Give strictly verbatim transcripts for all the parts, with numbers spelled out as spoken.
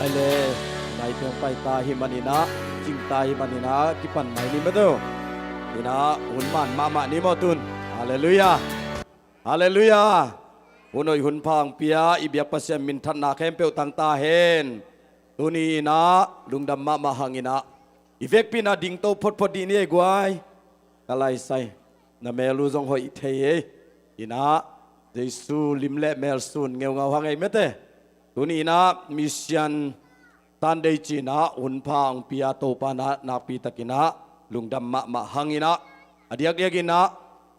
Le nai piang pai ta hi maninah, cing ta hi maninah, kipan mai ni maw tu. Inah hun man mahmah ni maw tun. Halleluiah. Halleluiah. Hun hoih hun pha hong pia i biak Pasian minthanna khempeuh tang ta hen. Tuni inah lungdam mahmah hanginah i vekpi inah dingto photphot dih ni ei guai. Ka laisai na mel uh zong hoih thei ei. Inah Jesu lim le mel sun ngeungau hang ei mete. Tuni inah Mission Sunday ci-inah hun pha hong pia Topa na nakpi takinah lungdam mahmah hanginah a diakdiakinah,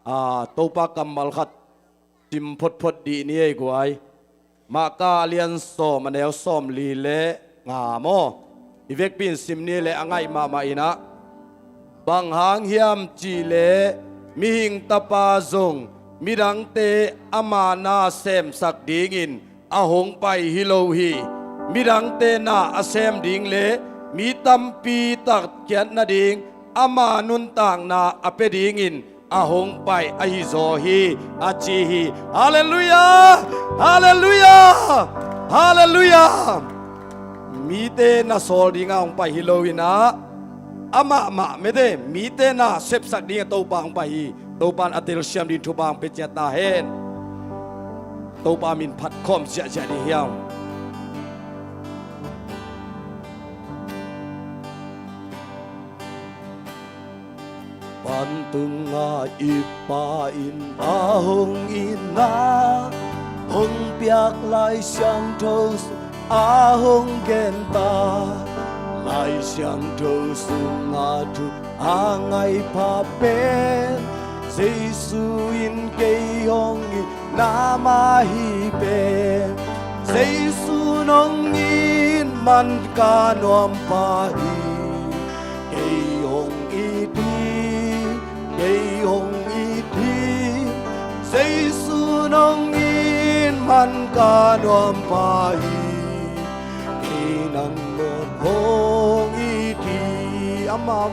a, Topa kammal khat sim photphot dih ni ei guai. Marka a lian sawm, a neu sawmli le nga maw. I vekpi in sim ni le a ngaih mahmah inah, bang hang hiam cihleh Mihing Tapa zong midangte ama na semsak dingin a hong pai hi lo hi. Midangte na a sem ding le mi tampi tak khiat nading ama nuntakna a pia dingin a hong pai ahi zaw hi, a ci hi. Halleluiah! Halleluiah! Halleluiah! Mite na sawl dinga hong pai hi lo inah, amah mah mete, mite na sepsak dinga Topa hong pai hi. Topa in a telsiam ding thupha hong pia ciat ta hen. Topa min phat khawm ziahziah ding hiam. Vantunga i Pa in a hong itna, hong piak Lai Siangtho sung a hong genta, Lai Siangtho sunga thu a ngaih pha pen, Jesu in kei hong it na mah hi pen. Jesu nong it man ka nuam pha hi. Kei hong it hi, kei hong it hi. Jesu nong it man ka nuam pha hi. Kei nang hong it hi. Amah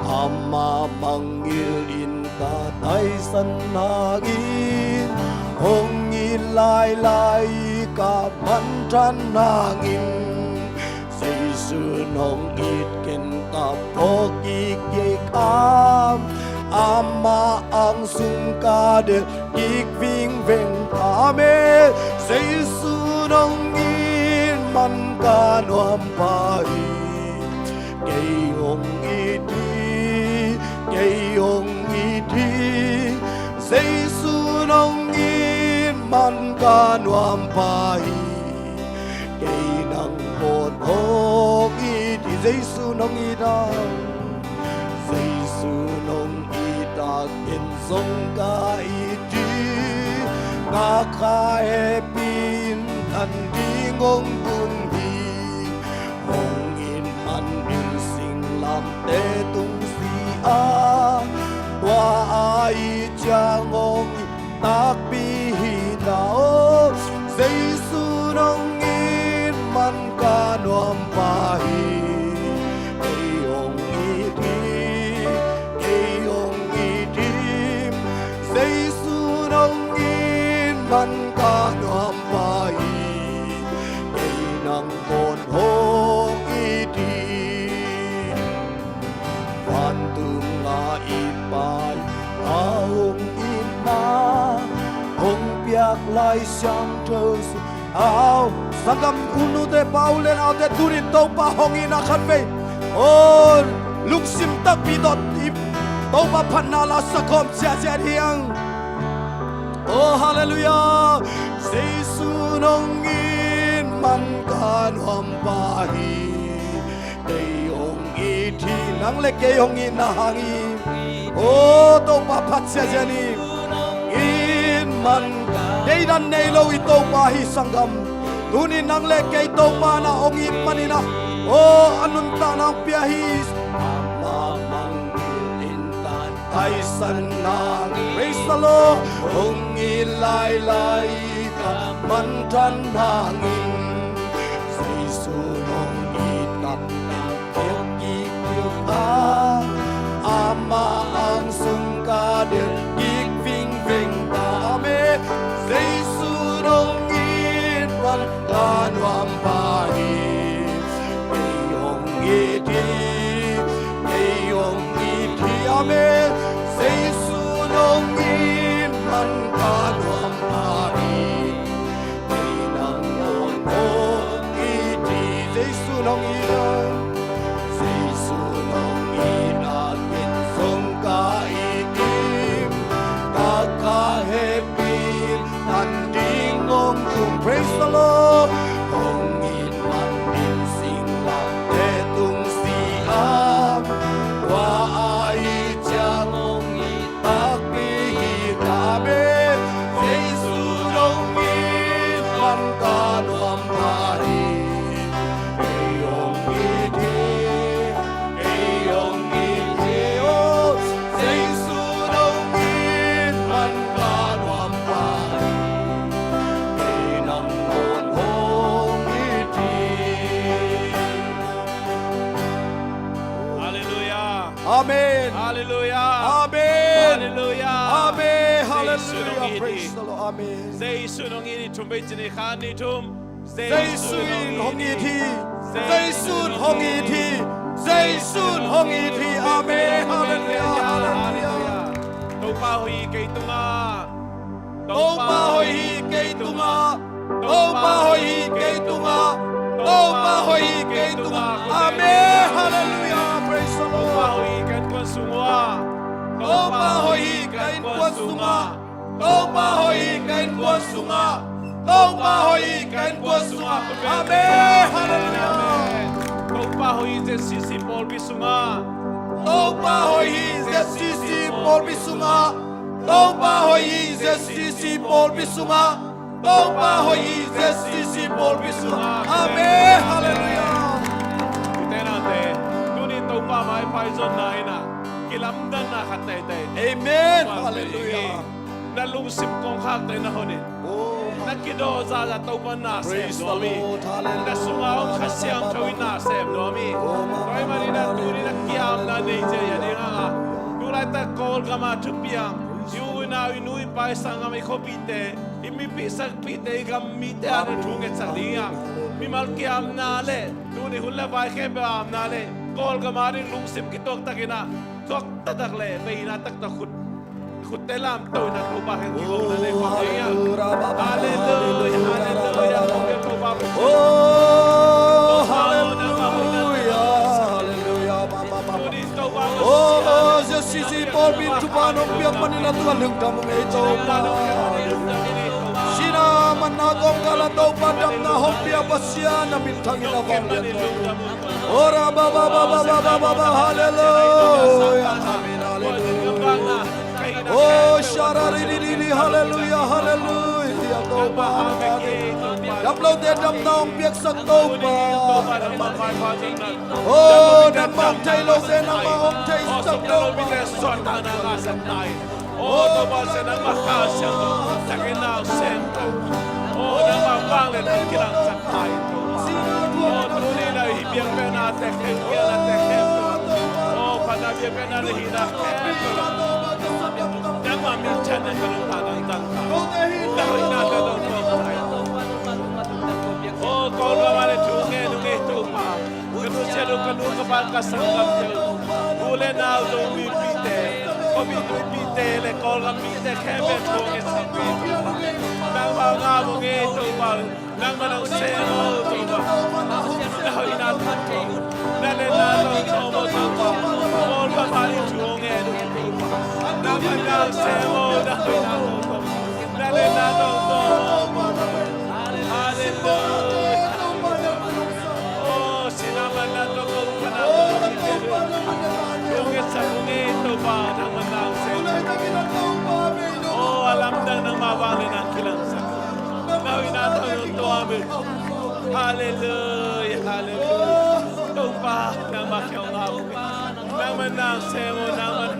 Ama mangngilh in ka taisan hangin, hong it lailai ka manthan hangin, Jesu nong it ken ka phawk kik kei a, Ama ang sung ka delh kik vingveng ta me. Jesu nong it man ka nuam pha hi. Kei hong it hi, kei hong it hi. Jesu nong it man ka nuam pha hi. Kei nang hong it hi. Jesu nong it a, Jesu nong it a, ken zong ka it hi. Ka kha hehpih in than ding hong tun hi. Hong it man in singlamteh tung si a, tua a it ciang hong it takpi hi ta aw. Jesu nong it man ka nuam pha hi. Kei hong it hi, kei hong it hi. Jesu nong it man ka nuam pha hi. Kei nang hong it hi. Vantunga i Pa in a hong itna, hong piak Lai Siangtho sung a, sanggam u nute pa u le naute, tunin Topa hong itna khatvei, aw, lungsim takpi tawh i Topa phatna la sakhawm ziahziah hi hang. Oh, halleluiah. Jesu nong it man ka nuam pha hi. Kei hong it hi. Nang le kei hong itna hang hi. Oh, Topa phat ziahziah ni. It man, deidan nei lo i Topa hi sanggam. Tuni nang le kei Topa na hong it maninah, oh, a nuntakna hong pia hi. Amah mangngilh in ka taisan hangin. Praise the Lord. Hong it lailai ka manthan hangin, Jesu nong it ka phawk kik kik a, Ama ang sung ka delh kik vingveng ta me. Jesu nong it man ka nuam pha Amen. Halleluiah. Amen. Halleluiah. Amen. Halleluiah. Praise the Lord. Amen. Jesu in hong it hi. Thum vei ci ni, khat, nih, thum. Jesu in hong it hi. Jesu in hong it hi. Jesu in hong it hi. Amen. Halleluiah. Halleluiah. Topa hoih hi kei tungah. Topa hoih hi kei tungah. Topa hoih hi kei tungah. Topa hoih hi kei tungah. Amen. Halleluiah. Praise the Lord. Topa hoih hi ka innkuan sungah. Topa hoih hi ka innkuan sungah. Topa hoih hi ka innkuan sungah. Topa hoih hi ka innkuan sungah. Amen. Halleluiah. Topa hoih hi Z C C pawlpi sungah. Topa hoih hi Z C C pawlpi sungah. Topa hoih hi Z C C pawlpi sungah. Topa hoih hi Z C C pawlpi sungah. Amen. Halleluiah. Ute naute, tuni Topa mai paizonna in ah kilamdanna khat teitei. Amen. Halleluiah. Na lungsim kongkhakte na honin. Na kidawh zahzah Topa na sem nuam hi. Na sungah om Kha Siangtho in na sem nuam hi. Tua ahih manin ah tuni na kiamna nei cia hi a ding hang a, tu laitak Kawlgam a thupiang, i u i nau, i nu i pa, i sanggam, i khuapite, i mipih sakpite, i gam mite a ding thu ngetsak ding hi hang. Mimal kiamna le tuni hun le vai khempeuh a amna le Kawlgam a ding lungsim kituak takin ah, tuak taktak le veina taktak khut, khutte lamto in ah Topa kiang kigawmna nei khawm ding hi hang. Halleluiah, halleluiah. Kong biak Topa. Oh, halleluiah, halleluiah. Tuni Topa, oh, Z C C pawlpi in thupha nong piak manin a tua lungdam ung ei Topa. Sihna manna kawmkal ah Topa damna hong pia Pasian, na min thangin a vanglian. Ora ba ba ba ba ba ba ba ba, halleluiah. Amen, halleluiah. Oh, shara ri ri ri ri, halleluiah, halleluiah. Topa, dam lote damna hong piaksak Topa. Oh, nangmah hong thei lote nangmah hong theisak Topa. Oh, Topa Pasian, nangmah Kha Siangtho takin na sem ta. Oh, nangmah vanglian hong kilangsak ta in Topa. Oh, tuni in ah hih biakpiakna tek khempeuh, biakna tek khempeuh, oh, phatna biakpiakna na hihna khempeuh, nangmah minthanna ka nungta nangtang ta. Na hoihna ka nungta nangtang ta. Oh, Kawlgam ah le thu ngen ung ei Topa. Ka nusiat uh, ka nu ka pa, ka sanggamte uh, u le nau, Zomipite, Kawlgam mipite le Kawlgam mite khempeuh thu ngetsak ung. Nangmah ngap ung ei Topa. Nangmah nang sem aw Topa. Na hoihna tawh, na lenna tawh, Topa. Kawlgam ah ding thu ngen ung Topa. Nangmah nang sem aw, na hoihna tawh, na lenna tawh, Topa. Halleluiah. Oh, sihna manna tawh ko phatna tawh ko pite. Thu ngetsak ung ei Topa, nangmah nang sem. Oh, a lamdang nangmah vanglian hong kilangsak. Na hoihna tawh nong tuam hi. Halleluiah, halleluiah. Topa, nangmah kiang ngap ung ei. Nangmah nang sem aw, nangmah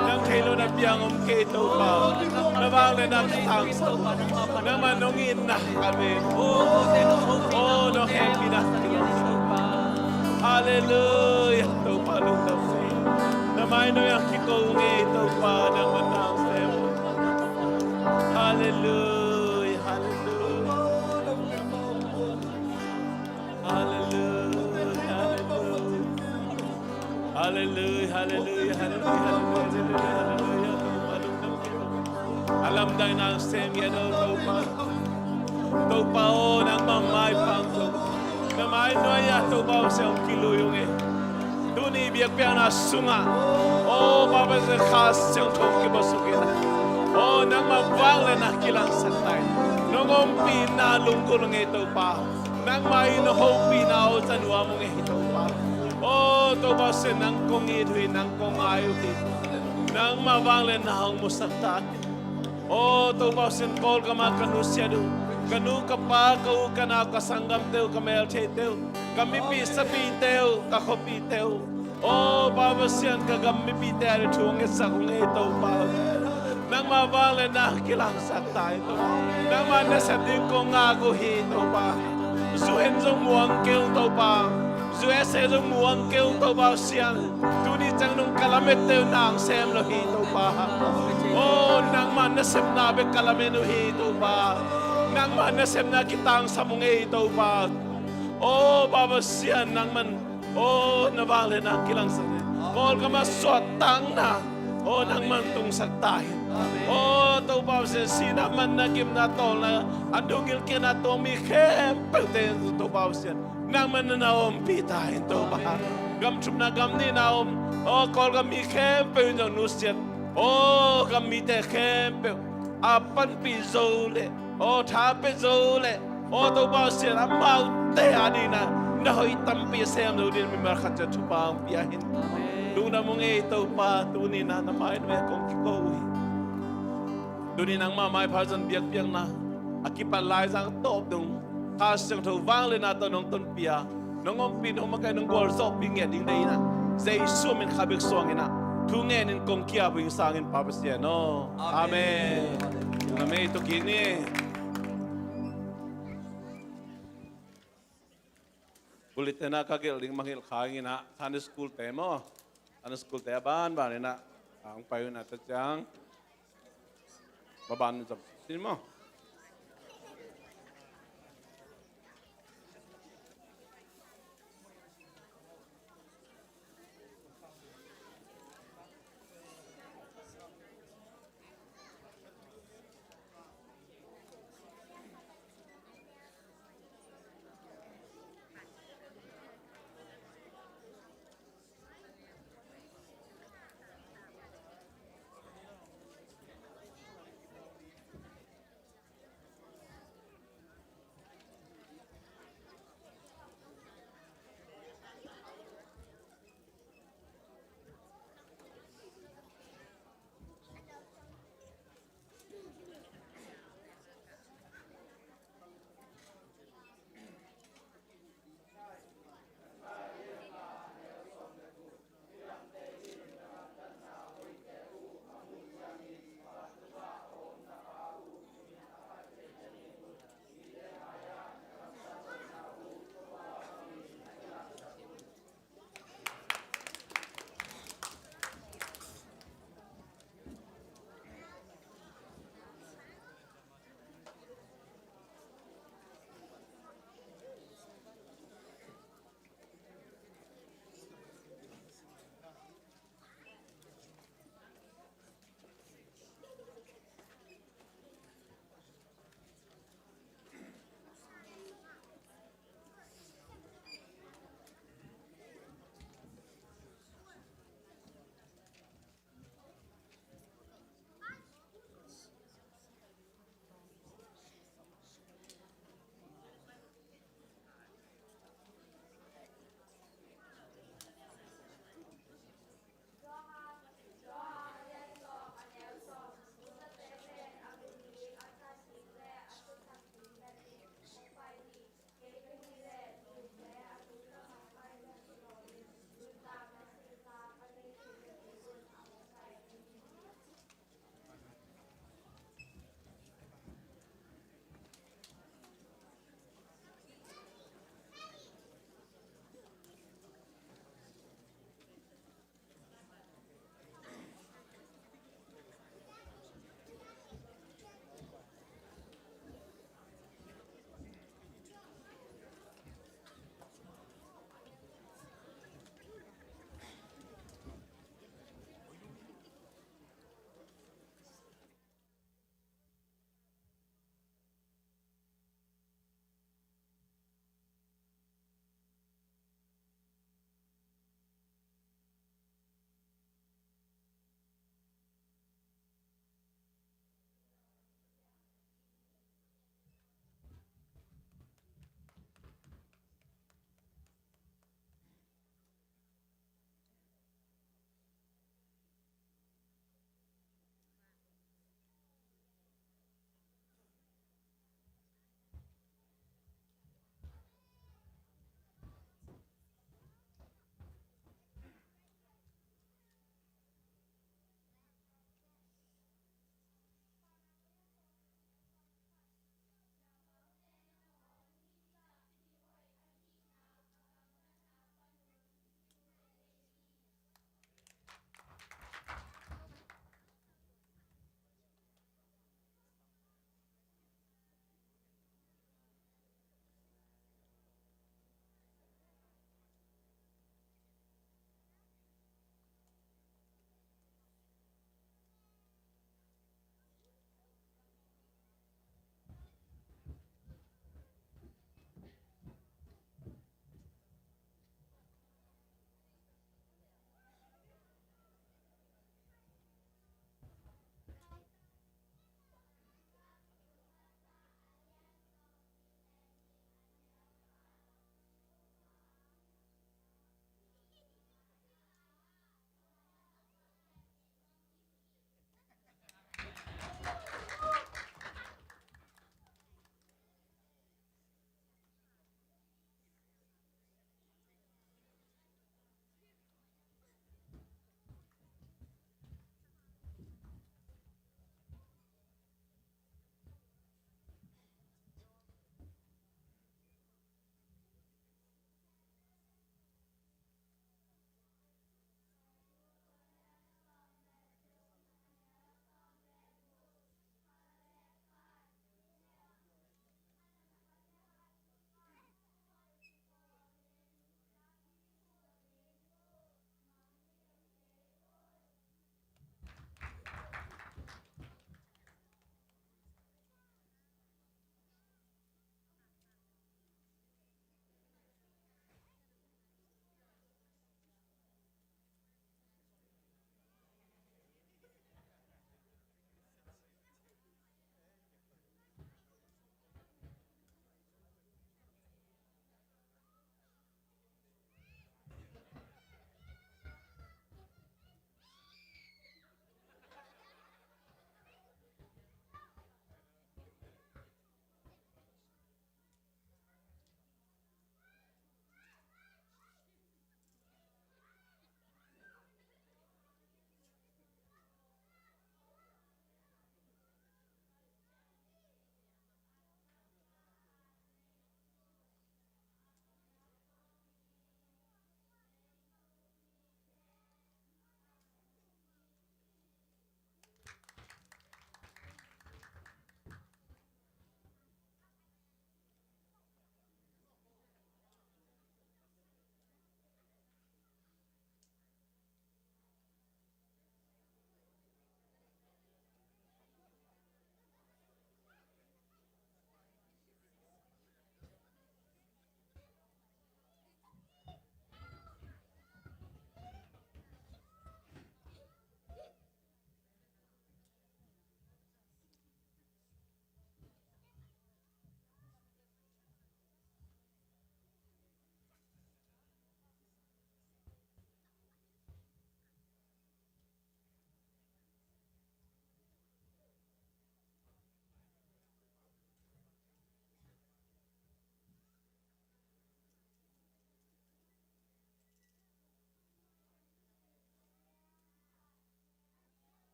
nang thei lo na piang om kei Topa. Na vanglian hong kilangsak. Nangmah nong itna ka ve. Oh, nong hehpihna. Halleluiah. Topa lungdam se. Na mai nuai ah kiko ung ei Topa, nangmah nang sem. Halleluiah, halleluiah. Halleluiah, halleluiah. Halleluiah, halleluiah, halleluiah, halleluiah, halleluiah. A lamdang nang sem ngiat aw Topa. Topa aw, nangmah maipha Topa. Na mai nuai ah Topa aw, siang kilui ung ei. Tuni biakpiakna sungah, aw, Topa Pasian, Kha Siangtho hong kibuaksuk in. Aw, nangmah vanglian hong kilangsak ta in. Nong ompihna lunggulh ung ei Topa. Nangmah in hopihna aw za nuam ung ei Topa. Aw, Topa Pasian, nang kong it uh hi, nang kong ngai uh hi. Nangmah vanglian na hong musak ta in. Aw, Topa Pasian, Kawlgam ah ka nusiat uh, ka nu, ka pa, ka u, ka nau, ka sanggamte uh, ka meltheite uh, ka mipih sapite uh, ka khuapite uh. Aw, Topa Pasian, ka gam mipite a ding thu ngetsak ung ei Topa. Nangmah vanglian na kilangsak ta in Topa. Nangmah nasep ding kong ngak uh hi Topa. Zu hen zong muang kei ung Topa. U S A zong muang kei ung Topa Pasian. Tuni ciang nong ka lamet te uh nang sem lo hi Topa. O, nangman nasepna bek ka lamen uh hi Topa. Nangman nasepna kitangsam ung ei Topa. O, Topa Pasian nangman, o, na vangliatna kilangsak ni. Kawlgam a suahtakna, o, nangman tungsak ta in. O, Topa Pasian, sihna, manna, gimna, tawlna, a dungil kikna tuang mi khempeuhte Topa Pasian, nangman na na ompih ta in Topa. Gam thumna, gam nihna om, o, Kawlgam mi khempeuh in zong nusiat, o, gam mite khempeuh a panpih zo leh, o, tha pia zo leh, o, Topa Pasian, amaute a dingin na hoih tampi a sem zo dingin mimal khat ciat thupha hong pia in. Lungdam ung ei Topa, tuni na na mai-ah kong kiko uh hi. Tuni nangmah maipha zong biakpiakna a kipat laizang tawp dong Kha Siangtho vangliatna tawh nong tonpih a, nong ompih, nong makaih, nong gualzawhpih ngiat ding deihna Jesu min kha bek suangin ah thu ngenin kong ki-ap uh hing sangin Pa Pasian aw. Amen. Amen. Amen. Tua kik ni. Bulletin ah ka gelh ding mangngilh kha ing in ah, Sunday school te maw, Sunday school te a banban in ah hong pai un ah, tua ciang banban zop sin maw.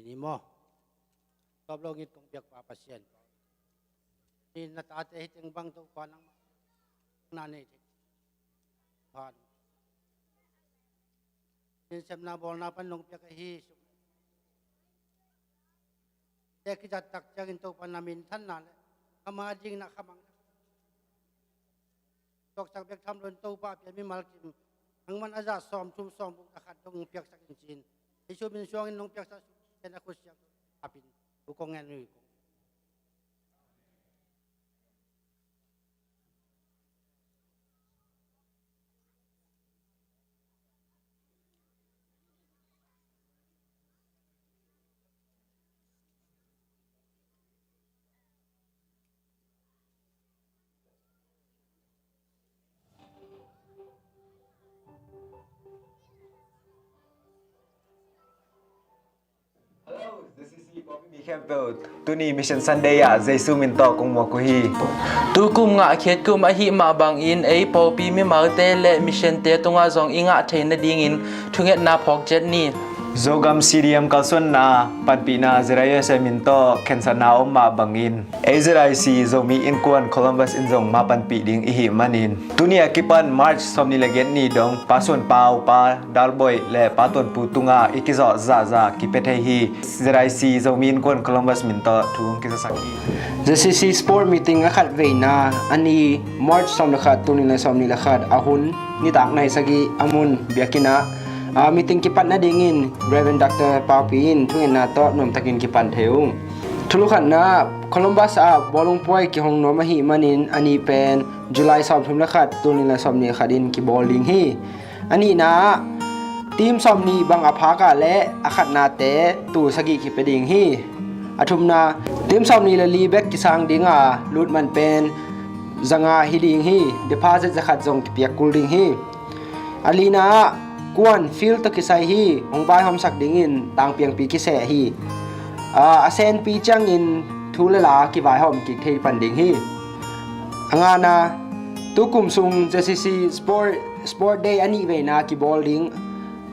ni maw. Tawp lo ngit kong biak pa Pasian, ni na tate hi teng bang Topa nangmah na nei thei phan. Min semna bawlna pan nong piak ahi suk te kizat tak ciangin Topa na minthanna le ama ding na khamang tuaksak bek tham loin Topa a pia mimal kim nangman a zah sawm thum sawm buk na khat dong piaksak in cin. Jesu min suangin nong piaksak suk ken a khut siang apin u kong ngen ui kong. Hello, J C C pawlpi mi khempeuh. Tuni Mission Sunday ah Jesu min tawh kong muak uh hi. Tukum ngah khiat kum ahih mah bangin ei pawlpi mimalte le missionte tungah zong i ngah thei nadingin thungetna phawk ciat ni. Zogam C D M kalsuanna panpihna Z I U S A min tawh khensatna om mah bangin ei Z I C Zomi Innkuan Columbus in zong ma panpih ding i hih manin tuni a kipan March sawmnih le giat ni dong Pa Suan Pau, Pa Dal Boih le Pa Tuan Pu tungah i kizawh zahzah kipia thei hi. Z I C Zomi Innkuan Columbus min tawh thu hong kizasak hi. Z C C Sport Meeting a khat veina a ni March sawm le khat, tul nih le sawmnih le khat a hun nitak nai sagih a mun biakinn ah, ah, meeting kipat nadingin Reverend Doctor Paupi in thungetna tawh nuamtakin kipan thei ung. Thulu khatna, Columbus ah bawlung puai kihong nuam ahih manin a ni pen July sawmthum le khat, tul nih le sawmnih le khat in kibawl ding hi. A nihna ah team sawmnih bang a phak ah le a khatnate tul sagih kipia ding hi. A thumna, team sawmnih le li bek kisang ding a, lut man pen zanga hi ding hi. Deposit zakhat zong kipiak kul ding hi. A lina ah kuan field tawh kisai hi. Hong vaihawmsak dingin tangpiangpi kiseh hi. A, a senpi ciangin thu le la kivaihawm kik thei pan ding hi. A ngana, tukum sung Z C C Sport, Sport Day a nih veina kibawl ding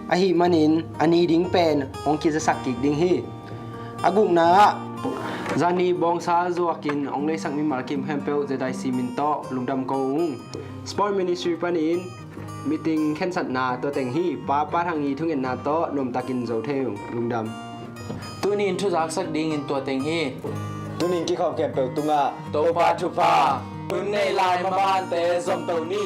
ahih manin a ni ding pen hong kizasak kik ding hi. A gukna ah zani bawngsa zuakin hong leisak mimal kim khempeuh Z I C min tawh lungdam ko ung. Sport Ministry panin meeting khensatna tua teng hi. Pa Pa Thang i thungetna tawh nuamtakin zo thei ung. Lungdam. Tunin thuzaksak dingin tua teng hi. Tunin kikhawm khempeuh tungah Topa thupha, hun nei lai mabante zomto ni.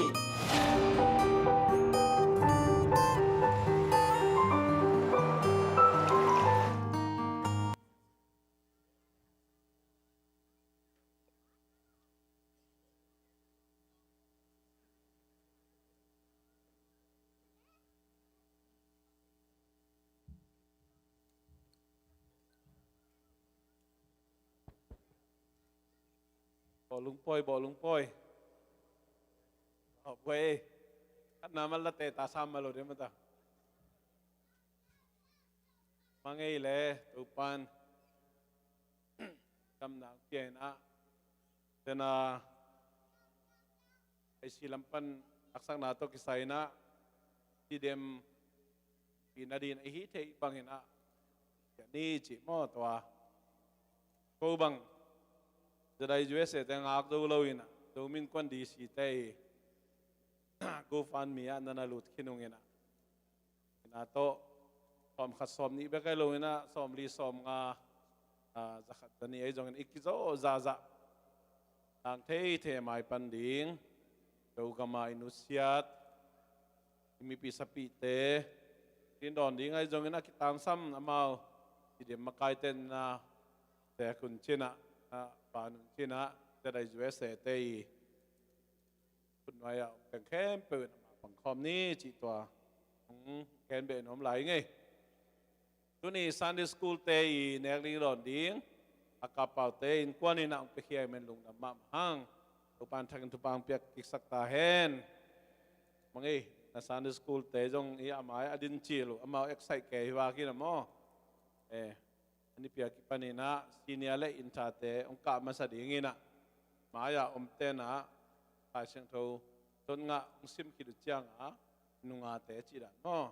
Bawlung pawi, bawlung pawi. Aw, buai ei. Khatna mal la te ta sam mal lo de mata. Mangei le Topan damna piaina tena A I C lam pan haksakna tawh kisai inah tidem pina din a i hi theih bangin ah ni cih maw tua. Ko bang Z I U S A te ngak zo lo inah Zomi Innkuan D C te i GoFundMe ah nana lut khin ung inah. Ina tawh sawm khat sawm nih bek ai lo inah sawm li sawm nga, ah, za khat za nih ai zongin i kizo zahzah tang thei thei mai pan ding. Zogam a i nusiat i mipi sapihte din dawn ding ai zongin a kitangsam amau i dim makai tenna te kun cinah, ah, pa nun cinah te dai U S A te i khutnuai ah om teng khempeuh in amah pangkhawm ni cih tua hong gen beh nuam lai ngei. Tuni Sunday School te i nek ding dawn ding a kapaute innkuan inah hong piakhia i men lungdam mahmah hang. Topan thakin thupha hong piak kiksak ta hen. Mangei na Sunday School te zong i amai a din cil uh amau excite kei hi vak inah maw. Eh, a nipi a kipan inah senior le inthate hong kah masa ding inah mai-ah om tenah Lai Siangtho ton ngah hong sim khit uh ciangah nungate cih dan maw.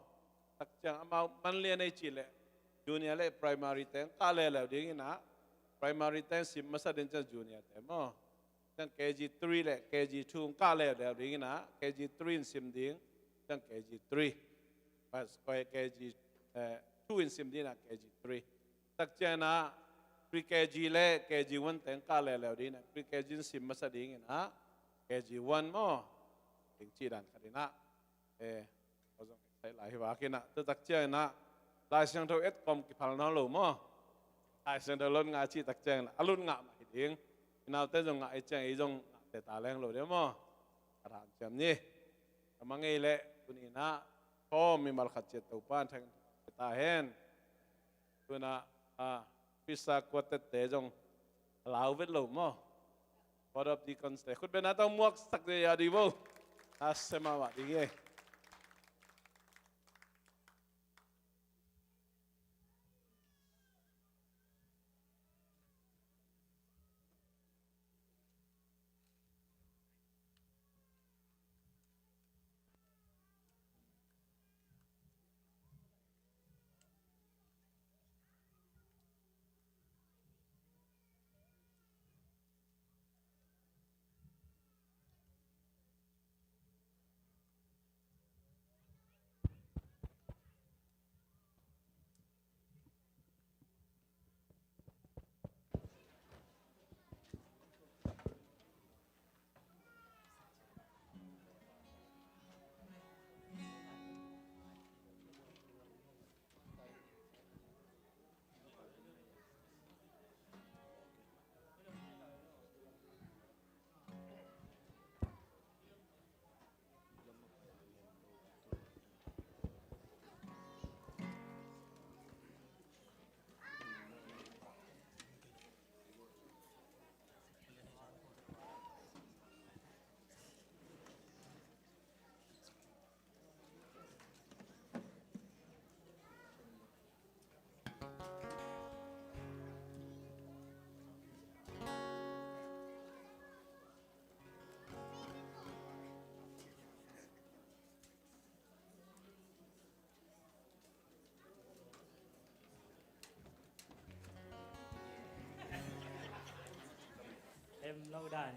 Tak ciang amau man lian ei cih leh Junior le primary te hong kah leuleu ding in ah, primary te hong sim masa ding ciang junior te maw. Ciang K G three le K G two hong kah leuleu ding in ah, K G three in sim ding, ciang K G three. Pas koi K G, eh, two in sim ding in ah K G three. Tak ciang in ah pre K G le K G one te hong kah leuleu ding in ah, pre K G in sim masa ding in ah, K G one maw. Ding cih dan khat in ah. Eh, aw zong excited lai hi vak in ah, tu tak ciang in ah, Lai Siangtho et kawm kiphal nawn lo maw. Lai Siangtho lon ngah cih tak ciang in ah, a lon ngah mah hi ding. I naute zong ngah i ciang ei zong ngah te ta leng lo ding maw. A ran ciam ni. A mangei leh tuni in ah, khaw mimal khat ciat Topa'n thang ta hen. Tuna, ah, pisa quartet te zong a lau vet lo maw. Board of Deacons te khut beng na tawh muak sak ding a ding bo. A sem mahmah ding hi. Em lo dan.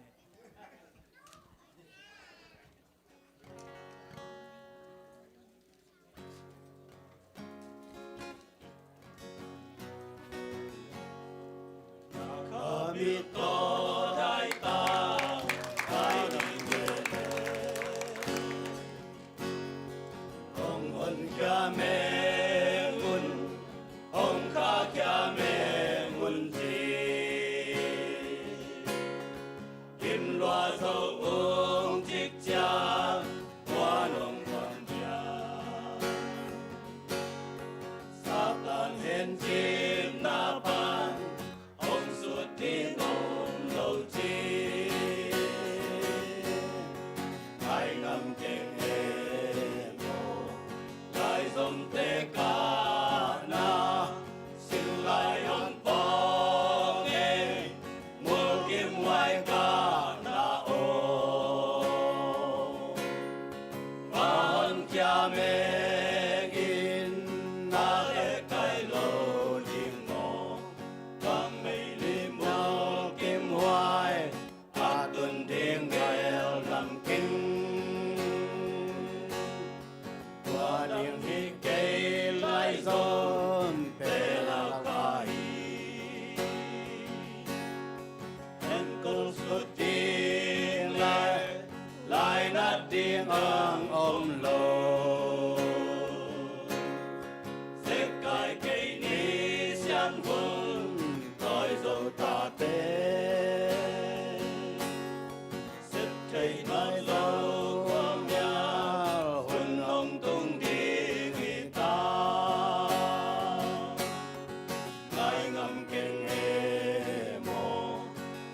Hong honkhia meng un, hong khahkhia meng un ci. Kim lua zo ung cikcia, tua nong honkhia. Satan hencimna pan hong sut ding om lo ci. Ngai ngam keng e maw, laizomte kahna, sinlai hong pawng e, mulkimhuai kahna aw. Van honkhia meng in, na le kai lo ding maw, kang meili mulkimhuai, a tun ding gel ngam keng. Tua ding hi kei laizomte lak ah hi. En kul sut ding le lainat ding ang om lo. Sek kai kei ni siangvul tawi zo tate. Sep thei nai lo kua mial hun hong tung ding hi ta. Ngai ngam keng e maw,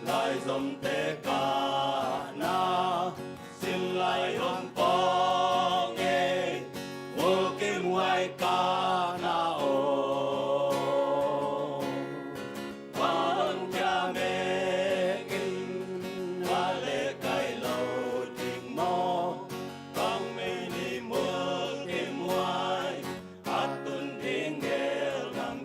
laizomte kahna, sinlai hong pawng e, mulkimhuai kahna aw. Van honkhia meng in, a le kai lo ding maw, kang meili mulkimhuai, a tun ding gel ngam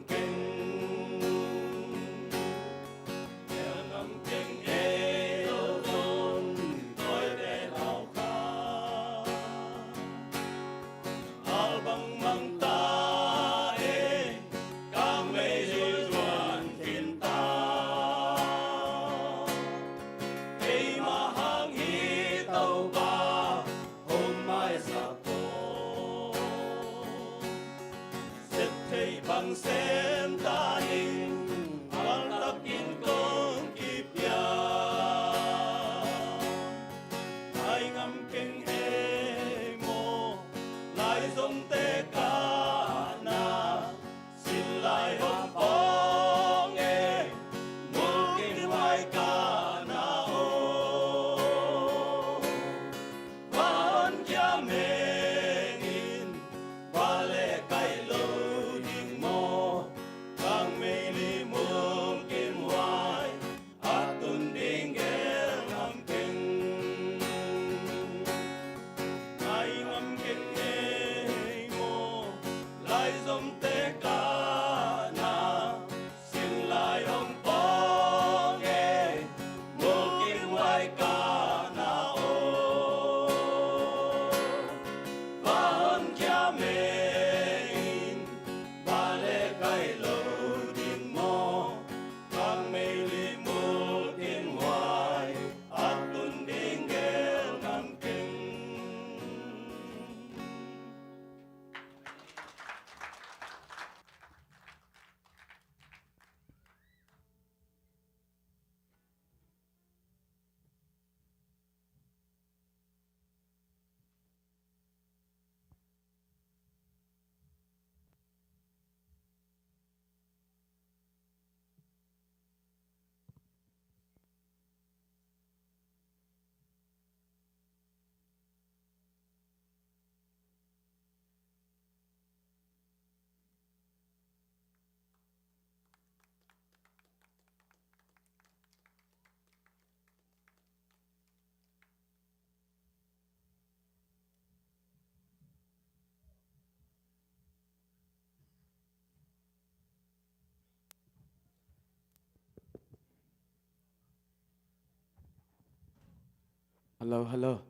Hello, hello.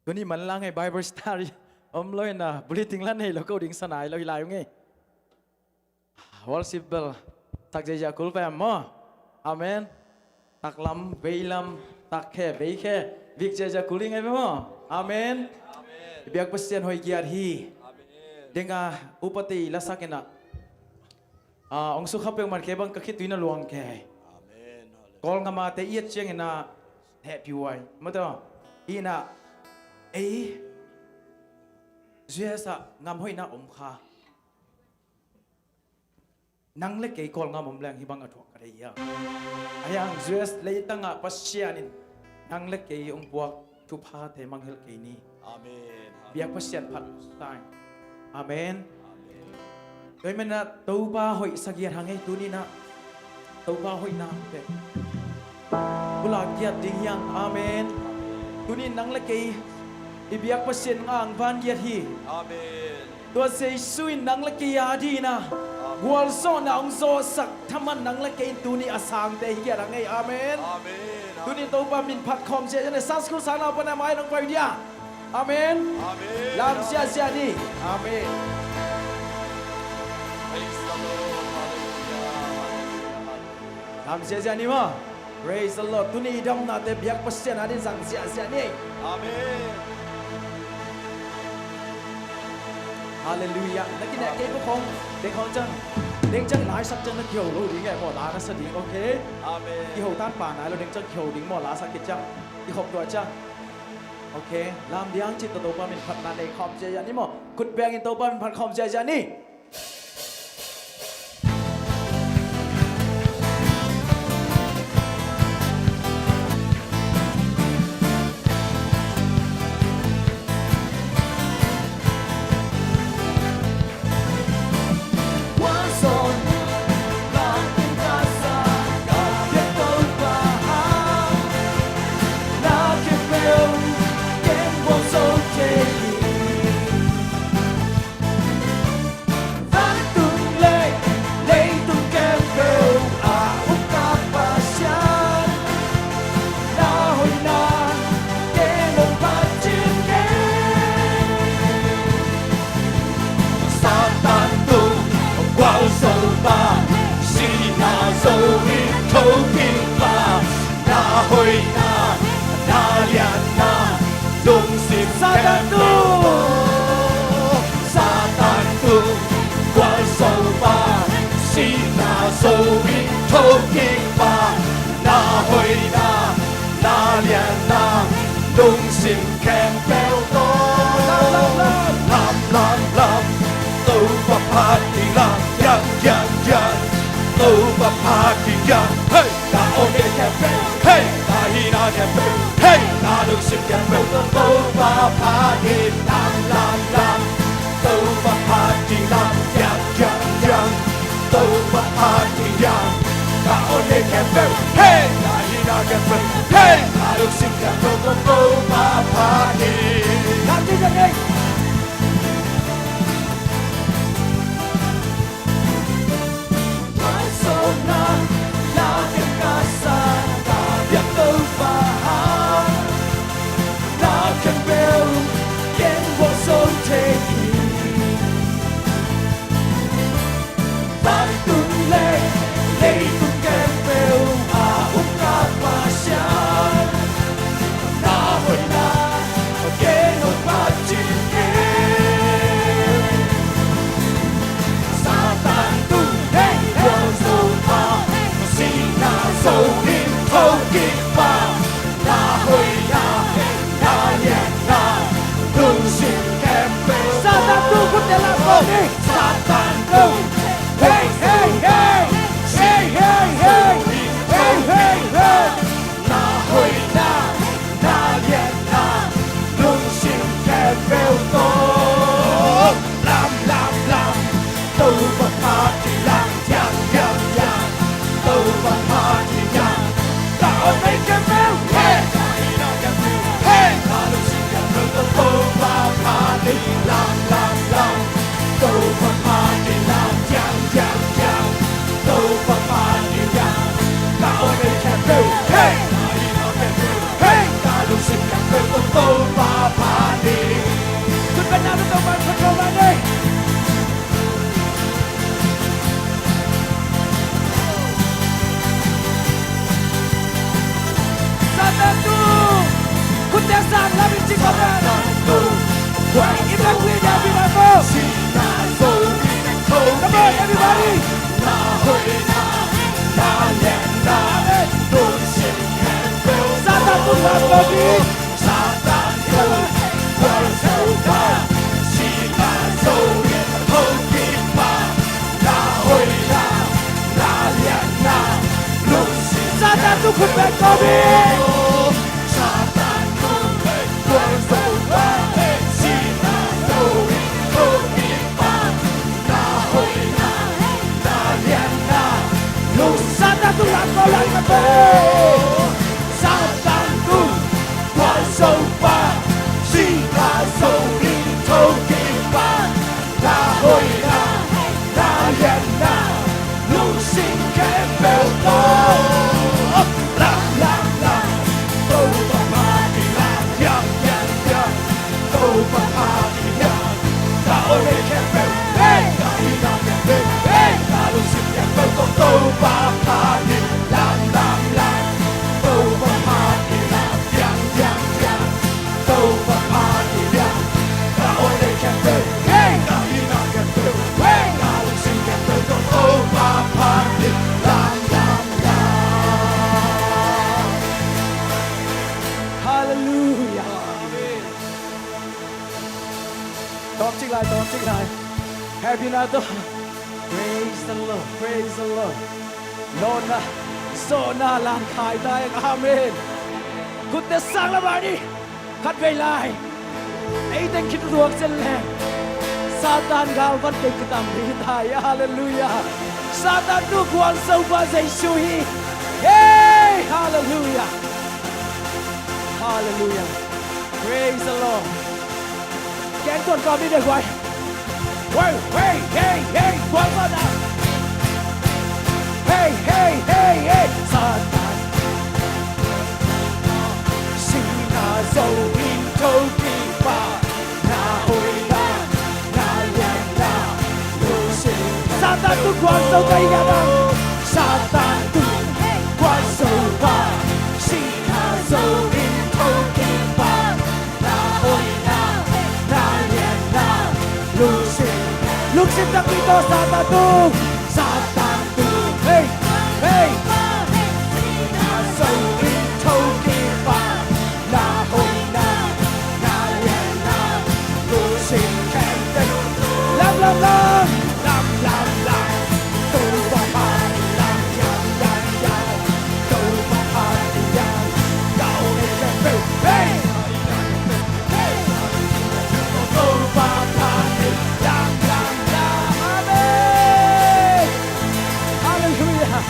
Tuni manlang hei Bible study om lo hi na, bulletin la nei lo ko ding sa nai lo hi lai ung ei. Worship bel tak ziahziah kul pah maw. Amen. Taklam, veilam, takkhe, veikhe, vik ziahziah kul ding ei maw. Amen. Biak Pasian hoih giat hi. Denga upate lasak ina. Ah, ong sukha peuhmah kei bang ka khitui na luang kei. Amen. Hallelujah. Kawlngam a te i et ciangin a hehpih huai. Mataw, ina ei U S a ngam hoihna om kha. Nang le kei Kawlngam om leng hih bang a thuak ka dei hiam? Ahi hang U S leitangah Pasian in nang le kei hong puak thuphate mangngilh kei ni. Amen. Biak Pasian phat sa ing. Amen. Amen. Tua ahih manin ah Topa hoih sa giat hang ei, tuni-in ah Topa hoihna te pulak giat ding hi hang. Amen. Tuni-in nang le kei i biak Pasian ngah hang van giat hi. Amen. Tua Jesu in nang le kei a dingin ah gualzawhna hong zawhsak thaman nang le kei in tuni a sangte hi giat hang ei. Amen. Amen. Tuni Topa min phat khawm ziahziah ni. Sunday school sang naupan a mai nong pai dia. Amen. Amen. Lam ziahziah ni. Amen. Praise the Lord. Hallelujah. Hallelujah. Hallelujah. Lam ziahziah ni maw. Praise the Lord. Tuni i damnate biak Pasian a dingin zang ziahziah ni. Amen. Hallelujah. Na kineh kei khong, deng khong ciang, deng ciang laisak ciang na kiho lo ding ei maw, la na sa ding, okay? Amen. Kiho tan pa nai lo, deng ciang kiho ding maw, la sak khit ciang, i khop tua ciang. Okay, lam diang cit tawh Topa min phatna nei khawm ziahziah ni maw. Khut bengin Topa min phat khawm ziahziah ni. Vantung le leitung khempeuh a om ka Pasian, na hoihna ken hong phat cih kei. Satan tung gualzo pah, sihna zo in thokik pah, na hoihna, na lianna, lungsim khempeuh tawh. Satan tung gualzo pah, sihna zo in thokik pah, na hoihna, na lianna, lungsim khempeuh tawh. Lam, lam, lam, Topa phat ding lam, yang, yang, yang. Topa phat ding lam, hey. Na aw ne khempeuh, hey, na hihna khempeuh, hey, na lungsim khempeuh tawh Topa phat in, lam, lam, lam. Topa phat ding lam, yang, yang, yang. Topa phat ding lam, na aw ne khempeuh, hey, na hihna khempeuh, hey, na lungsim khempeuh tawh Topa phat in. Lam ding lam, hey. Vantung le leitung khempeuh a om ka Pasian, na hoihna ken hong phat cih Tuk khut beng kawm hi. Satan tung, gualzo pa, sihna zo in thokik pa, na hoihna, na lianna, lungsim. Satan tung, lam kawm, lam kawm. Satan tung, gualzo pa, sihna zo in thokik pa, na hoihna, na lianna, lungsim khempeuh tawh. Lam, lam, lam, Topa phat hi lam, liang, liang, liang. Topa phat hi lam, ka aw le khempeuh, hey, ka hihna khempeuh, hey, ka lungsim khempeuh tawh Topa phat hi lam, lam, lam. Topa phat hi lam, liang, liang, liang. Topa phat hi lam, ka aw le khempeuh, hey, ka hihna khempeuh, hey, ka lungsim khempeuh tawh Topa phat hi lam, lam, lam. Hallelujah. Amen. Tawmcik lai, tawmcik lai. Happy na to. Praise the Lord, praise the Lord. Lawna, sawna, lan khai ta ing. Amen. Khutte sang la bani. Khatvei lai. Ei teng khit ruang chen leng, Satan galvan teng kitam hi ta hi. Hallelujah. Satan tung gualzo pa Jesu hi. Hey, hallelujah. Hallelujah. Praise the Lord. Keng tuan kawm ni deh guai. Hey, hey, hey, hey, guai guai na. Hey, hey, hey, hey, Satan. Sihna zo in thokik pa, na hoihna, na lianna, lungsim. Satan tung gualzo pa hi ing a. Satan tung gualzo pa, sihna zo in thokik pa, na hoihna, na lianna, lungsim. Lungsim takpi tawh Satan tung. Satan tung. Hey, hey. Sihna zo in thokik pa, na hoihna, na lianna, lungsim khempeuh. Lam, lam, lam. Lam, lam, lam. Topa phat hi lam, lam, lam, lam. Topa phat hi lam, ka aw le khempeuh. Hey! Topa phat hi lam, lam, lam. Amen. Hallelujah.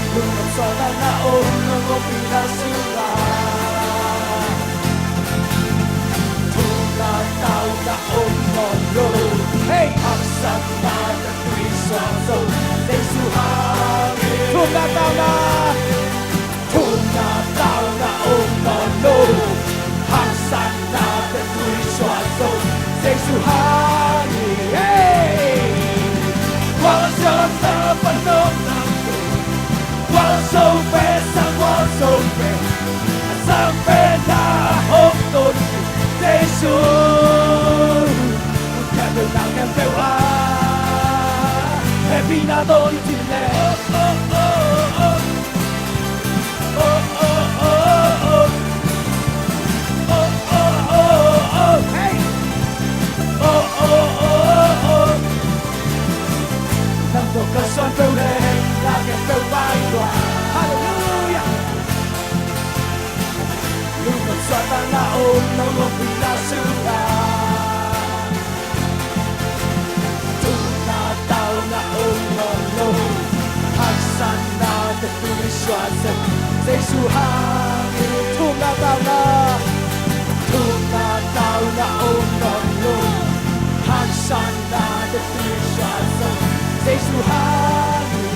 Lungdam suahtakna om lo, ngopina sungah thumna tauna om nawn lo. Hey! Haksatna tui suah zo Jesu hangin. Thumna tauna, thumna tauna om nawn lo. Haksatna tui suah zo Jesu hangin. Hey! Gualzawhna pan om nawn lo. Gualzo pen, sang gualzo pen, a sang pen na om nawn lo Jesu. Khempeuh na khempeuh a hehpihna tawh i cih leh. Oh, oh, oh, oh. Oh, oh, oh, oh. Oh, oh, oh, oh. Hey. Oh, oh, oh, oh. Nang tawh ka suan peuh leh, na khempeuh vai lua. Hallelujah. Lungdam suahtakna om lo, ngopina sungah thumna tauna om nawn lo. Haksatna tui suah zo Jesu hangin. Thumna tauna, thumna tauna om nawn lo. Haksatna tui suah zo Jesu hangin.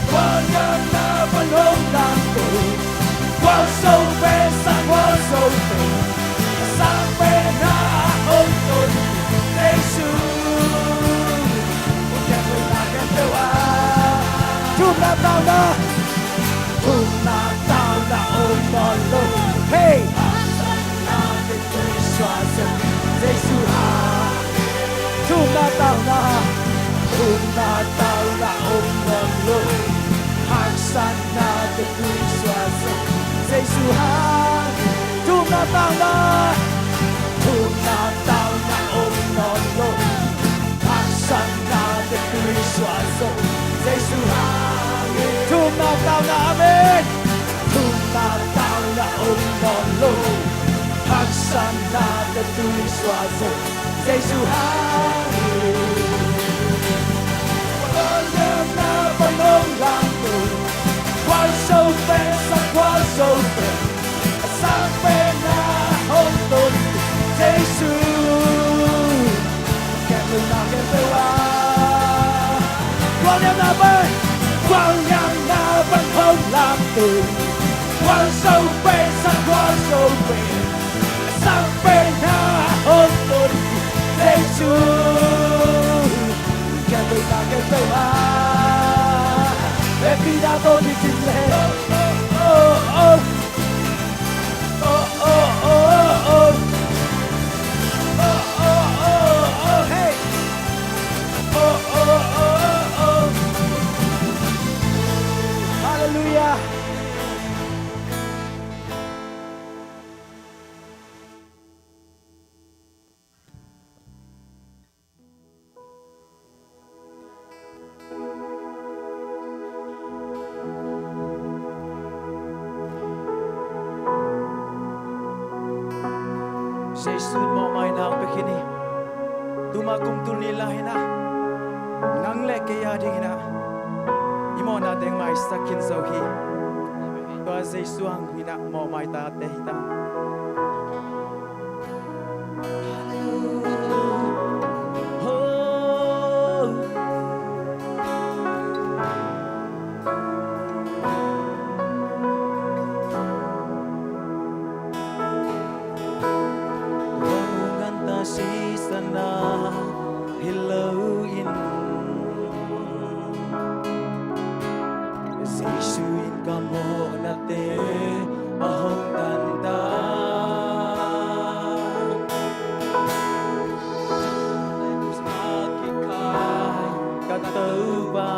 Gualngamna pan om nawn lo. Gualzo pen, sang gualzo pen, a sang pen na om nawn lo Jesu. Thumna tauna, thum Tauna, thumna tauna om nawn lo. Haksatna te tui suah zo, Jesu hangin. Thumna tauna, amen. Thumna tauna om nawn lo. Haksatna te tui suah zo, Jesu hangin. Khualliamna pan hong lamto, khualzo pen, sa khualzo pen, a sang pen a hong tun Jesu. Kem lo na kem peuh a. Khualliamna pan, khualliamna pan hong lamto, khualzo pen, sa khualzo pen, a sang pen a hong tun Jesu. Kem lo na kem peuh a. Hepina to ni tin le. Oh, oh, oh. Oh, oh, oh, oh. Oh, oh, oh, oh, hey. Oh, oh, oh, oh. Hallelujah. Jesu in mawhmaina hong pia khin hi. Tuma kum tul nih lai-in ah nang le kei a dingin ah i mawhna teng maisak khin zo hi. Tua Jesu hangin ah mawhmai tate hi ta. Hong ganta sisan a hi lo-in Jesu in ka mawhnate a hong tan ta. Ka kikhai ka Topa,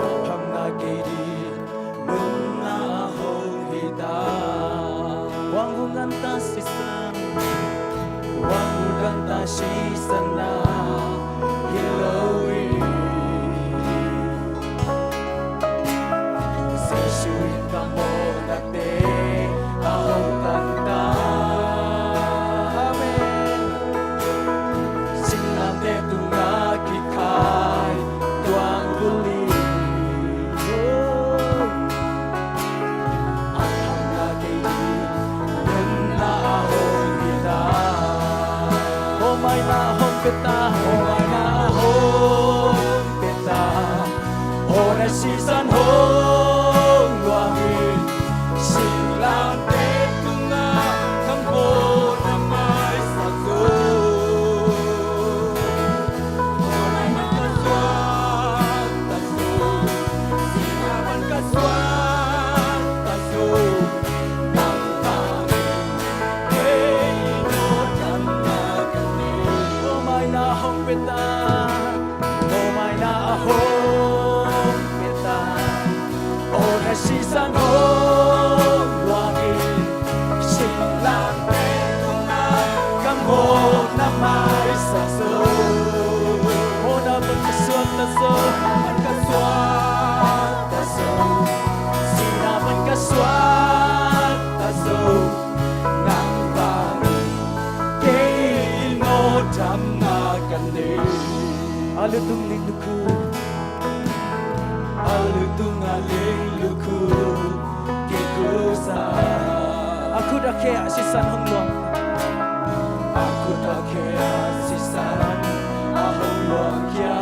a phamna kei ding nunna a hong hi ta. Wang hu ganta sisan, wang hu ganta sisan a hi lo-in Jesu in ka mawhnate a hong tan ta. Amen. Singlamteh tungah kikhai tuangbulh in, a phamna kei ding nunna a hong hi ta. Mawhmaina a hong pia ta. Mawhmaina a hong pia ta. Mawhna sisan hong luang in, singlamteh tungah ka mawhna maisak zo. Mawhna mah ka suakta zo, singlamteh ka suakta zo. Nang bangin kei in aw damna ka nei. Mawhmaina hong pia ta. Mawhmaina a hong pia ta. Mawhna sisan hong luang in, singlamteh tungah ka mawhna maisak zo. Mawhna pan ka suakta zo. Mawhna pan ka suakta zo. Sihna pan ka suakta zo. Nang bangin kei in aw damna ka nei. A lutung ling lukhu, a lutung a ling lukhu kikusa. A khut a khe ah sisan hong luang. A khut a khe ah sisan a hong luang khia.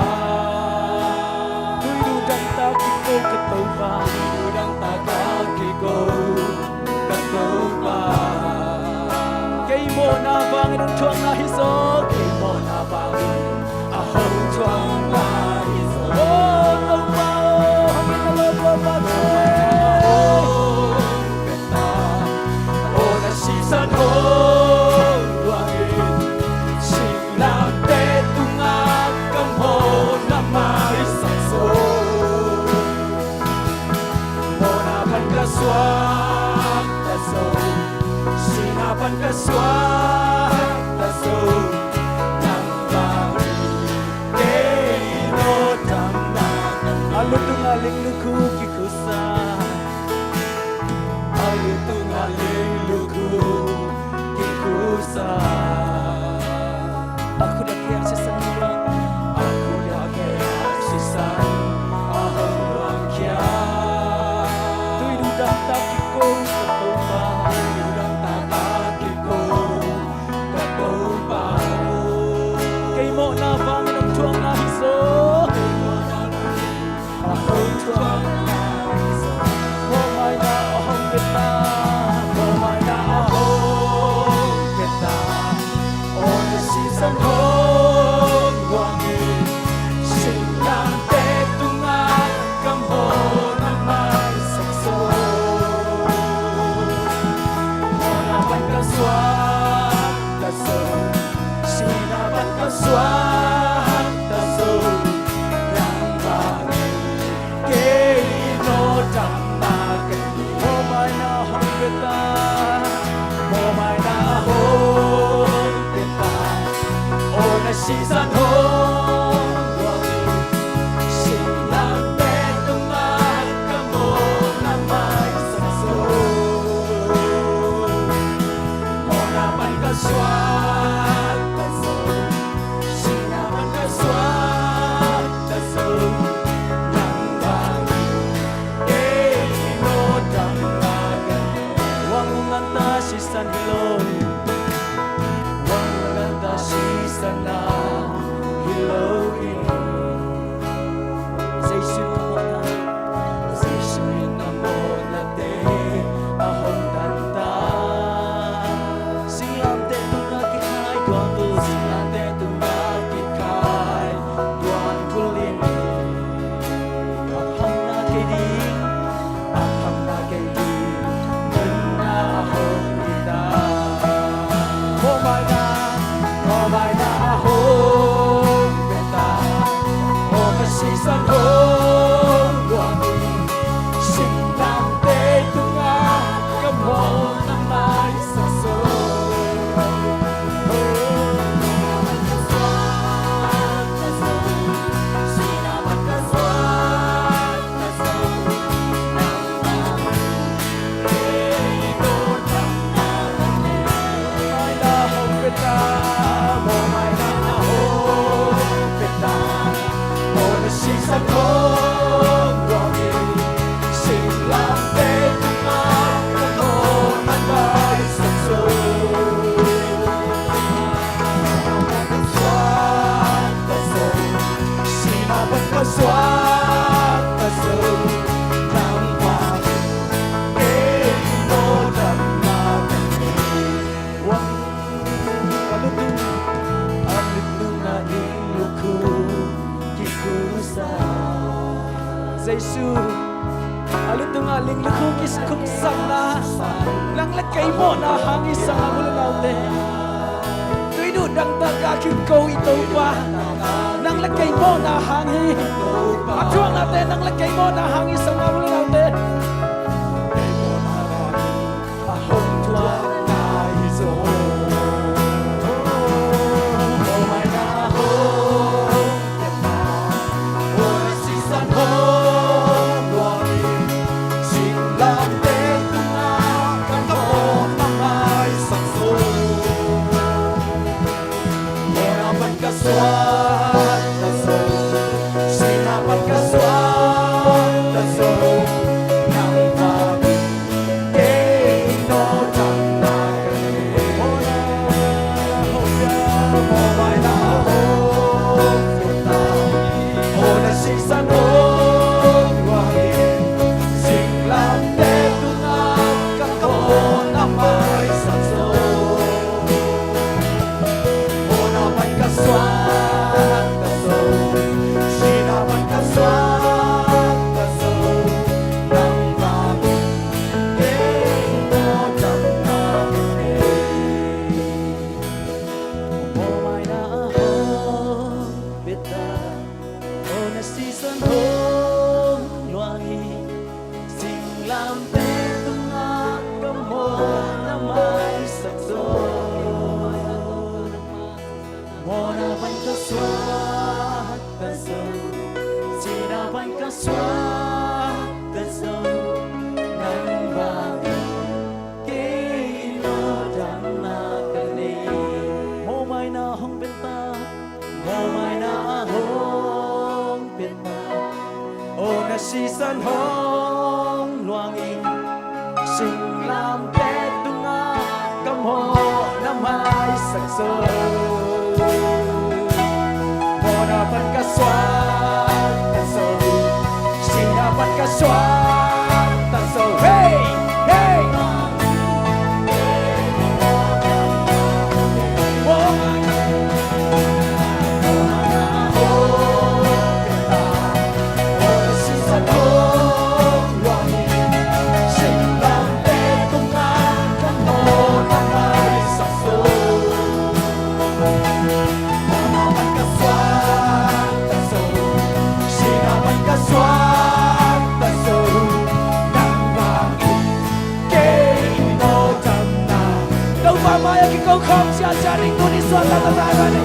Tuidu dangtak kiko ka Topa. Tuidu dangtak kiko ka Topa. Kei mawhna vangin hong thuakna hi zaw. Kei mawhna vangin a hong thuakna hi zaw. O Topa aw, hong in a lo Topa aw. Mawhna sisan hong luang in, singlamteh tungah ka mawhna maisak zo. Mawhna pan ka Suakta zo, sihna pan ka suakta zo, nang bang kei no damna. A lutunga ling lukhu kikhusa, a lutunga ling lukhu kikhusa. A khut a khe a sisan luang, a khut a khe a sisan a hong luang khia. Tui lungdam ta kiko ka Topa, tui lungdam ta kiko ka Topa. Kei mawhna vangin hong thuakna hi zaw. Kei mawhna vangin a hong thuakna hi zaw. Mawhmaina a hong pia ta, mawhmaina a hong pia ta. Awna sisan hong luang hi, singlamteh tungah ka mawhna maisak zaw. Mawhna pan ka suakta zo, sihna pan ka suakta zo, nang bangin kei no damna ka hi. Mawhmaina hong pia ta, mawhmaina hong pia ta. Awna sisan hong luang hi, singlamteh tungah ka mawhna maisak zaw. Mawhna pan ka suakta zo, sihna pan ka suakta zo, nang bangin kei no damna ka hi. Wang nunganta sisan hi lo, wang nunganta sisan a hi lo in. Jesu in a mawhna, Jesu in a mawhnate a hong dan ta. Singlamteh tungah kikhai tuangbul, singlamteh tungah kikhai tuangbul in, a phamna kei ding, a phamna kei ding nunna a hong hi ta. Mawhmaina, mawhmaina a hong pia ta. Awna sisan hong luang hi, singlamteh tungah ka mawhna maisak zaw. Jesu, a lutungah ling lukhu kikhupsakna, nang le kei mawhna hang hi sang a, u le naute. Tui duh dangtak a kiko i Topa, nang le kei mawhna hang hi. A thuaknate nang le kei mawhna hang hi sang a, u le naute. suakta zo, sihna pan ka suakta zo, nang bangin kei in aw damna ka nei. Mawhmaina hong pia ta, mawhmaina hong pia ta. Aw na sisan hong luang in, singlamteh tungah ka mawhna maisak zo. Mawhna pan ka suakta zo, sihna pan ka suakta zo. Hey, hey. Topa mai-ah kiko khawm ciatciat ning, tuni suakta ta lai ni.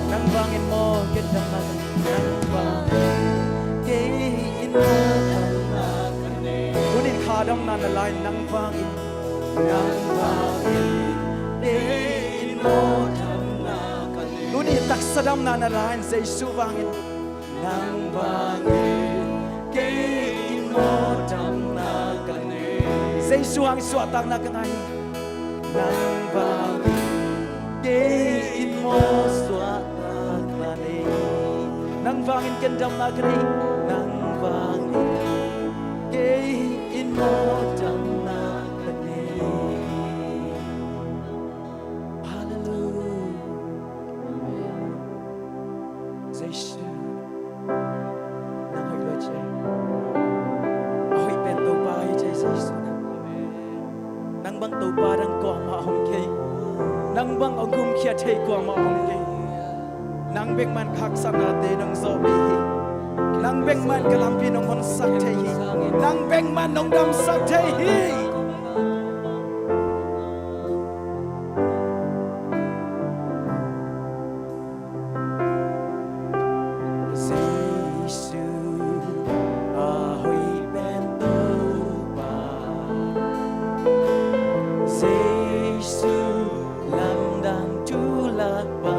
Nang bangin maw kei damna ka nei. Nang bangin kei in maw damna ka nei. Tunin kha damna na la in, nang bangin, nang bangin kei in maw damna ka nei. Tunin taksa damna na la in, Jesu bangin. Nang bangin kei in maw damna ka nei. Jesu hang suahtakna ka ngah hi. Nang bangin kei in maw suahtak ka nei. Nang bangin ken damna ka nei. Nang bangin kei in maw damna ka nei. Hallelujah. Jesu, nang hoih lua ci. A hoih pen Topa hi ci, Jesu. Nang bang Topa dang kuamah om kei. Nang bang a gumkhia thei kuamah om kei. Nang bek mah in ka haksatnate nong zawhpih hi. Nang bek mah in ka lampi nong honsak thei hi. Nang bek mah in nong damsak thei hi. Jesu, a hoih pen Topa. Jesu, lamdang thu lakpa.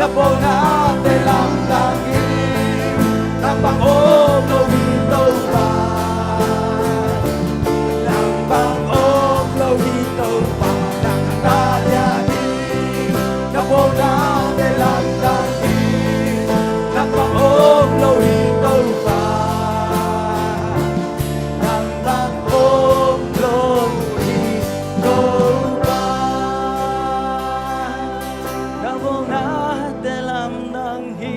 Na bawlnate lamdang hi. Nang bang om lo hi Topa. Nang bang om lo hi Topa. Nang ta lian hi. Na bawlnate lamdang hi. Nang bang om lo hi Topa. Nang bang om lo hi Topa. Na bawlnate lamdang hi.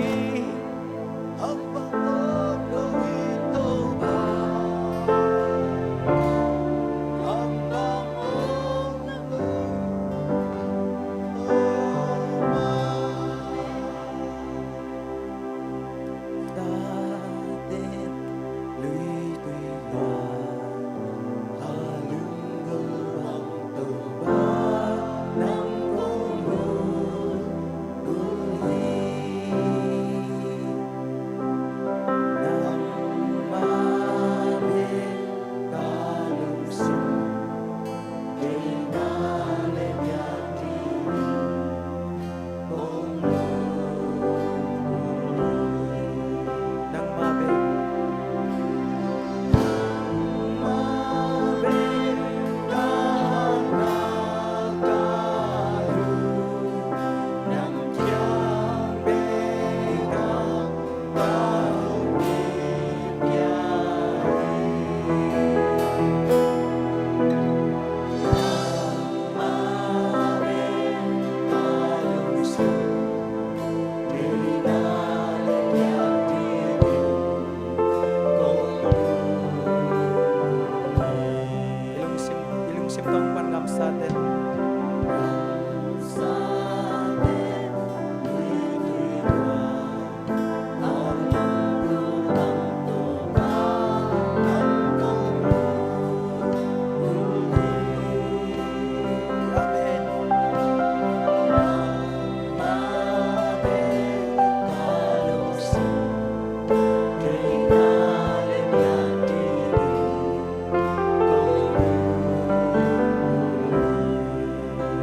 Hong bang om lo hi Topa. Hong bang om lo hi Topa. Tate luitui lua, a lunggulh bang Topa, nang kong lunggulh hi. Nangmah bek ka lungsim, kei na le biak ding. Nangmah bek. Nangmah bek ka na ka lu, nang kiang bek ka ka hong kipia hi. Nangmah bek ka lungsim. I lungsim, i lungsim tawh pan ngamsate. Amen.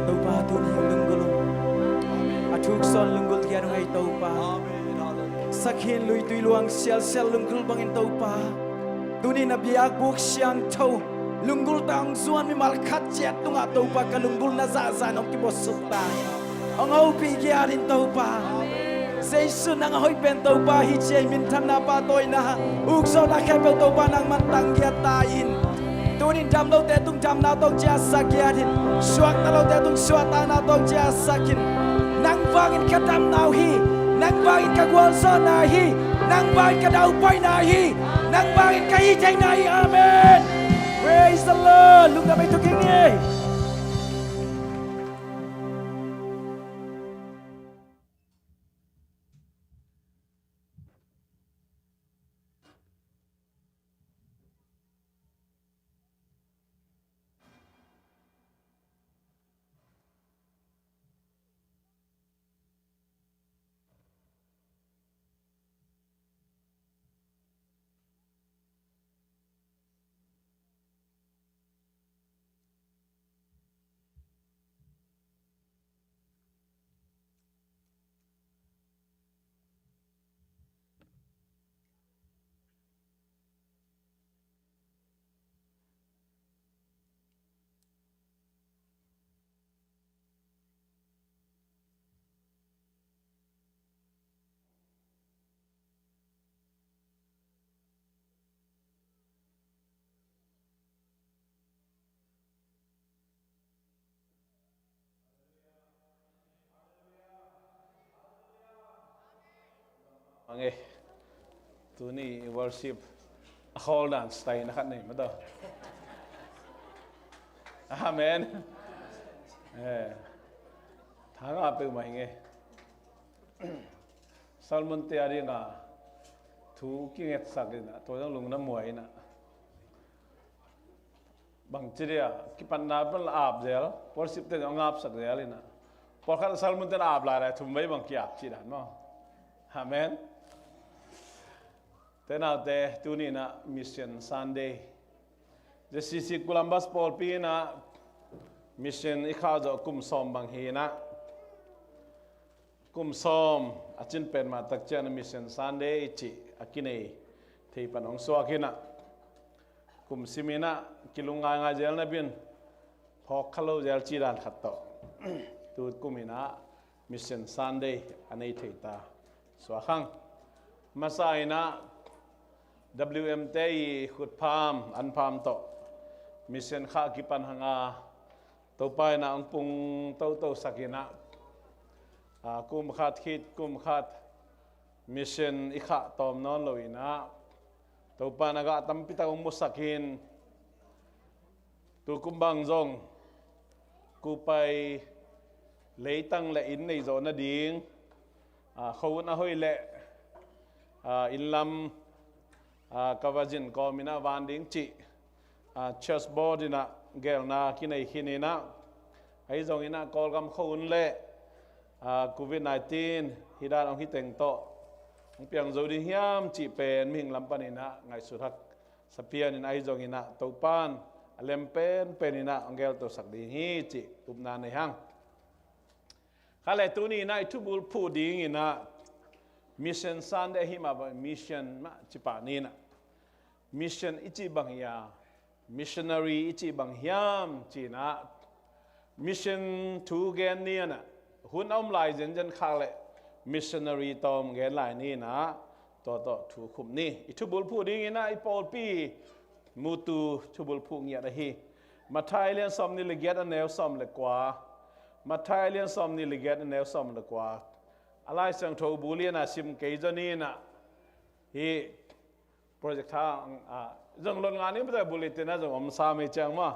Topa tuni lunggulh, a thuk sawn lunggulh hian hong ei Topa. Sakhin luitui luang sialsial lunggulh bangin Topa. Tuni na biakbuk siangtho lunggulh tang zuan mimal khat ciat tungah Topa ka lunggulhna zahzah in hong kibuaksuk ta in. Hong hopih giat in Topa. Jesu nang a hoih pen Topa hi ci-a i minthanna pahtawina, ukzawhna khempeuh Topa nangman tang giat ta in. Tunin dam lote tung damna tawh ciahsak giat in. Suakta lote tung suahtakna tawh ciahsak in. Nang vangin ka damna uh hi. Nang vangin ka gualzawhna hi. Nang vangin ka daupaina hi. Nang vangin ka hih theihna hi. Amen. Praise the Lord. Lungdam ei thukik ni. Mange. Tuni worship a khawl dan style na khat nei mataw. Amen. Eh. Thanga peuhmah hi nge. Salmonte a dinga thu kingetsak inah, tua zong lungna muai inah. Bangci dia, kipatna pan la ap zel, worship te zong ngapsak zel inah. Pawlkhat salmonte na ap lai lai thum vei bang kiap cih dan maw. Amen. Te naute, tuni inah Mission Sunday. J C C Columbus pawlpi inah mission i khah zawh kum sawm bang hi inah. Kum sawm a cin pen mah tak ciangin Mission Sunday i cih a kinei thei pan hong suak hi-in ah, kum sim in ah kilung ngaingai zel napi-in phawk kha lo zel cih dan khat tawh tu kum in ah Mission Sunday a nei thei ta suak hang. Masa in ah W M te i khutpham anpham tawh mission khah kipan hang a, Topa in ah hong pung toto sak in ah, aa, kum khat khit kum khat mission i khah tawm nawn lo in ah, Topa in ah gah tampi tak hong musak hi-in, tu kum bang zong kupai leitang le inn nei zawh nading, aa, khuahun a hoih le, aa, inn lam, aa, ka va zin kawm in ah van ding cih, aa, church board in ah gelna kinei khin in ah, ahi zong in ah Kawlgam khuahun le, aa, covid nineteen hi dan hong hi teng tawh hong piang zo ding hiam cih pen mihing lam pan in ah ngaihsut hak sa pian in, ahi zong in ah Topa in a lem penpen in ah hong geltosak ding hi cih upna nei hang. Kha le tuni in ah i thubulphuh ding in ah Mission Sunday ahi mah bang, mission mah ci pah ni in ah, mission i cih bang hi a, missionary i cih bang hiam ci in ah, mission thu gen ni in ah, hun a om lai zenzen khak leh missionary tawm gen lai ni in ah, tua tawh thu khum ni. I thubulphuh ding in ah i pawlpi mutu thubulphuh ngiat ahi Matthai lian sawmnih le giat a neu sawm le kua. Matthai lian sawmnih le giat a neu sawm le kua. A Lai Siangtho bul in ah sim kei zaw ni in ah, hih project tha, ah, zong lon nga ni, bulletin ah zong om sam hi ciang maw.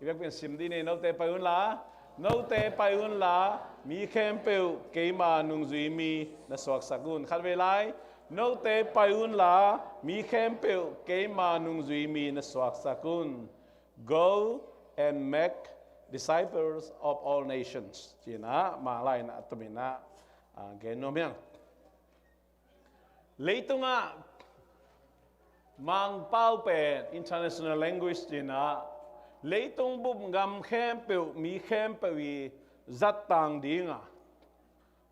I vekpi in sim dih ni, note pai un la, note pai un la, mi khempeuh keima nungzui mi na suaksak un. Khatvei lai, note pai un la, mi khempeuh keima nungzui mi na suaksak un. Go and make disciples of all nations. Ci in ah, Manglai in ah a tom in ah, ah, gen nuam hi ing. Leitungah Mangpau pen international language ci in ah, leitung bup gam khempeuh, mi khempeuh i zat tang ding a,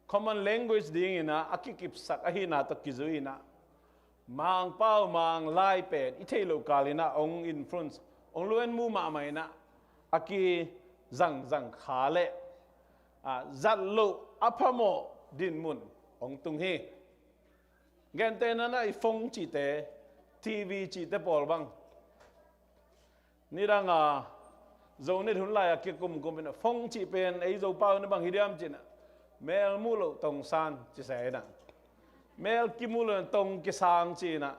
common language ding in ah a kikipsak ahihna tawh kizui in ah, Mangpau, Manglai pen i theih loh kal in ah hong influence, hong luanmu mahmah in ah, a kizangzang kha le, ah, zat loh a phamawh dinmun hong tung hi. Gentehna in ah i phone cihte, T V cihte pawl bang, nidang a Zonet hun lai a kikumkum in ah, phone cih pen ei Zopau in ah bang hi diam ci in ah, mel muh loh tongsan ci se in ah, mel kimuh loh tong kisang ci in ah,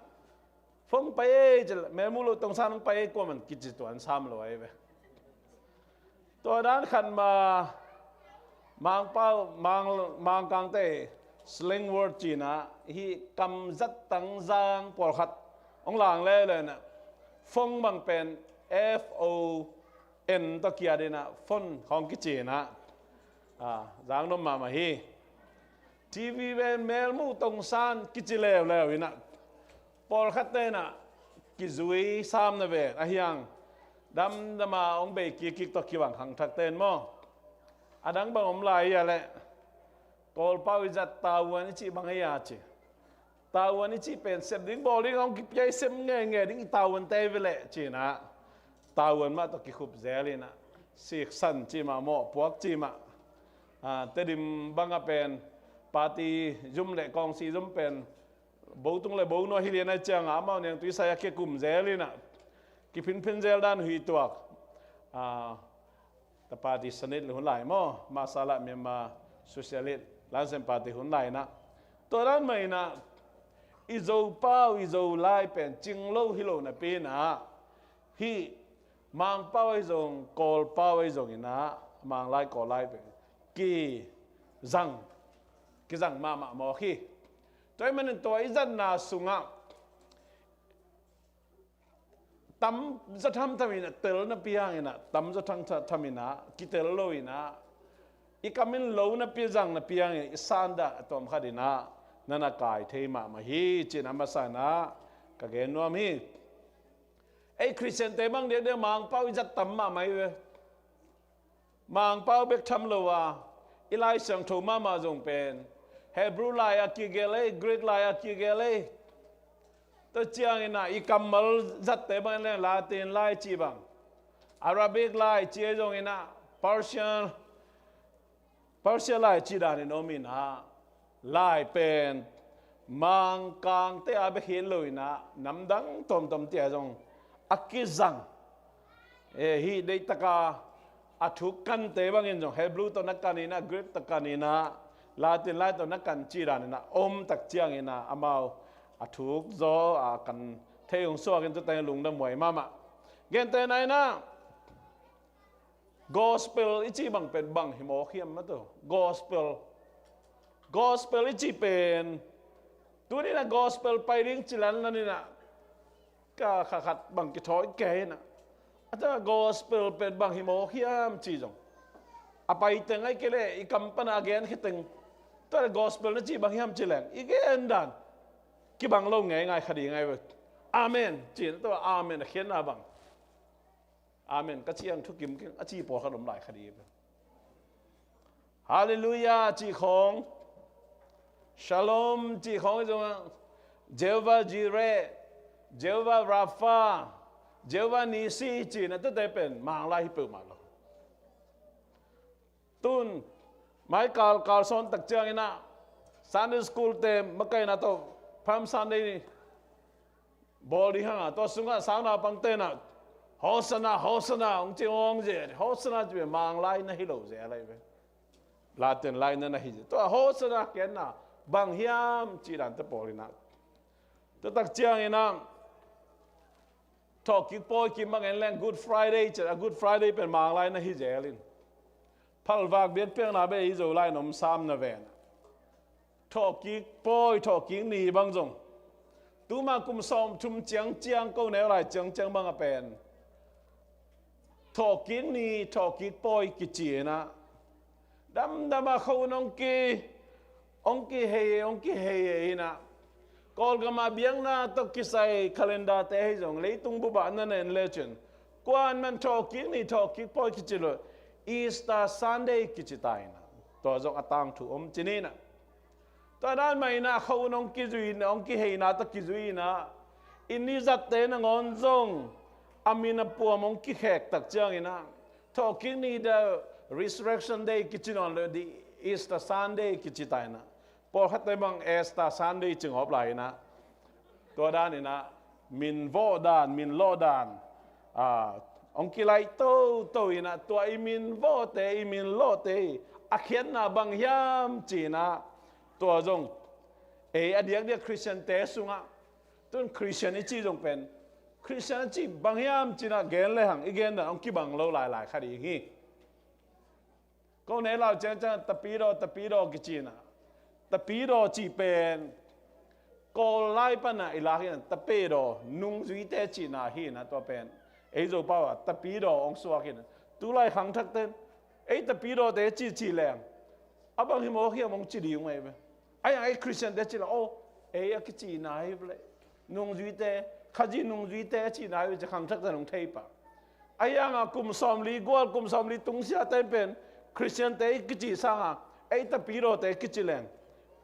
phone pai ei ci leh, mel muh loh tongsan hong pai ei, kuaman kici tuan sam lo ahi ve. Tua dan khat mah, Mangpau, Mang, Mangkangte slang word ci in ah, hih kam zat tang zang pawlkhat hong lang leuleu in ah, phone bang pen F O N tawh kiat in ah, phone hong kici in ah, ah, zang nuam mahmah hi. T V pen mel muh tongsan kici leuleu in ah, pawlkhatte in ah kizui sam na ven, ahi hang damdam a hong bei kikkik tawh kibang khangthakte in maw. A dang bang om lai hi a leh, Kawlpau i zat tavuan i cih bang hi a ci. Tavuan i cih pen sep ding bawl ding a hong kipia i sem ngeingei ding i tavuante ve leh ci in ah, tavuan mah tawh kikhup zel in ah, siksan cih mah, mawhpuak cih mah, ah, Tedim bang ah pen party zum le kawngsi zum pen bo tung le bo nuai hi lian ahih ciangin amau niangtui sai a kikum zel in ah, kiphinphin zel dan uh hi tuak. Ah, ta party Sanit le hun lai maw, Marxist le Myanmar Socialist Lansen Party hun lai in ah, tua dan mah in ah, i Zopau, i Zolai pen cing lo hi lo napi in ah, hih Mangpau ahi zong, Kawlpau ahi zong in ah, Manglai, Kawllai pen kizang, kizang mahmah mawk hi. Tua ahih manin tua i zatna sungah tamzaw thamtham in ah tel napi hang in ah, tamzaw thamtham in ah kitel lo in ah, i kam in lo napi, zang napi hang in ah, i sandah a tuam khat in ah na na kai thei mahmah hi ci in ah, a masa in ah ka gen nuam hi. Ei Khristiante bang diakdiak Mangpau i zat tam mahmah hi ve. Mangpau bek tham lo a, i Lai Siangtho mahmah zong pen Hebrew lai a kigelh ei, Greek lai a kigelh ei. Tua ciangin ah i kammal zatte bang in leng Latin lai ci bang, Arabic lai ci ei zongin ah Persian, Persia lai ci danin om in ah, lai pen Mangkangte a bek hi lo in ah namdang tuamtuamte ah zong a kizang. Eh, hih deihtaka a thuk kante bangin zong Hebrew tawh na kan in ah, Greek tawh kan in ah, Latin lai tawh na kan ci danin ah om tak ciangin ah amau a thuk zaw a kan thei hong suakin tuate lungdam huai mahmah. Gentehna in ah gospel i cih bang pen bang hi mawk hiam maw? Gospel, gospel i cih pen tuni in ah gospel pai ding ci lanlan in ah ka kha khat bang kithawi kei in ah, a ta gospel pen bang hi mawk hiam ci zong a pai teng ahih kei leh i kam pan a gen khia teng, tua gospel na cih bang hiam ci leng i gen dan kibang lo ngeingai kha ding ahi ve. Amen ci in ah tua amen a khiatna bang, amen ka ciang thukim keng a ci pawlkhat om lai kha ding ahi ve. Halleluiah cih khawng, Shalom cih khawng hi zongah, Jehovah Jireh, Jehovah Rapha, Jehovah Nissi ci in ah tuate pen Manglai hi peuhmah lo. Tun mai kal, kal sawn tak ciangin ah Sunday school te makaihna tawh Palm Sunday ni bawl ding hang a, tua sungah sangnaupangte in ah Hosanna, Hosanna hong ci, hong ci. Hosanna ci pen Manglai na hi lo zel ahi ve. Latin lai na na hi zel. Tua Hosanna genna bang hiam cih dante pawl in ah, tua tak ciangin ah thawhkik pawi kim bang en leng Good Friday ci a, Good Friday pen Manglai na hi zel in, phalvak biakpiakna bek i Zolai in om sam na ven ah, thawhkik pawi, thawhkik ni bang zong tuma kum sawmthum ciangciang ko neu lai ciangciang bang a pen thawhkik ni, thawhkik pawi kici in ah, damdam a khua un hong ki, hong kihei, hong kihei in ah, Kawlgam a biakna tawh kisai calendar te hi zong leitung bup ah na na en lecin, kuaman thawhkik ni, thawhkik pawi kici lo, Easter Sunday kici ta in ah, tua zong a tangthu om ci ni in ah. Tua dan mah in ah khua un hong kizui, hong kiheina tawh kizui in ah, i ni zatte nangawn zong a min a puam hong kikhek tak ciangin ah, thawhkik ni the Resurrection Day kici nawn lo, the Easter Sunday kici ta in ah, pawlkhatte bang Easter Sunday ci ngawp lai in ah, tua dan in ah min vawh dan, min lawh dan, ah, hong kilaih toto in ah, tua i min vawhte, i min lawhte a khiatna bang hiam ci in ah, tua zong ei a diakdiak Khristiante sungah, tun Khristian i cih zong pen Khristian a cih bang hiam ci in ah gen le hang i gen dan hong kibang lo lailai kha ding hi. Ko ne lau ciangciang tapidaw, tapidaw kici in ah, tapidaw cih pen Kawl lai pan ah i lak in ah tapedaw, nungzuite cihna hi in ah, tua pen ei Zopau ah tapidaw hong suak in ah, tulai khangthakte in ei tapidawte ci ci leng a bang hi mawk hiam hong ci ding uh ahi ve. Ahi hang ei Khristiante ci leng, oh, ei a kicihna hi ve leh, nungzuite, Khazih nungzuite a cihna hi ve ci khangthakte in hong thei pah. Ahi hang a kum sawmli gual, kum sawmli tungsiate in pen Khristiante i kicih sang a ei tapidawte kici leng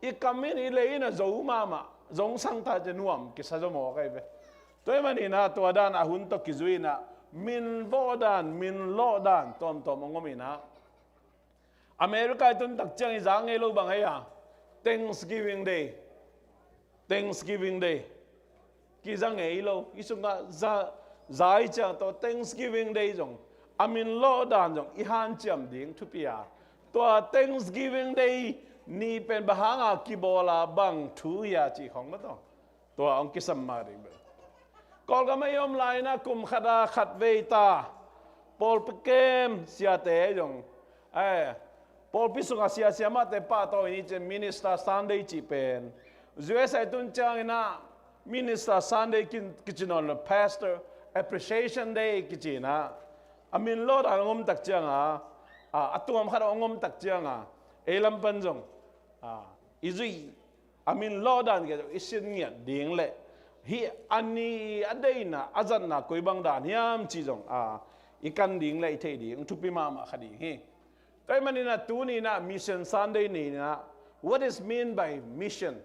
i kam in i lei in a zo mahmah, zong sang ta ci nuam kisa zaw mawk ahi ve. Tua ahih manin ah tua dan a hun tawh kizui in ah min vawh dan, min lawh dan tuamtuam hong om in ah, America i tun tak ciang i za ngei lo bang ahi a, Thanksgiving Day. Thanksgiving Day kiza ngei lo. I sungah za, za i ciang tawh Thanksgiving Day zong a min lawh dan zong i hanciam ding thupi a, tua Thanksgiving Day ni pen bang hanga kibawl a, bang thu hi a cih khawng maw tawh, tua hong kisam mah ding bel. Kawlgam ah i om lai in ah kum khat a khat vei ta pawlpi kem siate zong, eh, pawlpi sungah sia, siamahte pahtawi ni ci-in Minister Sunday cih pen, U S A i tun ciangin ah Minister Sunday ki, kici nawn lo, Pastor Appreciation Day kici in ah, a min lawh dan hong om tak ciang a, a, a tuam khat hong om tak ciang a, ei lam pan zong, a, i zuih, a min lawh dan kei zong i sin ngiat ding leh, hih a ni a deihna, a zatna koi bang dan hiam cih zong, a, i kan ding leh i theih ding thupi mahmah kha ding hi. Tua ahih manin ah tuni in ah Mission Sunday ni in ah What is mean by mission?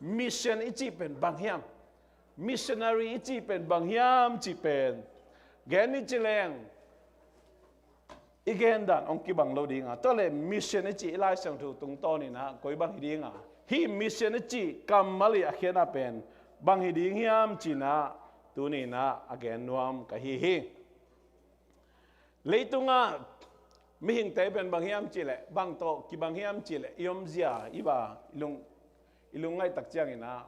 Mission i cih pen bang hiam? Missionary i cih pen bang hiam cih pen gen ni ci leng, i gen dan hong kibang lo ding a, tua leh mission i cih i Lai Siangtho tungtawn in ah koi bang hi ding a, hih mission i cih kammal i a khiatna pen bang hi ding hiam ci-in ah tuni in ah a gen nuam ka hi hi. Leitungah mihingte pen bang hiam cih leh, bang tawh kibang hiam cih leh, i omzia i va, i lung, i lungngaih tak ciangin ah,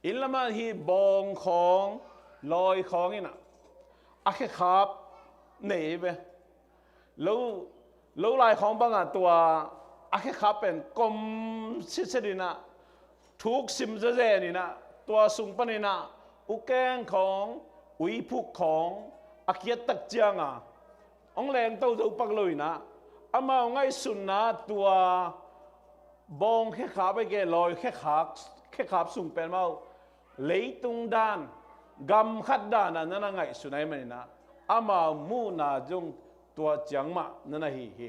inn lamah hih bawng khawng, lawi khawng in ah a khekhap nei ve. Lo, lo lai khawng bangah tua a khekhap pen kom sitset in ah, thuk sim zezen in ah, tua sung panin ah ukeng khawng, uiphuk khawng a kiat tak ciang a, hong lengto zo pak lo in ah, amau ngaihsutna tua bawng khekhap ahih kei leh lawi khekhap, khekhap sung pen amau leitung dan, gam khat dan a na na ngaihsun ahih manin ah, amau muhna zong tua ciang mah na na hi hi.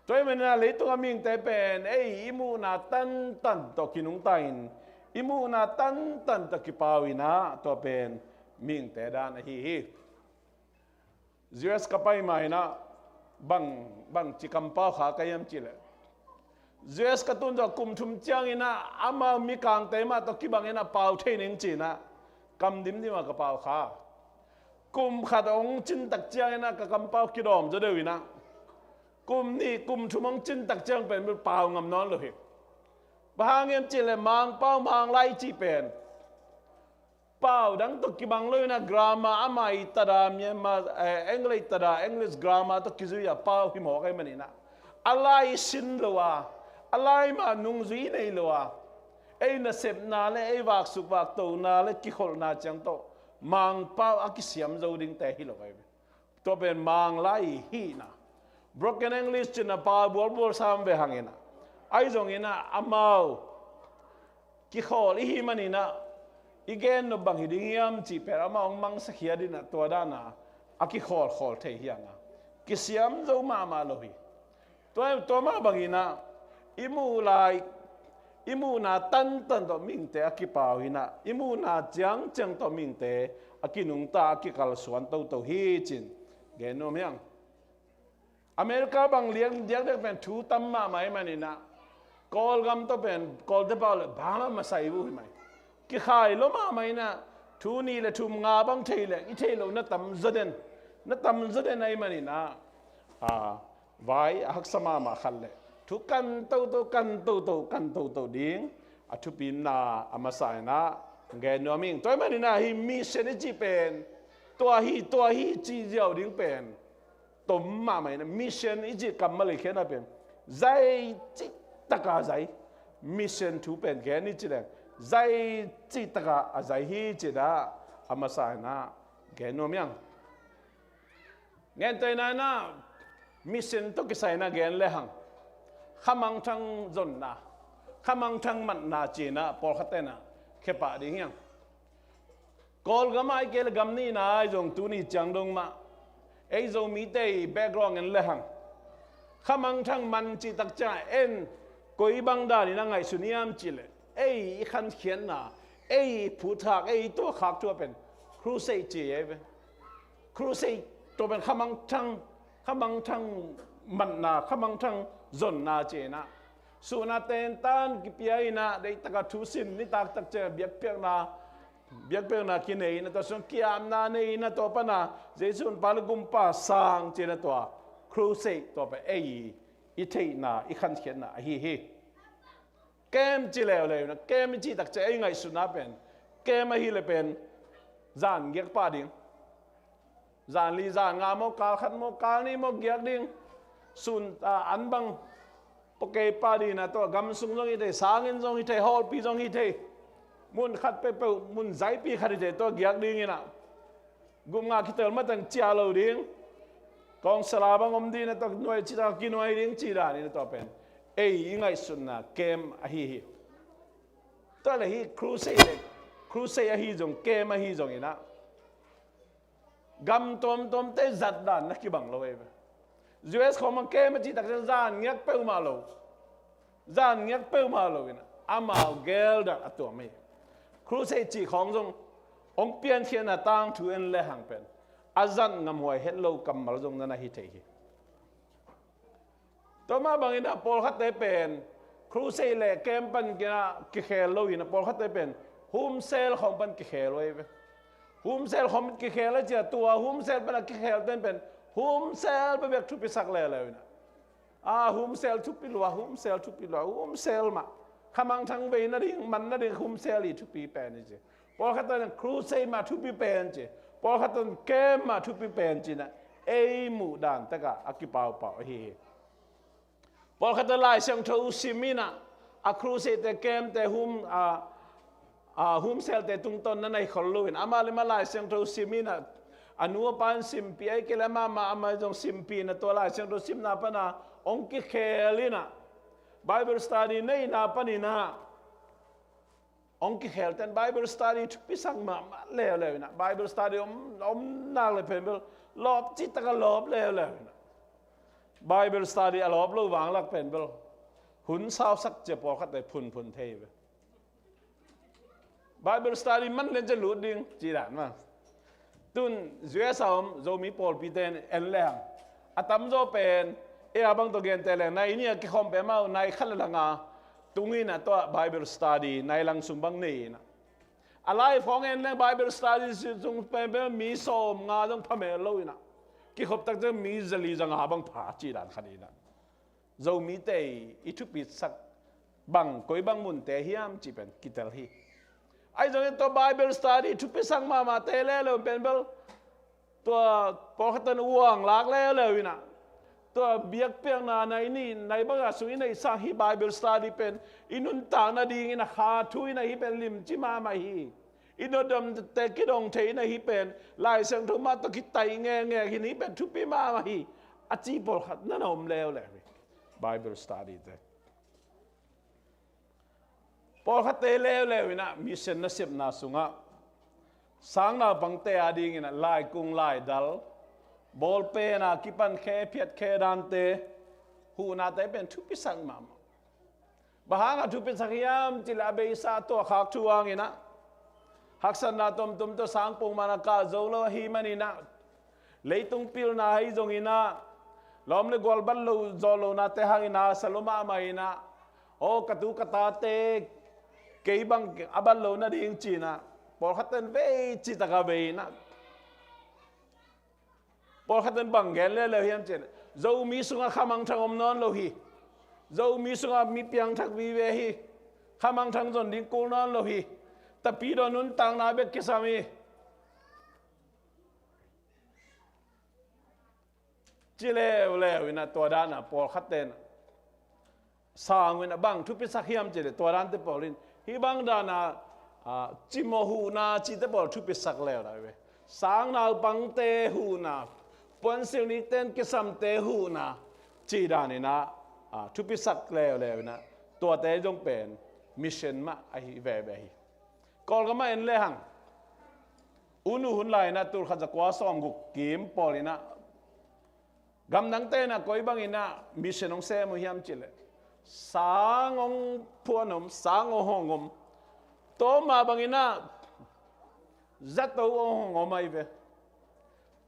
Tua ahih manin ah leitung a mihingte pen ei i muhna tantan tawh kinungta in, i muhna tantan tawh kipau in ah, tua pen mihingte dan ahi hi. U S ka pai ma in ah bang, bangci kampau kha ka hiam cih leh, U S ka tun zawh kum thum ciangin ah amau mikangte mah tawh kibang in ah pau thei ning ci-in ah kam dimdim a ka pau kha. Kum khat hong cin tak ciangin ah ka kampau kidawm zaw deuh in ah, kum nih kum thum hong cin tak ciang pen pau ngam nawn lo hi. Bang hang hiam cih leh Mangpau Manglai cih pen pau dang tawh kibang lo in ah, grammar a mai tada, Myanmar, eh, English tada, English grammar tawh kizui a pau hi mawk ahih manin ah, a lai sin lo a, a lai mah nungzui nei lo a, ei nasepna le ei vaksuk vaktona le kikholhna ciang tawh Mangpau a kisiam zo dingte hi lo ahi ve. Tua pen Manglai hihna. Broken English ci-in ah pau bualbual sam ve hang in ah, ahi zongin ah amau kikhawl i hih manin ah, i gen nop bang hi ding hiam cih pen amah hong mangsak hi a, ding ah tua dan a a kikhawlkhawl thei hi hang a, kisiam zo mahmah lo hi. Tua, tua mah bangin ah i muh lai, i muhna tantan tawh mihingte a kipau in ah, i muhna ciangciang tawh mihingte a kinungta, a kikalsuan toto hi ci-in gen nuam hi hang. America bang liang diakdiak pen thu tam mahmah ahih manin ah, Kawlgam tawh pen Kawlte pau le bang a masa uh hi mai. Kikhai lua mahmah in ah, thu nih le thum nga bang thei le i theih loh na tam zaw den, na tam zaw den ahih manin ah, a, vai a haksa mahmah khat le thu kan toto, kan toto, kan toto ding a thupina a masa in ah gen nuam ing. Tua ahih manin ah hih mission i cih pen tua hi, tua hi cih ziau ding pen tom mahmah in ah, mission i cih kammal i khiatna pen zai cih taka zai, mission thu pen gen i cih leng zai cih taka a zai hi ci-in ah a masa in ah gen nuam hi hang. Gentehna in ah mission tawh kisai in ah gen le hang, khamangthang zonna, khamangthang matna ci-in ah pawlkhatte in ah khia pah ding hi hang. Kawlgam ahih kei le gam nihna ahi zong tuni ciang dong mah, ei Zomite i background en le hang, khamangthang man cih tak ciang en, koi bang dan in a ngaihsun hiam cih leh, ei i khankhiatna, ei i phuthak, ei i tuahkhak thu a pen crusade ci ahi ve. Crusade tua pen khamangthang, khamangthang matna, khamangthang zonna ci-in ah, suhna tentan kipia in ah, deihtak a thusim, nitak tak ciang biakpiakna, biakpiakna kinei in ah, tua sung ki-apna nei in ah, tua pan a Jesu in Pa le Gumpa sang ci-in ah, tua crusade tua pen ei i theihna, i khankhiatna ahi hi. Camp ci leuleu in ah, camp i cih tak ciang ei ngaihsutna pen camp ahih leh pen zan giak pah ding. Zan li zan nga maw, kal khat maw, kal nih maw giak ding. Sun, a, an bang pua kei pah ding in ah, tua gam sung zong hi thei, sang inn zong hi thei, hawlpi zong hi thei, mun khat peuhpeuh, mun zaipi khat hi thei, tua giak ding in ah, gum nga kitel mateng ciah lo ding. Kawngsala bang om ding in ah, tua nuai cih tak a kinuai ding cih dan in ah, tua pen ei i ngaihsutna camp ahi hi. Tua leh hih crusade leh, crusade ahi zong, camp ahi zong in ah, gam tuamtuamte zat dan na kibang lo ei ve. U S khawng bang camp a cih tak ciang zan giak peuhmah lo. Zan ngiat peuhmah lo in amau geldah a tuam hi. Crusade cih khawng zong hong piankhiatna tangthu en lehang pen a zat ngamhuai het lo kammal zong na na hi thei hi. Tua mah bangin a pawlkhatte pen crusade le camp pan kina kikhel lo in a pawlkhatte pen humsel khawng pan kikhel uh hi ve. Humsel khawng kikhel a cia tua humsel pan a kikhel ten pen humsel bebek thupi sak leuleu in a. A humsel thupi lua, humsel thupi lua, humsel mah. Khamangthang vei nading, man nading humsel i thupi pen i ci. Pawlkhat tan crusade mah thupi pen ci. Pawlkhat tan camp mah thupi pen ci na. Ei muh dan taka a kipaupau ahi hi. Pawlkhat tan Lai Siangtho sim in a, a crusade te camp te hum, a, a, humselte tungtawn na nei khol lo in, amah le amah Lai Siangtho sim in a, a nu a pan simpih, ahih kei leh amah mah amah zong simpih in a, tua Lai Siangtho simna pan a hong kikhel in a, Bible study neihna pan in a, hong kikhel ten Bible study thupisak mahmah leuleu in a, Bible study om, om nak le pen bel lawp cih tak a lawp leuleu in a, Bible study a lawp lo vanglak pen bel hun sausak cia pawlkhatte phunphun thei ve. Bible study man len cia lut ding ci dan mah. Tun U S A om Zomi pawlpite en lehang a tamzaw pen, ei a bang tawh gente leng nai nih a kikhawm pen amau nai khat le nga tung in a tua Bible study nai lang sung bang nei in a. A lai phawng en leng Bible study sung pen pen mi sawm nga zong phamel lo in a. Kikhop tak ciang mi zali za nga bang pha ci dan khat in a. Zomite i thupisak bang, koi bang munte hiam cih pen kitel hi. Ahi zongin tua Bible study thupisak mahmahte leuleu pen bel tua pawlkhat tan uang lak leuleu in a, tua biakpiakna nai nih nai bang a sung i neih sang hi Bible study pen i nuntak nadingin a kha thu in a hi pen limci mahmah hi. I nodamte kidong thei in a hi pen Lai Siangtho mah tawh kitaih ngekngek in hi pen thupi mahmah hi. A ci pawlkhat na na om leuleu hi. Bible study te. Pawlkhatte leuleu in a mission nasepna sungah sang naupangte adingin a laikung laidal, bawlpen a kipan khe phiat khe dante, huhnate pen thupisak mahmah. Bang hangah thupisak hiam cih leh a beisa tuahkhak thu hangin a haksatna tomtom tawh sang pongman a kah zo lo ahih manin a leitung pilna ahi zongin a lawm le gual bat lo zawh lonate hangin a sa lua mahmah in a, aw ka tu ka tate kei bang a bat lo nading ci in a pawlkhat ten vei cih tak a vei in a. Pawlkhat in bang gen leuleu hiam cih leh Zomi sungah khamangthang om nawn lo hi. Zomi sungah mi piangthak vive hi. Khamangthang zon ding kul nawn lo hi. Tapidaw nuntakna bek kisam hi. Ci leuleu in a tua dan a pawlkhat ten sang in a bang thupisak hiam cih leh tua dante pawl in hih bang dan a, a, cimawh huhna cihte pawl thupisak leuleu ve. Sang naupangte huhna, puansilh nikten kisamte huhna cih dan in a, a, thupisak leuleu in a tuate zong pen mission mah ahi veve hi. Kawlgam ah en lehang U Nu hun lai in a tul khat za kua sawm guk kim pawl in a gamdangte in a koi bangin a mission hong sem uh hiam cih leh sang hong phuan om, sang hong hong om. Tua mah bangin a zato hong hong om ahi ve.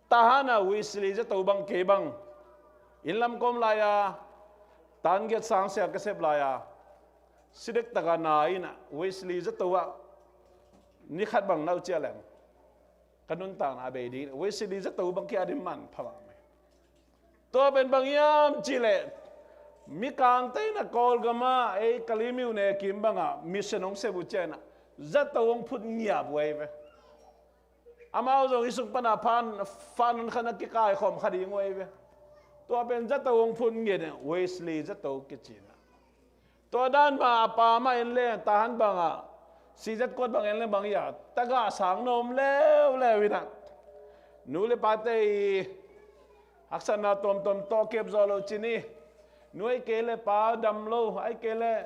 Tahan a Wesley zato bang kei bang inn lam kawm lai a tan giat sang sia ka sep lai a sidek taka na in a Wesley zato ah ni khat bang na uh ciah leng ka nuntakna a bei ding. Wesley zato bang kia ding man pha mahmah. Tua pen bang hiam cih leh Mikangte in a Kawlgam ah ei Kalaymyo ne kim bangah mission hong sep uh ciangin a zato hong phut ngiap uh ahi ve. Amau zong hih sung pan a phan, phan hun khat na kikaikhawm kha ding uh ahi ve. Tua pen zato hong phut ngiat in Wesley zato kici in a. Tua dan mah a pa mah en leng tahan bangah C Z kuat bang en leng bang hi a tagah sang na om leuleu in a nu le pate i haksatna tuamtuam tawh kep zawh loh cin hi. Nu ahih kei leh pa dam lo ahih kei leh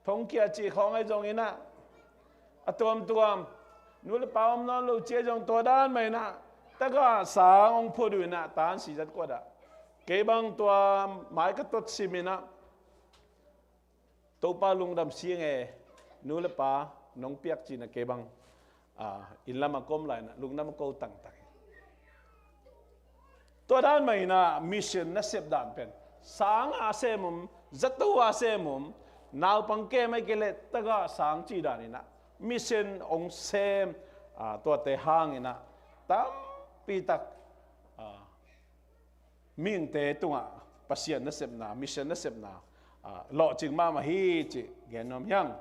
thongkia cih khawng ahi zongin a a tuamtuam nu le pa om nawn lo cih ahi zong tua dan mah in a tagah sang hong phut uh in a tahan C Z kuat ah kei bang tua mai ka tot sim in a Topa lungdam sing e, nu le pa nong piak cihna kei bang, ah, inn lamah ka om lai-in ah lungdam ko tangtang hi. Tua dan mah in ah mission nasep dan pen sang a sem om, zato a sem om, naupang kem ahih kei leh tagah sang cih dan in ah mission hong sem, ah, tuate hangin ah tampi tak, ah, mihingte tungah Pasian nasepna, mission nasepna, ah, lawhcing mahmah hi cih gen nuam hi hang.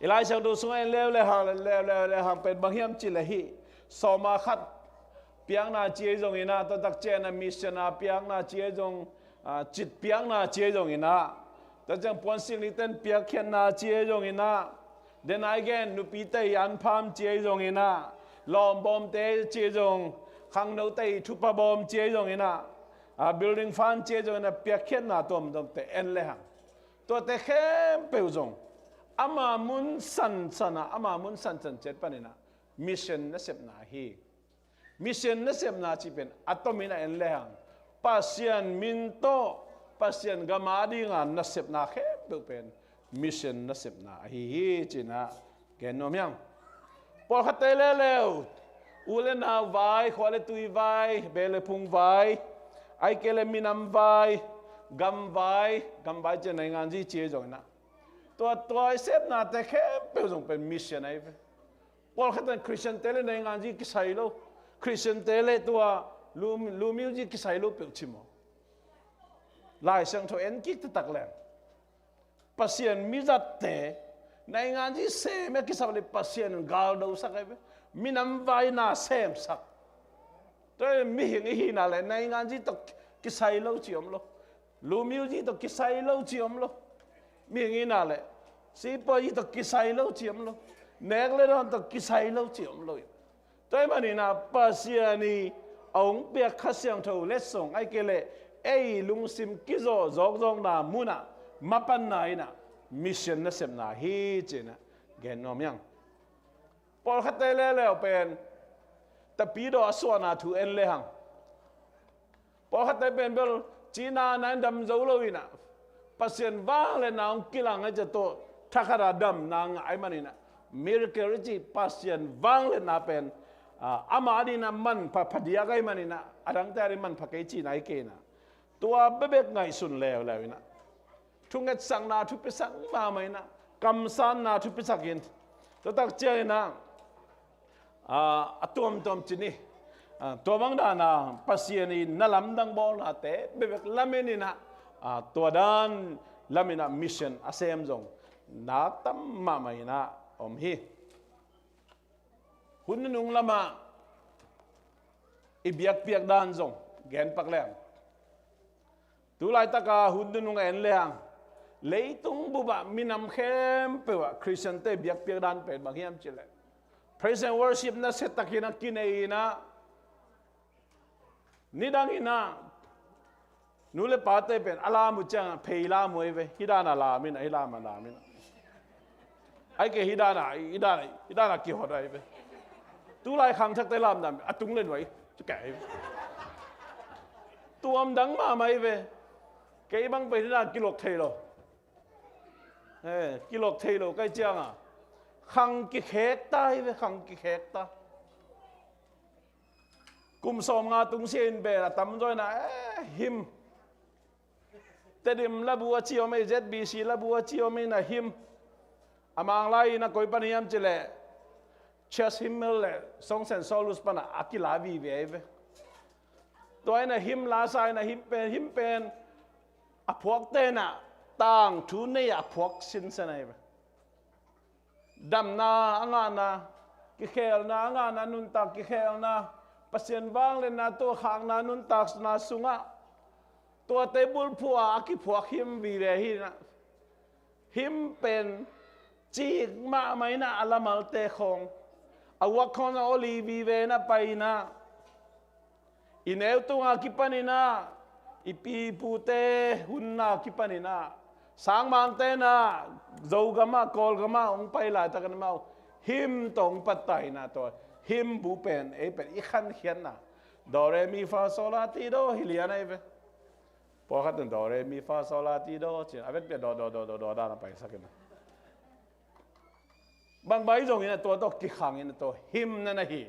I Lai Siangtho sungah en leuleu hang, leuleu hang pen bang hiam cih leh hih sawm a khat piakna ci ahi zongin ah, tua tak ciangin ah mission a piakna ci ahi zong, ah, cit piakna ci ahi zongin ah, tua ciang puansik niten piakkhiatna ci ahi zongin ah, den a i gen nupite i anpham ci ahi zongin ah, lawmbawmte ci ahi zong, khangnote i thupha bawm ci ahi zongin ah, ah, building fund ci ahi zongin ah, piakkhiatna tuamtuamte en le hang. Tuate khempeuh zong ama mun sansan ah, ama mun sansan ciat panin ah mission nasepna hi. Mission nasepna cih pen a tomin a en le hang, Pasian min tawh Pasian gam a dinga nasepna khempeuh pen mission nasepna ahi hi ci-in ah gen nuam hi hang. Pawlkhatte leuleu, u le nau vai, khua le tui vai, beh le phung vai, ahih kei leh minam vai, gam vai, gam vai ci-in nainganzi ci ahi zongin ah, tua, tua i sepnate khempeuh zong pen mission ahi ve. Pawlkhat in Khristiante le nainganzi kisai lo, Khristiante le tua lu, lu music kisai lo peuh ci maw. Lai Siangtho en kik taktak leng, Pasian mizatte nainganzi sem a kisap leh Pasian in galdosak ahi ve. Minam vai na semsak. Tua mihing i hihna leh nainganzi tawh kisai lo ci om lo. Lu music tawh kisai lo ci om lo. Mihing i hihna leh sipuazi tawh kisai lo ci om lo. Nek le dawn tawh kisai lo ci om lo. Tua ahih manin ah Pasian in a hong piak Kha Siangtho letsong ahih kei leh ei lungsim kizawh zawkzawkna munah mapanna in ah mission nasepna hi ci-in ah gen nuam hi hang. Pawlkhatte leuleu pen tapidaw a suahna thu en le hang. Pawlkhatte pen bel cihna na in dam zo lo in ah, Pasian vangliatna hong kilang ahih ciang tua thakhat a damna ngah ahih manin ah, miracle i cih Pasian vangliatna pen, ah, ama adingin ah manpha phadiak ahih manin ah, adangte ading manpha kei cihna hi kei in ah, tua bekbek ngaihsun leuleu in ah, thungetsakna thupisak mahmah in ah, kamsanna thupisak in, tua tak ciangin ah, ah, a tuamtuam ci ni. Ah, tua bang dan a Pasian in na lamdang bawlnate bekbek lamen in ah, ah, tua dan lamen ah mission a sem zong na tam mahmah in ah om hi. Hun nunung lamah i biakpiak dan zong gen pak leng, tu laitaka hun nunung en le hang, leitung bupah minam khempeuh ah Khristiante biakpiak dan pen bang hiam cih leh, praise and worship nasia takin a kinei in ah, nidang in ah nu le pate pen a lam uh ciangah phei lam uh ahi ve. Hih dan a lam in ah, hih lam a lam in ah, ahih kei hih dan a, hih dan a, hih dan a kihot ahi ve. Tu lai khangthakte lamdang a tung le nuai ci kei ahi ve. Tuamdang mahmah ahi ve. Kei bang pen hih dan kilok thei lo. Eh, kilok thei lo ka hih ciangah khang kikhek ta ahi ve, khang kikhek ta. Kum sawmnga tung sia in pen a tamzaw in ah, eh, hymn, Tedim labu a ci om ei, Z B C labu a ci om ei in ah hymn, a Manglai in ah koi pan hiam cih leh Church Hymnal le Songs and Sorrows pan ah a kila vive ahi ve. Tua in ah hymn lasa in ah hymn pen, hymn pen a phuakte in ah tangthu nei a phuak sinsen ahi ve. Damna a ngahna, kikhelna a ngahna, nuntak kikhelna, Pasian vangliatna tawh khakna nuntakna sungah tuate bulphuh a a kiphuak hymn vive hi in ah, hymn pen cik mahmah in ah a lamalte khawng, a uak khawng a oli vive in ah pai in ah, i neu tunga kipan in ah, i pi i pute hunna kipan in ah, sangmangte in ah Zogam ah, Kawlgam ah hong pai laitakin amau hymn tawh hong patta in ah, tua hymn bu pen ei pen i khankhiatna, do re mi fa so la ti do hi lian ahi ve. Pawlkhat in do re mi fa sol la ti do ci-in a vekpi a do do do do do dan a paisak in a. Bang bai zongin a tua tawh kikhangin a tua hymn na hi.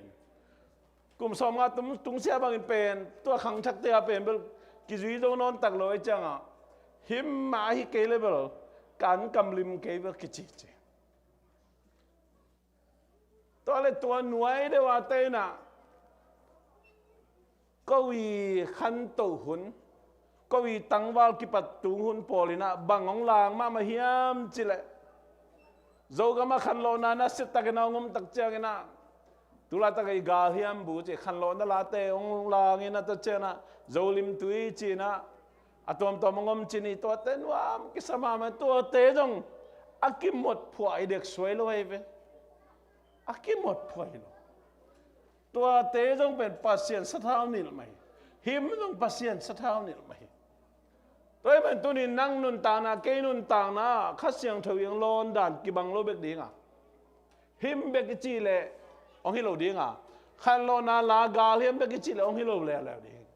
Kum sawmnga tung, tungsiah bangin pen tua khangthakte a pen bel kizui zo nawn tak lo ei ciangah hymn mah ahi kei le bel kan kamlim kei bel kici ci. Tua le tua nuai deuh a te inah ko i khantoh hun, ko i tangval kipat tung hun pawl inah bang hong lang mahmah hiam cileh Zogam a khanlawhna na sittakin a hong om tak cianginah tulaitak i galhiam bu ci khanlawhna late hong langin a ta cianah Zolim tui cinah a tuamtuam hong om cin i tuate nuam kisa mahmah tuate zong a kimot phuah i dek suai lo hei ve. A kimot phuah hi lo. Tuate zong pen Pasian sathau nilh mah hi. Hymn zong Pasian sathau nilh mah hi. Tua hi pen tunin nang nuntakna kei nuntakna Kha Siangtho i hong lawn dan kibang lo bek dinga hymn bek i cih leh hong hi lo dinga khanlawhna la galhiam bek i cih leh hong hi lo leuleu ding.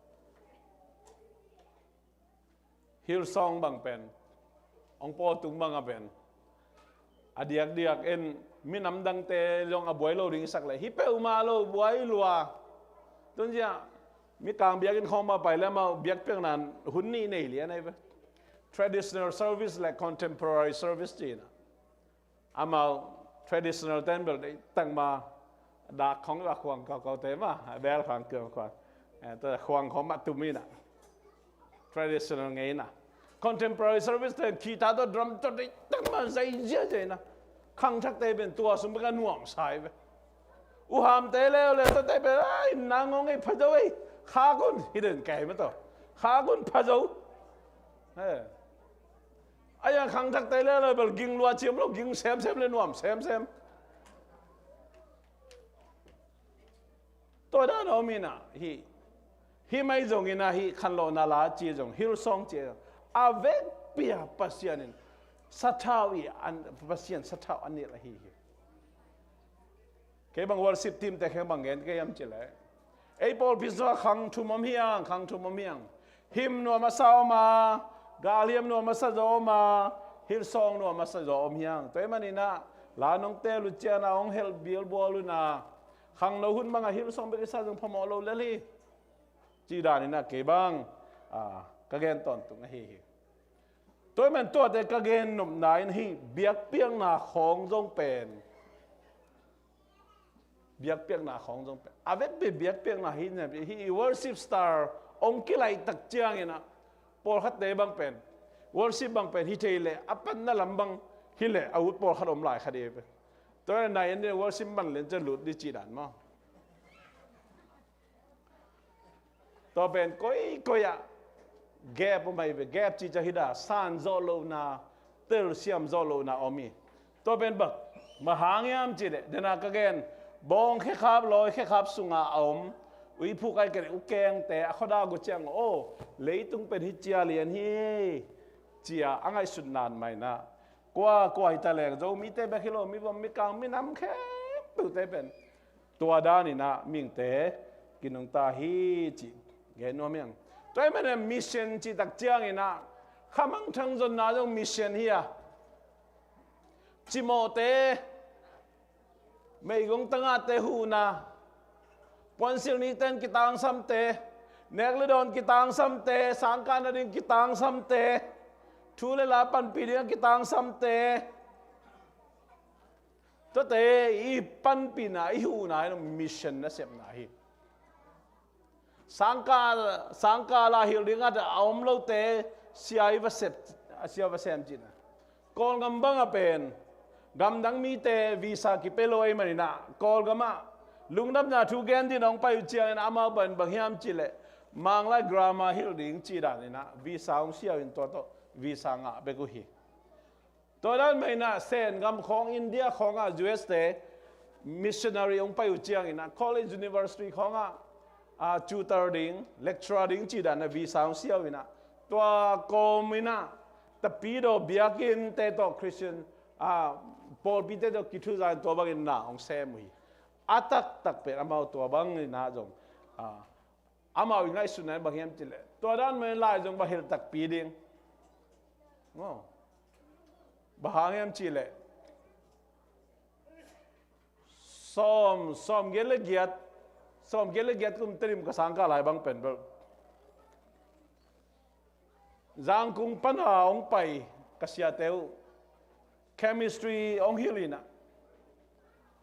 Hillsong bang pen hong pawl tung banga pen a diakdiak en minam dangte zong a buai lo ding i sak leh hi peuhmah lo buai lua. Tunzia Mikang biakinn khawng mah pai le amau biakpiakna hun nih nei lian ahi ve. Traditional service le contemporary service cihna amau traditional ten bel deih tangma dak khawng i va khuang kaukaute mah a bel khang khuang khuang khuang khawng mah tum inah traditional ngei inah contemporary service ten khita tawh drum tawh deih tangma zai ziazia inah khangthakte pen tua sung bek a nuamsa hi ve. Uhamte leuleu tawte pen a inna ngawng ei phazo ei khakun hi den kei mah tawh khakun phazo. A yang khangthakte leuleu bel ging lua ciam lo ging semsem le nuam semsem. Tua dan a om inah hi hi mai zongin a hi khanlawhna la ci zong Hillsong ci zong a vekpi a Pasian in sathau i Pasian sathau a nilh ahi hi. Kei bang worship team te kheng bang gen kei am cileh ei pawlpi sungah khang thum om hiang khang thum om hiang. Hymn nuam a sa om a galhiam nuam a sa zaw om a Hillsong nuam a sa zaw om hiang. Tua hi maninah la nong tel uh ciana hong helh bilbual una khangno hun bangah Hillsong bek i sa zong phamawh lo lel hi. Cih daninah kei bang ka gen tawntung ahi hi. Tua hi man tuate ka gen nopna in hi biakpiakna khawng zong pen biakpiakna khawng zong pen a vekpi biakpiakna hi hi i worship star hong kilaih tak cianginah pawlkhatte bang pen worship bang pen hi thei leh a panna lam bang hi leh a ut pawlkhat om lai kha dih hi pen. Tua hi nai en dih worship man len cian lut dih cih dan maw? Tua pen koikoi ah gap om ahi ve. Gap cih ciang hi dah san zawh lohna telsiam zawh lohna om hi. Tua pen bak mah hang hiam cih leh dena ka gen bawng khekhap lawi khekhap sungah a om uiphuk ai kei u kengte a khuadak uh ciang aw leitung pen hi cia lian hi cia a ngaihsut nan mainah kua kua hi ta leng Zomite bek hi lo mi vom mi kang minam khempeuhte pen tua daninah mihingte kinungta hi cih gen nuam hiang. Tua hi manin mission cih tak cianginah khamangthang zonna zong mission hi a cimawhte meigong tangahte huhna puansilh niten kitangsamte nek le dawn kitangsamte sangkah nading kitangsamte thu le la panpih dingah kitangsamte tuate i panpihna i huhna in mission nasepna hi. Sangkah sangkah lah hilh dingah a om lote sia i va sep a sia va sem cihna. Kawlgam bangah pen gamdang mite visa kipia lo ei maninah Kawlgamah lungdamna thu gen din hong pai uh ciangin amau bang bang hiam cihleh Manglai grammar hilh ding cih daninah visa hong sia uh in tua tawh visa ngah bek uh hi. Tua dan mah inah Sen gam khawng India khawngah U S te missionary hong pai uh cianginah college university khawngah a tutor ding lecturer ding cih danah visa hong sia uh inah tua kawm inah tapidaw biakinnte tawh Christian a pawlpite tawh kithuza in tua bangin na hong sem uh hi. A taktak pen amau tua bangin ah zong a amau i ngaihsutna in bang hiam cihleh Tua dan manin lai zong bang hilh takpi ding. Maw. Bang hang hiam cih leh sawm, sawm giat le giat, sawm giat le giat kum Tedim ka sang kah lai bang pen bel Zangkung pan a hong pai ka siate uh, chemistry hong hilh in ah,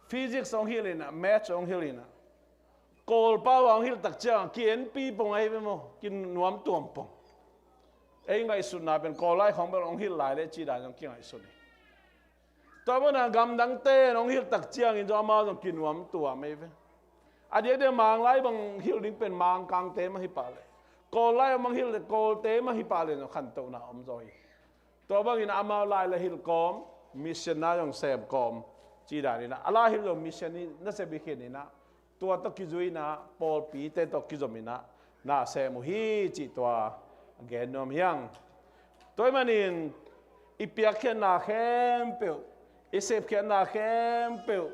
physics hong hilh in ah, maths hong hilh in ah, Kawlpau a hong hilh tak ciang ki-enpi pong ahi ve maw, kinuam tuam pong. Ei ngaihsutna pen Kawl lai khawng bel hong hilh lai leh cih dan zong kingaihsun hi. Tua bang a gamdangte in hong hilh tak ciangin zong amau zong kinuam tuam ahi ve. A diakdiak Mang lai bang hilh ding pen Mangkangte mah hi pah leh, Kawl lai bang hilh leh Kawlte mah hi pah leh zong khantohna om zaw hi. Tua bangin amau lai la hilh kawm, mission na zong sem kawm, cih dan in ah, a lai hilh zong mission hi nasep hi khin in ah, tua tawh kizui in ah, pawlpite tawh kizom in ah, na sem uh hi cih tua gen nuam hi hang. Tua ahih manin i piakkhiatna khempeuh, i sepkhiatna khempeuh,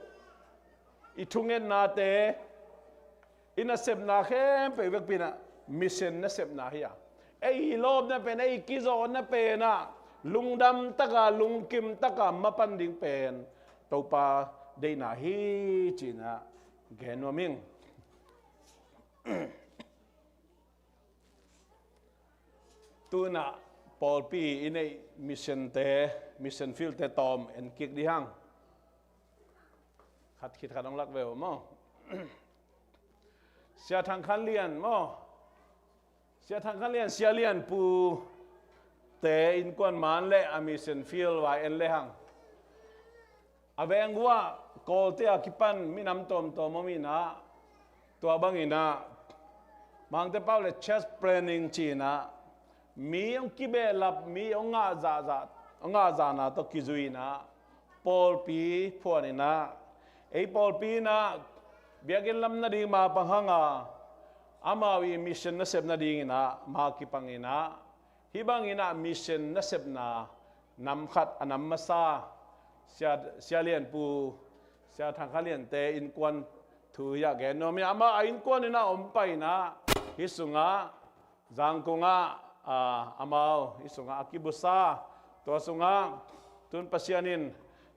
i thungetnate, i nasepna khempeuh i vekpi in ah mission nasepna hi a. Ei i lawpna pen, ei i kizawhna pen ah lungdam tak a, lungkim tak a mapan ding pen Topa deihna hi ci-in ah gen nuam ing. Tu-in ah pawlpi i neih missionte, mission fieldte tawm en kik dih hang. Khat khit khat hong lak ve uh maw. Sia Thang Khan Lian maw. Sia Thang Khan Lian, Sia Lian Pu te innkuan man le a mission field vai en le hang. A veng uh ah Kawlte a kipan minam tawmtawm om in ah, tua bangin ah Mangte pau le church planning ci-in ah, mi hong kibehlap, mi hong ngah zahzah, hong ngah zahna tawh kizui in ah, pawlpi phuan in ah, ei pawlpi in ah biakinn lam nading ma pang hang a, amau i mission nasep nadingin ah ma kipang in ah, hih bangin ah mission nasepna nam khat, a nam masa, Sia, Sia Lian Pu, Sia Thang Khan Lian te innkuan thu hi a gen nuam hi. Amah a innkuan in ah om pai in ah, hih sungah Zangkung ah, a, amau hih sungah a kibusa, tua sungah tun Pasian in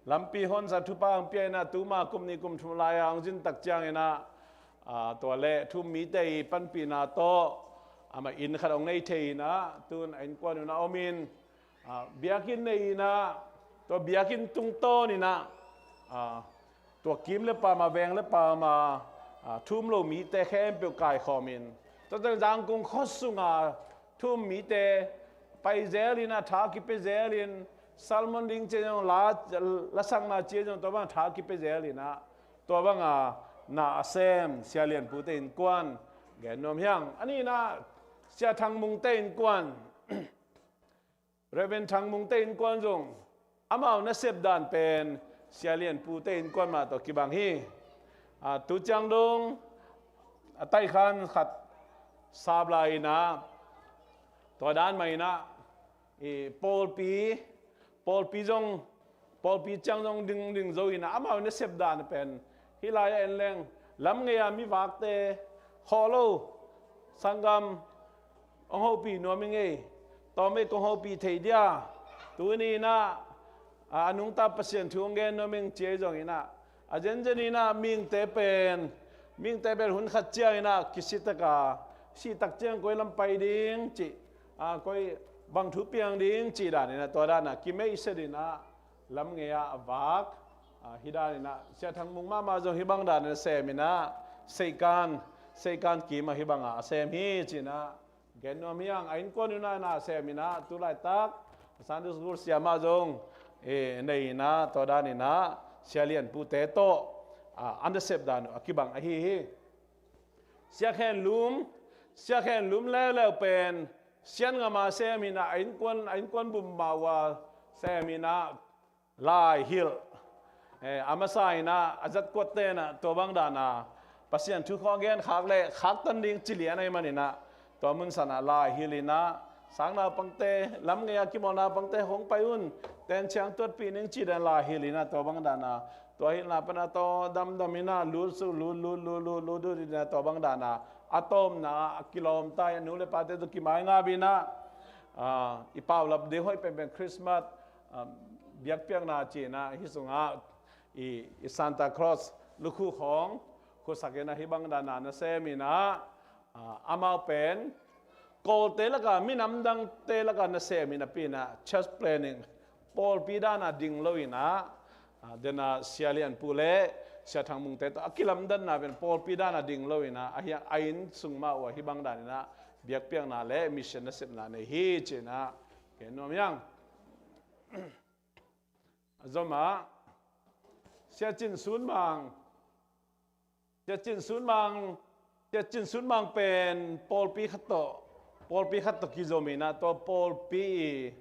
lampi honsa thupha hong pia in ah, tuma kum nih kum thum lai-a hong zin tak ciangin ah, a, tua le thu-um mite i panpihna tawh amah inn khat hong nei thei in ah, tun a innkuan un ah om in, a, biakinn nei in ah, tua biakinn tungtawn in ah, a, tua kim le pam a, veng le pam a, a, thu-um lo mite khempeuh kaikhawm in, tua teng Zangkung khua sunga thu-um mite pai zel in ah, tha kipia zel in, sermon ding ci-a zong, la, lasakna ci-a zong, tua bang tha kipia zel in ah, tua bang a na a sem Sia Lian Pu te innkuan gen nuam hi hang. A nihna, Sia Thang Mung te innkuan, Reverend Thang Mung te innkuan zong amau nasep dan pen Sia Lian Pu te innkuan mah tawh kibang hi. A, tu ciang dong a taikhan khat sap lai in ah, tua dan mah in ah, i, pawlpi, pawlpi zong, pawlpi ciang zong ding, ding zo in ah, amau nasep dan pen hih lai-ah en leng, lam ngei-a mi vakte, khawh lo, sanggam, hong hopih nuam ing ei, tawm ei kong hopih thei dia, tuni in ah, a, a nungta Pasian thu hong gen nuam ing ci ei zong in ah, a zenzen in ah mihingte pen, mihingte pen hun khat ciang in ah kisi tak a, sih tak ciang koi lam pai ding cih, a, koi bang thu piang ding cih dan in ah, tua dan a kimeihset in ah, lam ngei-ah a vak, a, hih dan in ah, Sia Thang Mung mahmah zong hih bang dan in a sem in ah, Seikan, Seikan kim ah hih bang a sem hi ci-in ah gen nuam hi hang. A innkuan un ah na sem in ah, tu laitak Sunday school siamah zong, e, nei in ah, tua dan in ah Sia Lian Pu te tawh, a, a nasep dan uh a kibang ahi hi. Sia Khen Lum, Sia Khen Lum leuleu pen Sian ngam a sem in ah, a innkuan, a innkuan bum mah uh a sem in ah, lai hilh, eh, a masa in ah, a zat kuatte in ah, tua bang dan a Pasian thu khawng gen khak le khaktan ding ci lian ahih manin ah, tua mun san ah lai hilh in ah, sang naupangte, lam ngei-a kimawl naupangte hong pai un, tenciang tuatpih ning ci dan lai hilh in ah, tua bang dan a, tua hilhna pan a tawh damdam in ah, lut suk, lut, lut, lut, lut, lut, lut in ah, tua bang dan a a tawpna a kilawmta hi, a nu le pate tawh kimaingap in ah, ah, i paulap ding hoih penpen Christmas, ah, biakpiakna ci-in ah hih sungah i, i Santa Claus lukhu khawng khuasak in ah hih bang dan a nasem in ah, ah, amau pen Kawlte lakah, minam dangte lakah nasem hi napi in ah church planning, pawlpi dan a ding lo in ah, ah, den a Sia Lian Pu le Sia Thang Mungte tawh a kilamdanna pen pawlpi dan a ding lo in ah, a hi a, a inn sung mah uh ah hih bang dan in ah biakpiakna le mission nasepna nei hi ci-in ah gen nuam hi hang. A zom ah Sia Cin Sun Mang, Sia Cin Sun Mang, Sia Cin Sun Mang pen pawlpi khat tawh, pawlpi khat tawh kizom in ah, tua pawlpi i,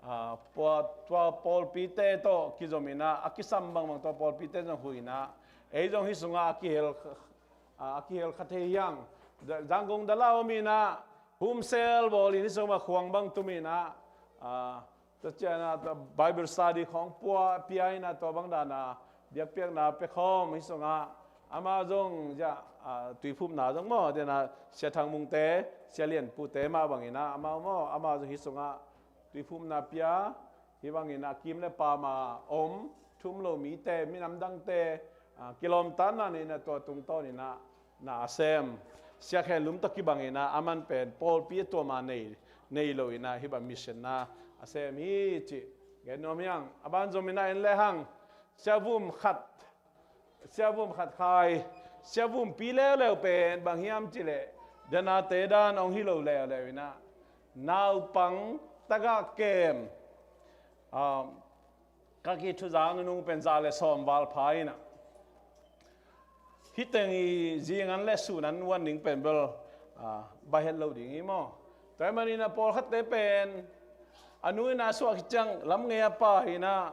ah, pua-, tua pawlpite tawh kizom in ah, a kisam bangbang tua pawlpite zong huh in ah, ei zong hih sungah a kihel, ah, a kihel kha thei hi hang. Da-, Zangkong dala om in ah, home cell bawl in hih sungah khuang bang tum in ah, ah, tua ciang ah, tua Bible study khawng pua pia in ah, tua bang dan a biakpiakna pia khawm hih sungah, amau zong zia, ah, tuiphumna zong maw, den a Sia Thang Mungte, Sia Lian Pute mah bang in ah, amau maw, amau zong hih sungah tuiphumna pia, hih bang in ah kim le pam a om, thu um lo mite, minam dangte, ah, kilawmtatna nei in ah, tua tungtawn in ah na a sem. Sia Khen Lum tawh kibang in ah, aman pen pawlpi a tuam a nei, nei lo in ah, hih bang mission na a sem hi cih gen nuam hi hang. A ban zom in ah en le hang, Sia Vum Khat, Sia Vum Khat Khai, Sia Vum Pi leuleu pen bang hiam cih leh, den a te dan hong hi lo leuleu in ah, naupang tagah kem, ah, ka kithuzang nung pen za le sawm val pha in ah, hih teng i zing an le sun an uan ding pen bel, ah, baih het lo ding hi maw. Tua ahih manin ah pawlkhatte pen a nu in ah suah khit ciang lam ngei a pai in ah,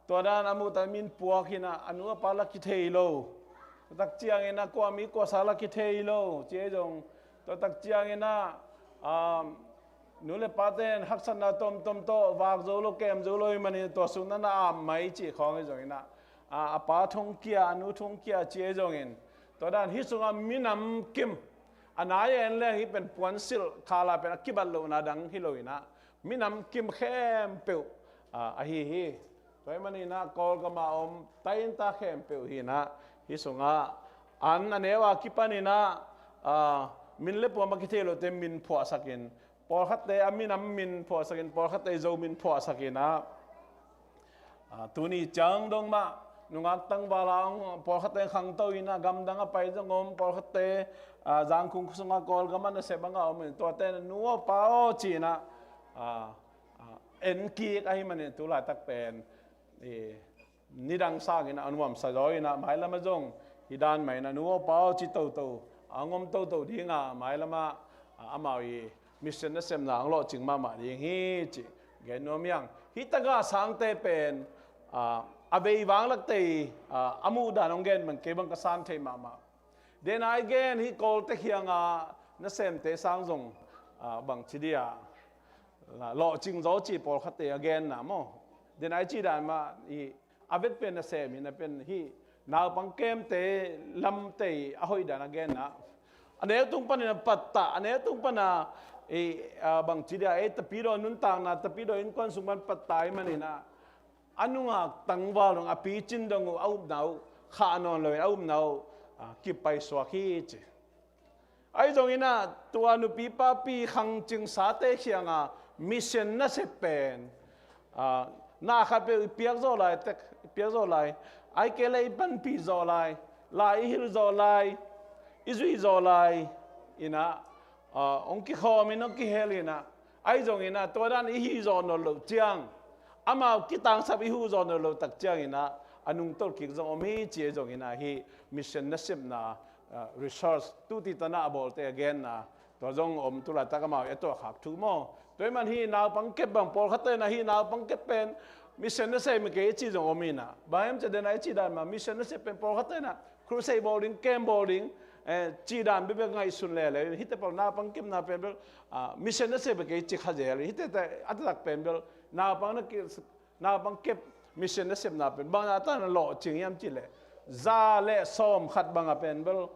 tua dan a muh tak min puak in ah, a nu a pa la kithei lo. Tua tak ciangin ah kua mi kua sa la kithei lo, ci ei zong. Tua tak ciangin ah, um, nu le pate in haksatna tomtom tawh vak zo lo, kem zo lo ahih manin tua sung na na am mai cih khawng hi zongin ah, a, a pa thong kia, a nu thong kia ci ei zongin, tua dan hih sungah minam kim, a nai en leng hih pen puansilh khala pen a kibat lohna dang hi lo in ah, minam kim khempeuh, a, ahi hi. Tua ahih manin ah Kawlgam a om tainta khempeuh hi in ah, hih sungah an a neu a kipan in ah, a, min le puam a kithei lote min phuahsak in, pawlkhatte a minam min phuahsak in, pawlkhatte Zo min phuahsak in ah, a, tuni ciang dong mah nungak tangval a hong, pawlkhatte khangto in ah, gamdang a pai zong om, pawlkhatte, a, Zangkung sungah Kawlgam a nasep bang a om in, tuate in ah nu aw pa aw ci in ah, a, a, en kik ahih manin tu laitak pen, i, nidang sangin ah a nuamsa zaw in ah, mailam ah zong hih dan mah in ah nu aw pa aw ci toto, a hong om toto ding a, mailam ah, a, amau i mission nasepna hong lawhcing mahmah ding hi cih gen nuam hi hang. Hih tagah sangte pen, a, a vei vang lakte i, a, a muh dan hong gen bang kei bang ka san thei mahmah. Den a i gen hih Kawlte kiang a nasemte sang zong, a, bangci dia, la, lawhcing zaw ci pawlkhatte a genna maw. Den a i cih dan mah i, a vet pen nasem hi in ah pen hih naupang kemte lamte i a hoih dan a genna. A neu tung panin a pattah, a neu tung pan a, i, a, bangci dia, ei tapidaw nuntakna, tapidaw innkuan sung pan pattah ahih manin ah, a nungak tangval dong, a picin dong uh, a upna uh khah nawn lo in a upna uh, a, kipaisuak hi ci. Ahi zongin ah tua nupi papi khangcingsate kiang a mission nasep pen, a, na khatpeuh i piak zawh lai tek, i piak zawh lai, ahih kei leh i panpih zawh lai, lai i hilh zawh lai, i zuih zawh lai in ah, a, hong kikhawm in, hong kihel in ah, ahi zongin ah tua dan i hih zawh nawn loh ciang, amau kitangsap i huh zawh nawn loh tak ciangin ah, a nungtolh kik zong om hi ci. Ahi zongin ah hih mission nasepna, a, research tuti tan ah a bawlte a genna, tua zong om, tu laitak amau i a tuahkhak thu maw. Tua ahih man hih naupang kep bang, pawlkhatte in ah hih naupang kep pen mission nasem hi kei ci zong om in ah. Bang hiam cih leh den a i cih dan mah mission nasep pen pawlkhatte in ah crusade bawl ding, camp bawl ding, eh, cih dan bekbek ngaihsun leuleu. Hihte pawl naupang kepna pen bel, a, mission nasep hi kei ci kha zel. Hihte a taktak pen bel naupang na ki, naupang kep mission nasepna pen bang a tan a lawhcing hiam cih leh, za le sawm khat bang a pen bel,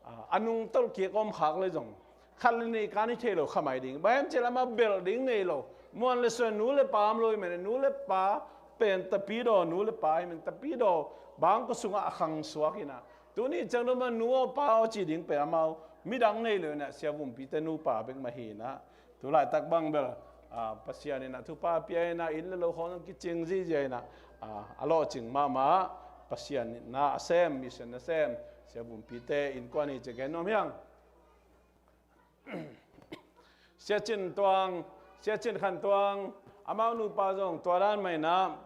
a, a nungtolh kik om khak le zong khat le nih kan hi thei lo kha mai ding. Bang hiam cih leh amah belh ding nei lo. Muan le suan nu le pa om lo ahih manin nu le pa pen tapidaw, nu le pa ahih manin tapidaw bangkua sungah a khang suak inah, tuni ciang dong mah nu aw pa aw ci ding pen amau midang nei lo inah, Sia Vum Pite nupa bek mah hi inah, tu laitak bang bel, a, Pasian inah thupha pia inah inn le lo khawng kicing zihziah inah, a, a lawhcing mahmah Pasian inah a sem, mission a sem Sia Vum Pite innkuan hi ci gen nuam hi hang. Sia Cin Tuang, Sia Cin Khan Tuang, amau nupa zong tua dan mah inah,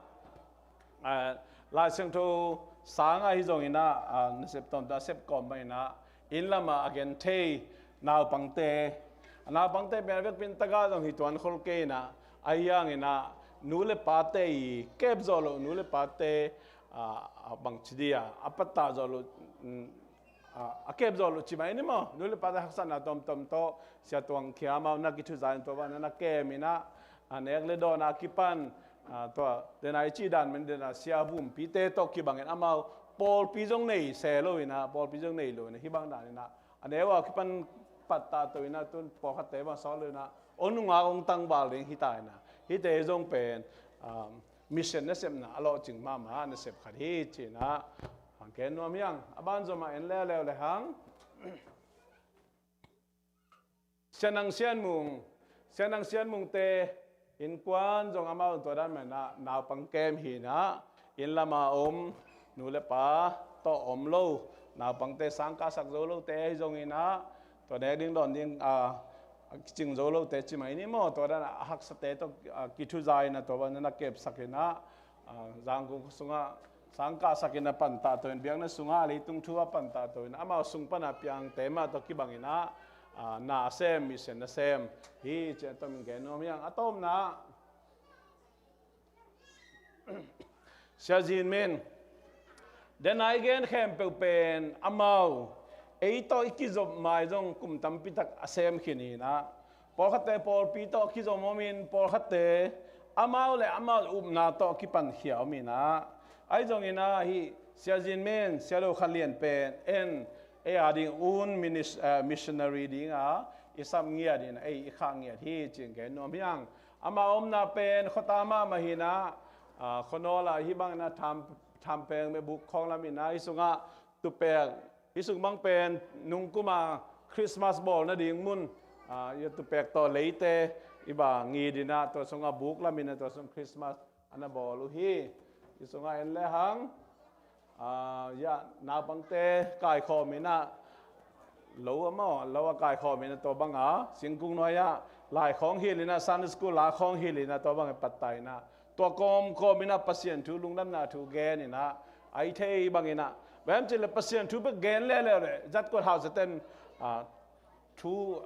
a, Lai Siangtho sang ahi zong inah, a, nasep tawmta a sep kawm mah inah, inn lamah a gen thei naupangte, naupangte pen a vekpi in tagah zong hi tuan khol kei inah, ahi hang inah nu le pate i kep zawh loh, nu le pate, a, a bangci dia a pattah zawh loh, mm, a, a kep zawh loh ci mai ni maw, nu le pate haksatna tawmtawm tawh Sia Tuang Khia amau na kithuza in tua bang na na kem inah, a, nek le dawn a kipan, a, tua dena i cih dan man dena Sia Vum Pite tawh kibangin amau pawlpi zong nei se lo inah, pawlpi zong nei lo inah, hih bang dan inah a neu a kipan pattah to inah, tun pawlkhatte bang sawt lo inah, aw nungak ong tangval ding hi ta inah, hihte zong pen, um, mission nasepna a lawhcing mahmah nasep khat hi ci inah hong gen nuam hi hang. A ban zomah en leuleu le hang. Sia Nang Sian Mung, Sia Nang Sian Mungte innkuan zong amau tua dan mah inah naupang kem hi inah, inn lama om, nu le pa tawh om lo, naupangte sangkahsak zo lote ahi zong inah, tua nek ding dawn ding, a, a kicing zo lote ci mai ni maw, tua dan a haksate tawh, a, kithuza inah tua bang na na kepsak inah, a, Zangkong sungah sangkahsak inah pantah to in, biakna sungah leitung thu a pantah to in, amau sung pana piangte mah tawh kibang inah, a, na a sem, mission a sem hi ci a tom in gen nuam hi hang. A tawpna Sia Zin Min, dena i gen khempeuh pen amau ei tawh i kizop mai zong kum tampi tak a sem khin hi inah, pawlkhatte pawlpi tawh kizom om in, pawlkhatte amau le amau upna tawh kipankhia om inah, ahi zong inah hih Sia Zin Min, Sia Lo Khan Lian pen en, ei a ding un minis-, eh, missionary dinga i sap ngiat inah, ei i khah ngiat hi ci in gen nuam hi hang. Amah omna pen khuata mahmah hi inah, a, khuanawl ah hih bang inah tham, thampeng meh buk khawng lam inah, hih sungah tupek, hih sung bang pen nungkuma Christmas bawl nading mun, a, i tupek tawh leite i ba ngit inah, tua sungah buk lam inah tua sung Christmas a na bawl uh hi. Hih sungah en le hang, a, ya, naupangte kaikhawm inah, lo a maw, lo a kaikhawm inah tua banga singkung nuai ah lai khawng hilh inah, Sunday school la khawng hilh inah tua bangah pattah inah, tua kawmkawm inah Pasian thu, lungdamna thu gen inah, a i thei bang inah, bang hiam cih leh Pasian thu bek gen leuleu le zat kuat hau zaten, a, thu,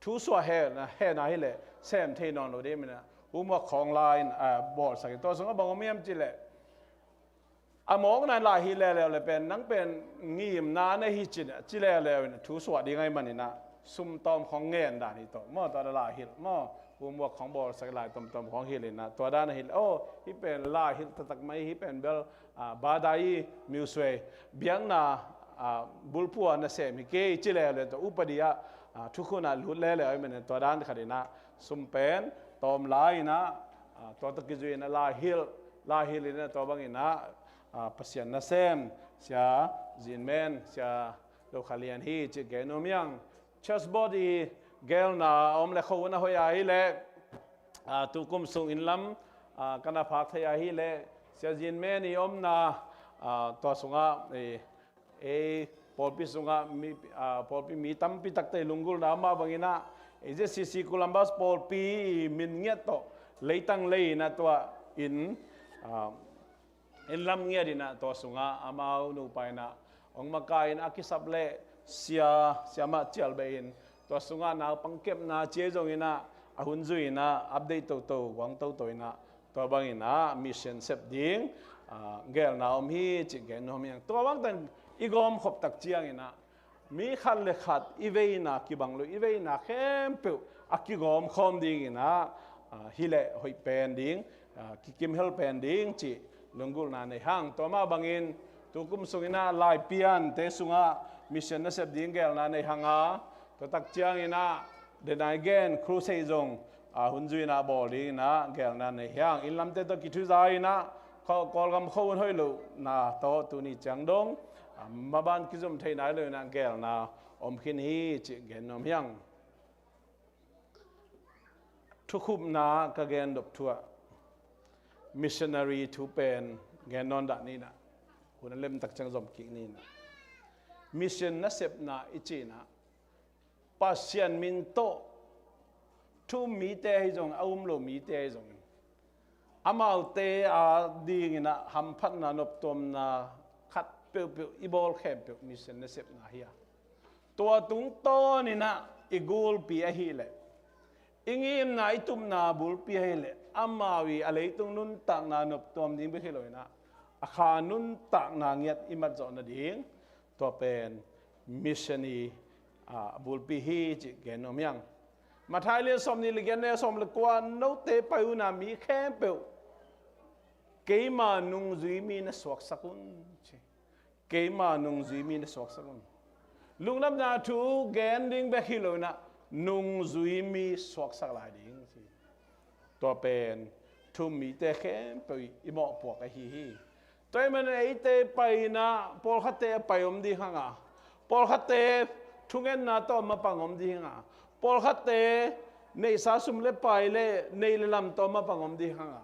thu suah hena, hena hi leh sem thei nawn lo ding inah, homework khawng la in, a, bawlsak in, tua sungah bang om hiam cih leh, a mawkna in lai hilh leuleu le pen, nang pen ngimna na hi cin a ci leuleu in thu suah ding ahih man inah, sum tawm khawng ngen dan hi tawh maw, tua dan lai hilh maw, homework khawng bawlsak, lai tawmtawm khawng hilh inah, tua dan a hilh, aw, hih pen lai hilh taktak mai, hih pen bel, a, Badai Music biakna, a, bulphuh a nasem hi kei ci leuleu, tua upadi ah, a, thukhun ah lut leuleu ahih man inah, tua dan khat inah sum pen tawm lai inah, a, tua tawh kizui inah lai hilh, lai hilh inah tua bang inah, a, Pasian nasem Sia Zin Min, Sia Lo Khan Lian hi ci gen nuam hi hang. Church board i gelna a om le khuahun a hoih a hi leh, a, tukum sung inn lam, a, ka na phak thei a hi leh, Sia Zin Min i omna, a, tua sungah, e, ei pawlpi sungah mi, a, pawlpi mi tampi takte i lunggulhna mah bang inah, ei Z C C Columbus pawlpi i min ngiat tawh leitang lei inah tua inn, a, inn lam ngiat inah, tua sungah amau nupa inah hong makai in, a kisap leh sia, siamah cial beh in, tua sungah naupang kepna ci ahi zong inah, a hun zui inah update toto, guang toto inah, tua bang inah mission sep ding, a, gelna om hi ci gen nuam hi hang. Tua bangtan i gawmkhop tak ciang inah, mi khat le khat i veina kibang lo, i veina khempeuh a kigawmkhawm ding inah, a, hi leh hoih pen ding, a, kikimhel pen ding cih lunggulhna nei hang. Tua mah bangin tukum sung inah Laipiante sungah Mission nasep ding gelna nei hang a, tua tak ciangin ah, denai gen crusade zong, a, hun zuina bawl dingin ah gelna nei hang. Inn lamte tawh kithuza in ah, kho-, Kawlgam khuahun hoih lohna tawh tuni ciang dong, a, maban kizom thei nai lo in ah gelna om khin hi cih gen nuam hi hang. Thukhupna ka gen dop thu ah, missionary thu pen gen nawn dah ni in ah, hun a lem tak ciang zom kik ni in ah. Mission nasepna i cih in ah, Pasian min tawh thu um mite ahi zong, a um lo mite ahi zong, amaute a dingin ah hamphatna, noptuamna khat peuhpeuh i bawl khempeuh mission nasepna hi a. Tua tungtawnin ah i gulpi ahih leh, i ngimna, i tupna bulpi ahih leh, amau i a leitung nuntakna noptuam ding bek hi lo in ah, a kha nuntakna ngiat i mat zawh nading, tua pen mission i, a, bulpi hi cih gen nuam hi hang. Matthai lian sawmnih le giat, neu sawm le kua, note pai un ah mi khempeuh keima nungzui mi na suaksak un, ci. Keima nungzui mi na suaksak un. Lungdamna thu gen ding bek hi lo in ah, nungzui mi suaksak lai ding, ci. Tua pen thu um mite khempeuh i mawhpuak ahi hi. Tua ahih manin eite pai in ah, pawlkhatte a pai om ding hang a, pawlkhatte thungetna tawh mapang om ding hang a, pawlkhatte neihsa sum le pai le nei le lam tawh mapang om ding hang a,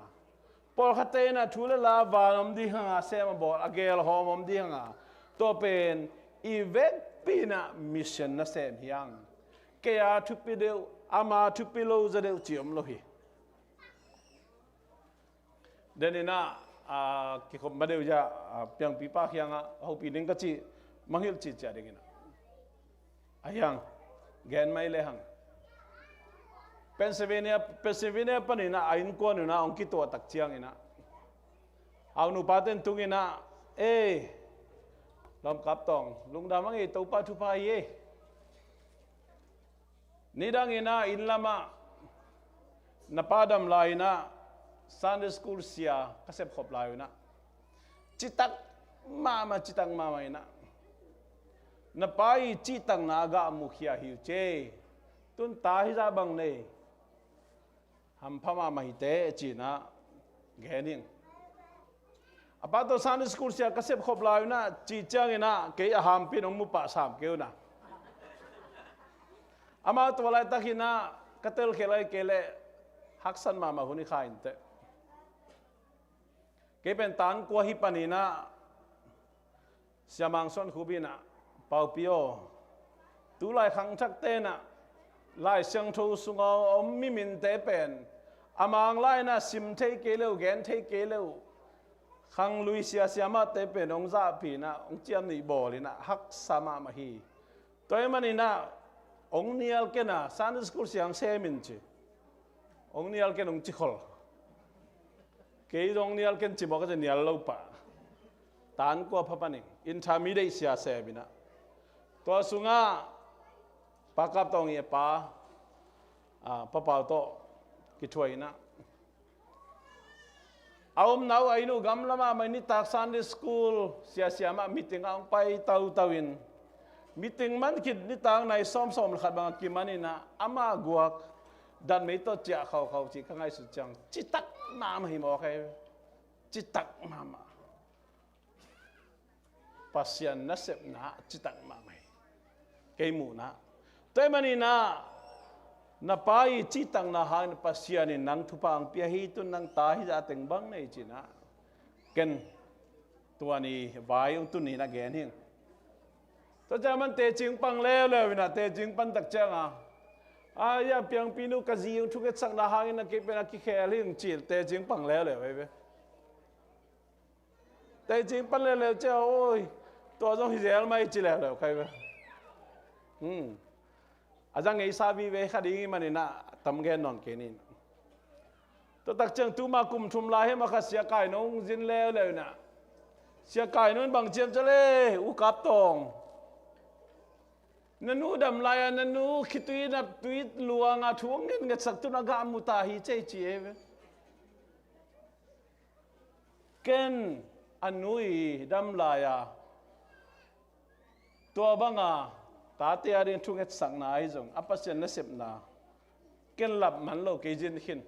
pawlkhatte in ah thu le la van om ding hang a, sem a bawl a gel hawm om ding hang a, tua pen i vekpi in ah mission nasem hi hang. Kei a thupi deuh, ama thupi lo zaw deuh ci om lo hi. Den in ah, a, kikhop ma deuh zia, a, piangpipa kiangah hopih ding ka cih, mangngilh cihciah ding in ah. A hi hang, gen mai le hang. Pennsylvania, Pennsylvania panin ah a innkuan un ah hong kituah tak ciangin ah, a u nupate'n tung in ah, "Ei, Lawmkap Tawng, lungdam hang ei, Topa thupha hi ei. Nidang in ah inn lamah na pa dam lai in ah Sunday school sia ka sepkhop lai un ah, citak mahmah, citak mahmah in ah, na pa i cihtakna a gah mukhia hi uh ci ei. Tun ta hizah bang nei, hampha mahmah hi teh," ci in ah gen ing. "A pa tawh Sunday school sia ka sepkhop lai un ah," cih ciangin ah, kei a hampi in hong mu pah sam kei un ah. Amah tua laitak in ah ka telkhial lai kei leh, haksa mahmah hun hi kha inteh. Kei pen tan kua hi panin ah, Sia Mang Suan Khup in ah, "Paupi aw, tulai khangthakte in ah Lai Siangtho sunga om mi minte pen a mang lai in ah sim thei kei lo, gen thei kei lo, khanglui sia siamahte pen hong zahpih in ah, hong ciamnuih bawl in ah, haksa mahmah hi. Tua ahih manin ah hong nial ken a, Sunday school sia hong sem in," ci. "Hong nial ken," hong ci khol. Kei zong hong nial ken ci mawk a, ci nial lo pah. Tan kua pha panin intermediate sia sem in ah, tua sungah Pa Kap Tawng i a pa, a, Pa Pau tawh kithuah in ah, a omna uh a inn uh gamla mahmah in, nitak Sunday school sia siamah meeting ah hong pai tautau in, meeting man khit nitak nai sawmsawm le khat bang a kiman in ah, amah guak datmei tawh ciah khaukhau cih ka ngaihsut ciang, citak mahmah hi mawk hi. Citak mahmah. Pasian nasepna citak mahmah hi, kei muhna. Tua ahih manin ah, na pa i cihtakna hangin Pasian in nang thupha hong pia hi, tun nang ta hizah teng bang nei, ci in ah, ken tua ni vai hong tun ni in ah gen hi. Tua ciang man teci hong pang leuleu in ah, teci hong pan tak ciang a, "A, a piangpi nu, ka zi hong thungetsakna hangin ah kei pen a kikhel hi," hong ci, teci hong pang leuleu hi ve. Teci hong pan leuleu ciang, "Oi, tua zong hi zel mah hi," ci leuleu kha hi ve. Hmm. A za ngeisa vive kha ding ahih manin ah tam gen nawn kei ni. Tua tak ciang tuma kum thum lai hi mah kha, Sia Kai Nung zin leuleu in ah, Sia Kai Nung in bang ci hiam cih leh, "U Kap Tawng, na nu dam lai-a na nu khitui naptui luang a thu hong ngetngetsak, tun a gah mu ta hi," ci ei, ci ei ve. Ken a nu i dam lai-a Tua banga tate a ding thungetsakna ahi zong a Pasian nasepna ken lap man lo kei zin khin.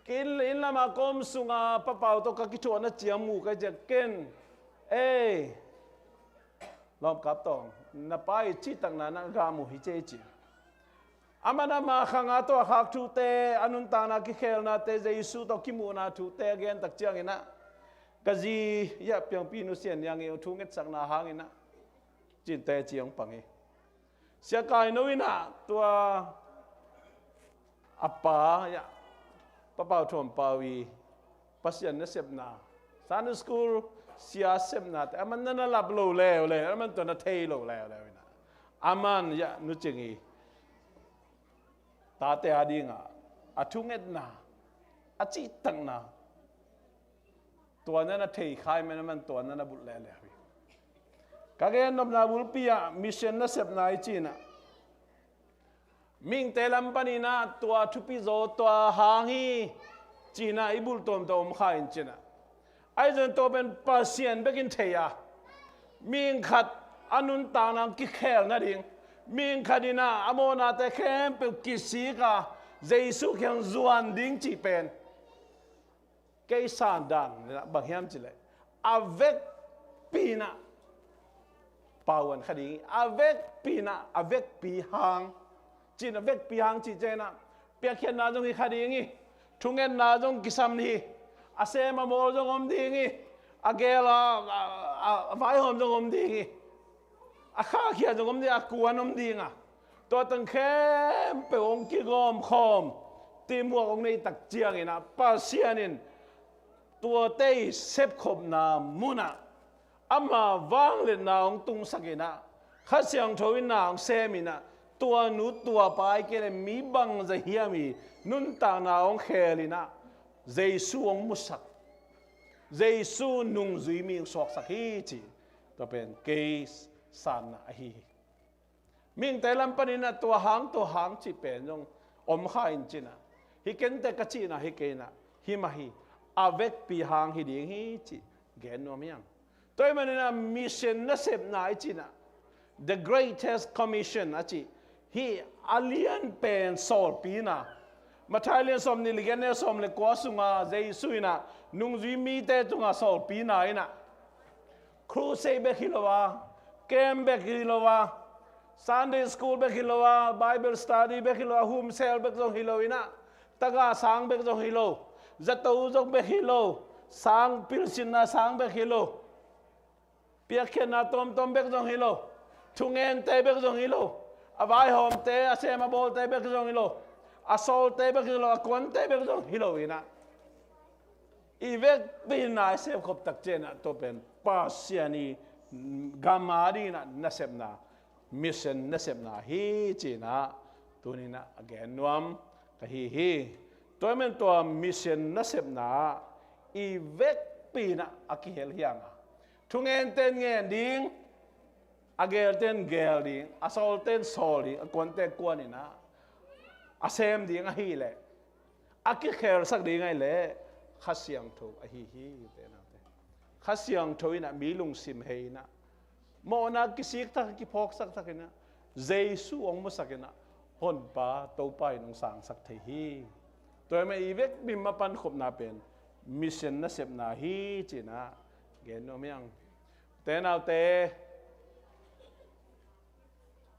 Ken inn lama ka om sunga papau tawh ka kithuahna ciang mu ka ciang ken, ei, lawmkap tawng, na pa i cihtakna na gah mu hi cei ci. Aman ama khanga tawh a khak thute, a nuntakna kikhelnate, Jesu tawh kimuhna thute a gentak cianginah ka zi, ya, Piangpi Nu Sian Niang i thungetsakna hanginah cinte ciang pang hi. Sia Kai No inah tua a pa, ya, papau thuampau i Pasian nasepna, Sunday school sia sepnate aman na na lap lo leuleu, aman tua na thei lo leuleu inah aman, ya, Nu Cing i tate a dinga a thungetna, a cihtakna, tua na na thei khai man aman tua na na bulh leuleu hi. Ka gennopna bulpi ah mission nasepna i cinah mihingte lam paninah tua thupizaw tua hang hi cinah i bulh tuamtuam om kha in cinah. Ahi zong tua pen Pasian bekin thei a, mihing khat a nuntakna kikhel nading, mihing khat inah a mawhnate khempeuh kisik a Jesu kiang zuan ding cih pen kei sandan bang hiam cileh a vekpi inah pauan kha ding hi. A vekpi inah a vekpi hang, cin a vekpi hang cih cianginah piakkhiatna zong hi kha ding hi. Thungetna zong kisam hi. A sem a bawl zong om ding hi. A gel a, a, a, a vaihawm zong om ding hi. A khahkhia zong om ding, a kuan om ding a, tua tang khempeuh hong kigawmkhawm, teamwork hong neihtak cianginah Pasian in tuate i sepkhopna munah ama vangliatna hong tungsakinah Kha Siangtho in na hong seminah tua nu tua pa i kei le mi bangzah hiam i nuntakna hong khelinah Jesu hong musak, Jesu nungzui mi hong suaksak hi ci. Tua pen kei sanna ahi hi. Mihingte lam paninah tua hang tua hang cih pen zong om kha in cinah, hi kente ka cihna hi keinah, hi mah hi, a vekpi hang hi ding hi cih gen nuam hiang. Tua ahih maninah mission nasepna i cinah, the greatest commission a cih, hih a lian pen sawlpina. Matthai lian sawm nih le giat neu sawm le kua sunga Jesu inah nungzui mite tungah sawlpina inah crusade bek hi lo a, camp bek hi lo a, Sunday school bek hi lo a, Bible study bek hi lo a, home cell bek zong hi lo inah, tagah sang bek zong hi lo, zato zong bek hi lo, sang pilsinna sang bek hi lo, piakkhiatna tuamtuam bek zong hi lo, thungente bek zong hi lo, a vaihawmte, a sem a bawlte bek zong hi lo, a sawlte bek hi lo, a kuante bek zong hi lo inah, i vekpi inah i sepkhop tak cianah tua pen Pasian i gam a dinginah nasepna, mission nasepna hi cinah tuninah a gen nuam ka hi hi. Tua ahih manin tua mission nasepna i vekpi inah a kihel hianga, thungente in ngen ding, a gelte in gel ding, a sawlte in sawl ding, a kuante kuan inah a sem ding ahileh, a kikhelsak ding ahileh Kha Siangtho ahi hi. Kha Siangtho inah mi lungsim hei inah, mawhna kisik tak, kiphawksak tak inah, Jesu hong musak inah, Honpa Topa in hong sangsak thei hi. Tua ahih manin i vekpi mapan khopna pen mission nasepna hi cinah gen nuam hiang. Te naute,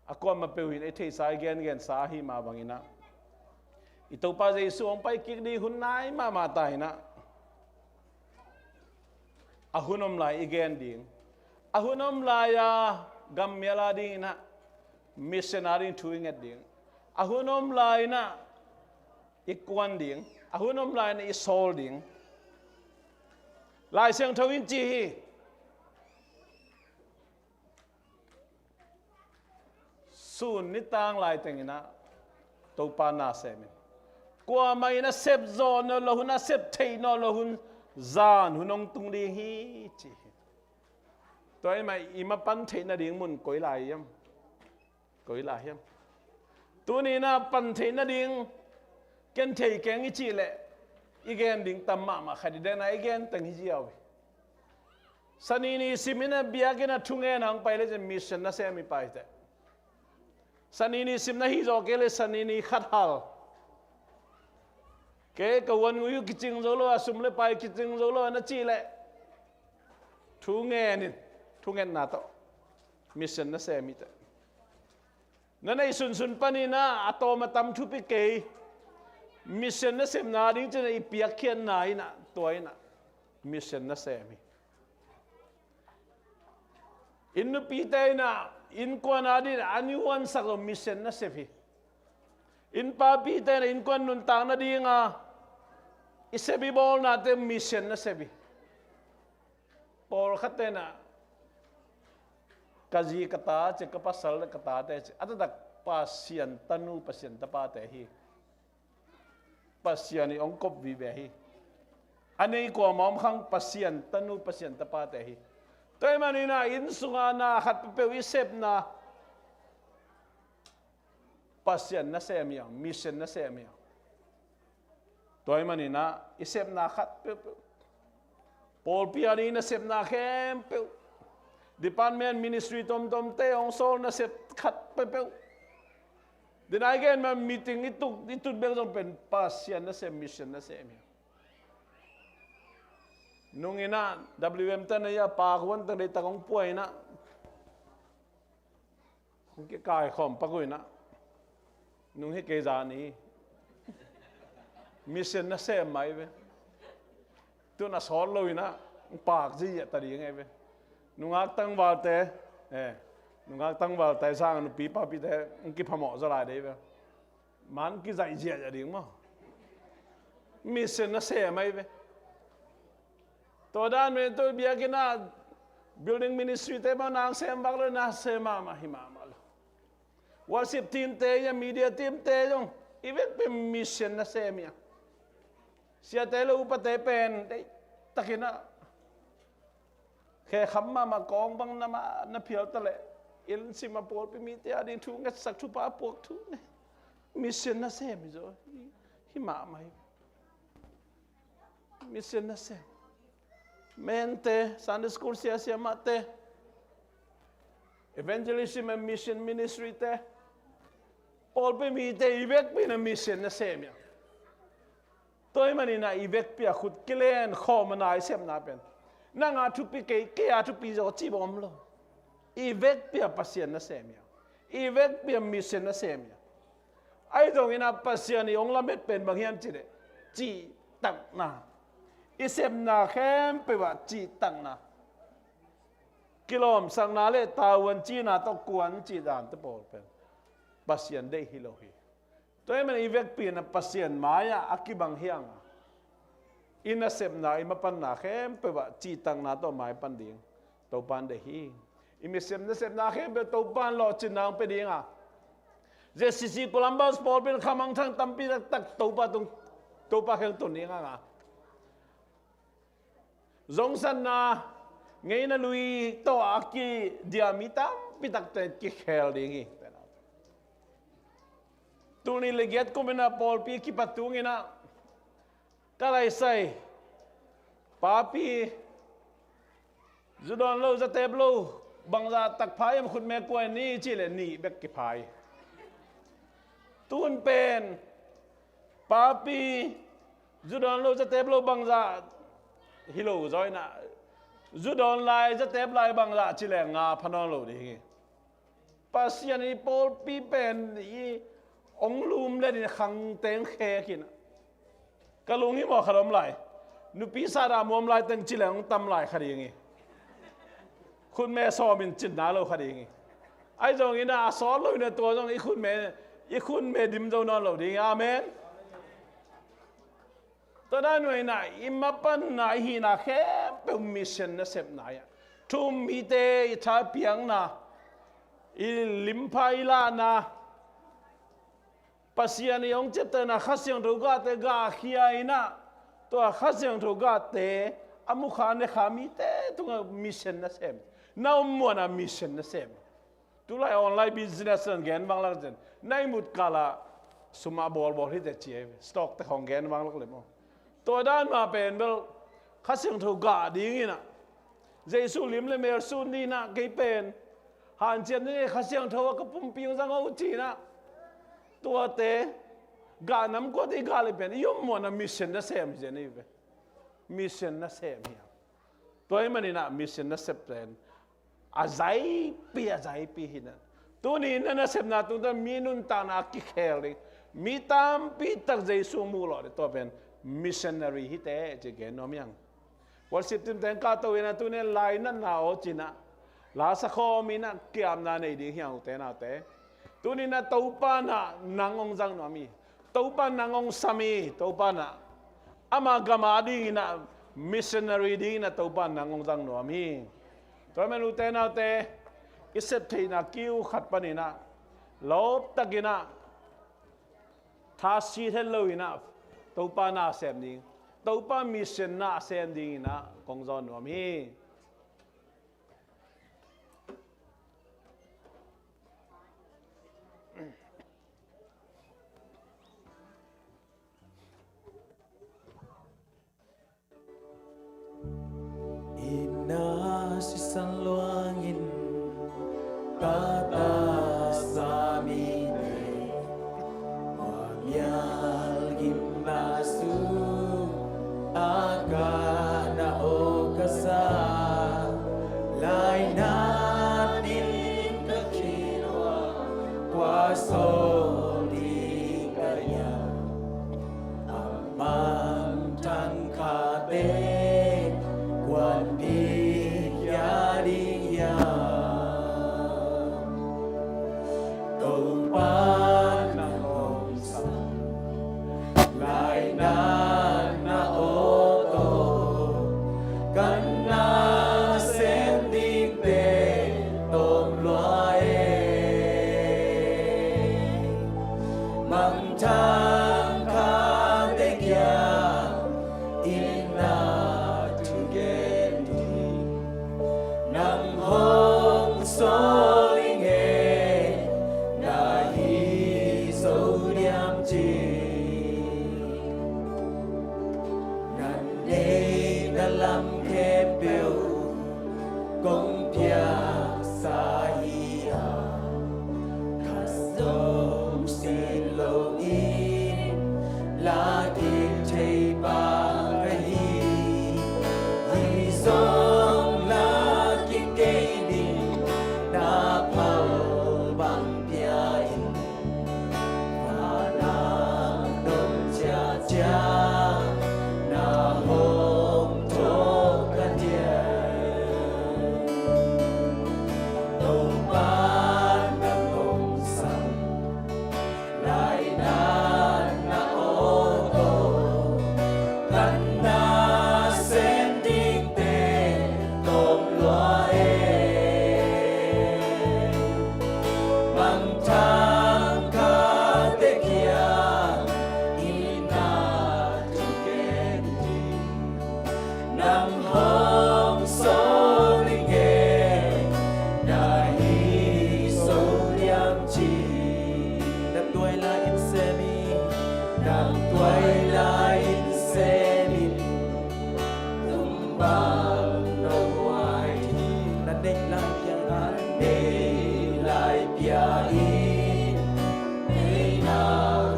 a kuamah peuh in i theihsa, i gengensa ahi mah banginah, i Topa Jesu hong pai kik ding hun nai mahmah ta inah, a hun om lai i gen ding, a hun om lai-a gammial a dinginah mission a ding thu i nget ding, a hun om lai inah i kuan ding, a hun om lai inah i sawl ding. Lai Siangtho in ci hi. Sun nitang lai tenginah Topa na semin, kuamah in a sep zawh nawn lo hun, a sep theih nawn lo hun, zan hun hong tung ding hi ci hi. Tua ahih manin i mapan theih nading mun koi lai hiam? Koi lai hiam? Tuninah pan theih nading ken thei keng i cih leh i gen ding tam mahmah kha dih, dena i gen teng hi ziau hi. Sanini sim in a biakinn ah thungen a hong pai le cin mission nasem hi pah hi teh. Sanini sim na hih zawh kei le sanini khat hal. Kei ka huan ngui uh kicing zo lo a, sum le pai kicing zo lo a na cih leh thungen in, thungetna tawh mission nasem hi teh. Na neih sunsun panin ah a tawm a tam thupi kei. Mission nasepna ding cin a i piakkhiatna in ah, tua in ah mission nasem hi. Inn nupite in ah innkuan a ding a i huansak lo mission nasep hi. Inn papite in ah innkuan nuntak nading a i sep i bawlnate mission nasep hi. Pawlkhatte in ah ka zi ka ta ci, ka pasal le ka tate ci, a taktak Pasian tanu, Pasian tapate hi. Pasian in hong kop vive hi. A nei kuamah om khang Pasian tanu, Pasian tapate hi. Tua ahih manin ah inn sunga na khat peuhpeuh i sepna Pasian nasem hi hang, mission nasem hi hang. Tua ahih manin ah i sepna khat peuhpeuh, pawlpi a ding i nasepna khempeuh, department, ministry tomtomte hong sawl nasep khat peuhpeuh, denai gen ma meeting i tuk, i tut bek zong pen Pasian nasem, mission nasem hi. Nung in ah W M tan a i a pak huan tang deitak hong pua in ah hong kikaikhawm pak uh in ah, nung hi kei zan hi. Mission nasem mah hi ve. Tun a sawt lo in ah hong pak ziahziah ta ding hi ve. Nungak tangvalte, eh, nungak tangvalte sang a nupi papite hong kiphamawh zaw lai dei ve. Man kizaih ziahziah ding maw. Mission nasem mah hi ve. Tua dan pen tu biakinn ah building ministry te bang na sem bak lo, na sem mahmah hi mahmah lo. Worship team te, media team te zong i vekpi mission nasem hi a. Siate le upate pen deihtakin ah khekham mahmah kawng bang na mah na phial ta leh, inn sim a pawlpi mite a ding thu ngetsak, thupha puak thu nge. Mission nasem hi zaw hi, hi mahmah hi. Mission nasem. Mente, Sunday school sia, siamahte, evangelism and mission ministry te, pawlpi mite i vekpi in ah mission nasem hi a. Tua ahih manin ah i vekpi a khut kilen khawm a na i sepna pen nang a thupi kei, kei a thupi zaw cih bang om lo. I vekpi a Pasian nasem hi a. I vekpi a mission nasem hi a. Ahi zongin ah Pasian in hong lamet pen bang hiam cih leh cihtakna. I sepna khempeuh ah cihtakna. Kilawmsakna le tavuan cihna tawh kuan cih dante pawl pen Pasian deih hi lo hi. Tua ahih manin i vekpi in ah Pasian mai-ah a kibang hi hang a, i nasepna, i mapanna khempeuh ah cihtakna tawh maipan ding Topa'n deih hi. I mission nasepna khempeuh Topa'n lawhcinna hong pia ding a, Z C C Columbus pawlpi in khamangthang tampi taktak Topa tung, Topa kiang tun ding hang a, zongsatna ngeina lui tawh a kidiah mi tampi takte kikhel ding hi. Tul nih le giat kum in ah pawlpi kipat tung in ah ka laisai, papi, zu dawn lo, za tep lo, bangzah tak pha hiam, khutme kua in ni cih leh nih bek kipha hi. Tun pen papi, zu dawn lo, za tep lo, bangzah hi lo zaw in ah, zu dawn lai, za tep lai bangzah cih leh nga pha nawn lo ding hi. Pasian in i pawlpi pen i hong lum le din khangte hong khek in ah, ka lunghimawh khat om lai. Nupi sat a muam lai teng cih leh hong tam lai kha ding hi. Khutme sawm in cin na lo kha ding hi. Ahi zongin ah a sawt lo in ah tua zong i khutme, i khutme dim zo nawn lo ding hi. Amen. Tua dan nuai in ah i mapanna, i hihna khempeuh mission nasepna hi a. Thu-um mite i thapiakna, i limpha i lahna, Pasian i hong ciaptehna, Kha Siangtho gahte gahkhia in ah, tua Kha Siangtho gahte a mukha nekha mite tungah mission nasem. Na om muanah mission nasem. Tulai online business in gen vanglak zen. Na ihmut kalah sum a bawlbawl hi teh ci hi ve. Stock te khawng gen vanglak le maw. Tua dan mah pen bel Kha Siangtho gah ding in ah, Jesu lim le mel sut ni-in ah kei pen hanciam ding Kha Siangtho ah ka pumpi hong zang o ci-in ah, tuate gah nam kuate i gah le pen i om muan ah mission nasem hi zen hi ve. Mission nasem hi a. Tua ahih manin ah mission nasep pen a zaipi a zaipi hi-in ah, tuni na nasepna tungtawn mi nuntakna a kikhel ding, mi tampi tak Jesu muh lawh ding, tua pen missionary hi teh ci gen nuam hi hang. Worship team teng kahto in ah tuni lainatna aw ci-in ah la sakhawm in ah kiamna nei ding hi hang ute naute. Tuni-in ah Topa in ah nang hong zang nuam hi. Topa in nang hong sam hi. Topa in ah ama gam adingin ah missionary dingin ah Topa in nang hong zang nuam hi. Tua ahih manin ute naute, i sep theihna kiu khat panin ah lawptakin ah thasit het loin ah Topa na sem ding, Topa mission na sem dingin ah kong zawn nuam hi. Inn ah sisan luangin patasa mite, khuamial gimna sung a kahna aw ka sa. Lainat in ka khin uh ah kua sawl ding ka hiam? A mangthang khate kuan ding hiam? Topa nang hong sam, lainatna aw tawh ka na sem dingte tawm lua e. Mangthang khate kiang inn ah thugen ding nang hong sawl ing e, na hi zo diam ci. Na neihna lam khempeuh kong piaksa hi a, khat zong sin loin la kik thei bang ka hi. Hi zong la kik kei ding, na phal bang pia in. Vana don ciacia na hong thawh ka diam? Topa nang hong sam, lainatna aw tawh ka na sem dingte tawm lua e. Mangthang khate kiang inn ah thugen ding nang hong sawl ing e, na hi zo diam ci. Na tuai lai in sem in, na tuai lai in sem in, tung bang na huai hi. Na neih lai pia in, na neih lai pia in, neihna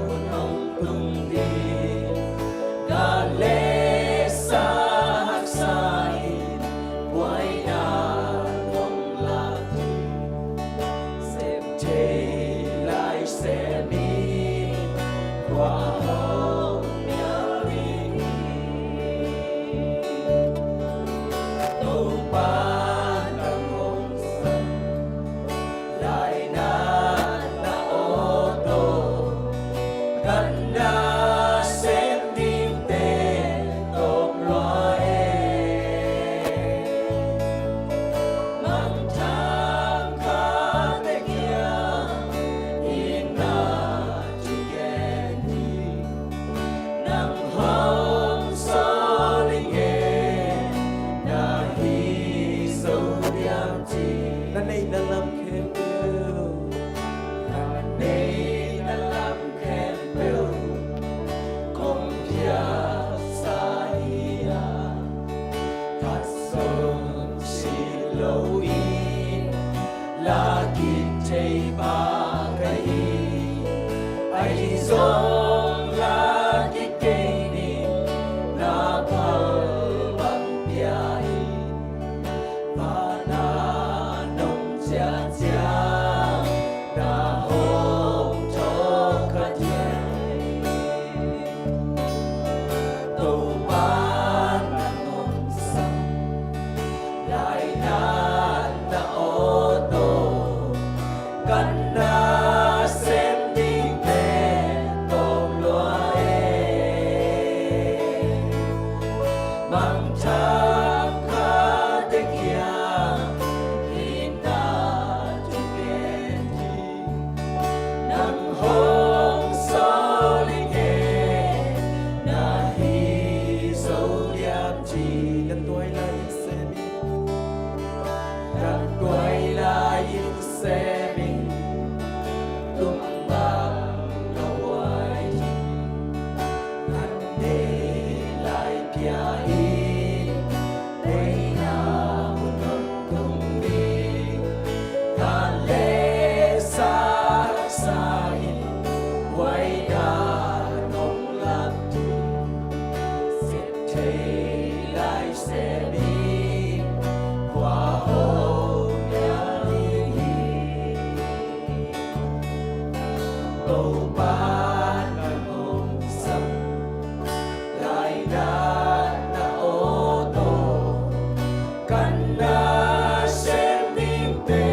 hun hong tung ding. Gah leh sa haksa in, buaina hong lak ding. Sep thei lai sem in, kua hong mial ding hi. Thei pa ka hi, ahi zong la kikei ning, na phal bang pia in. Vana nong ciah ciang, na hong thawh kha diai. Topa na nong sam, lainatna awtaw, kan nasem dingte tawm lua e. Mangthang khate kiang itna thugen ding, nang hong sawl ing e, na hi zo diam ci. Kan tuai lai in sem in, kan tuai lai in sem in, tung bang na huai ding, kan nei lai pia in, teina hun hong tung ding, kan le sa sa in, huai dan hong lak ding. Sep thei lai sem in, kua hong piak ding hi. Topa na hong sam, lainatna awtaw, kan nasem dingte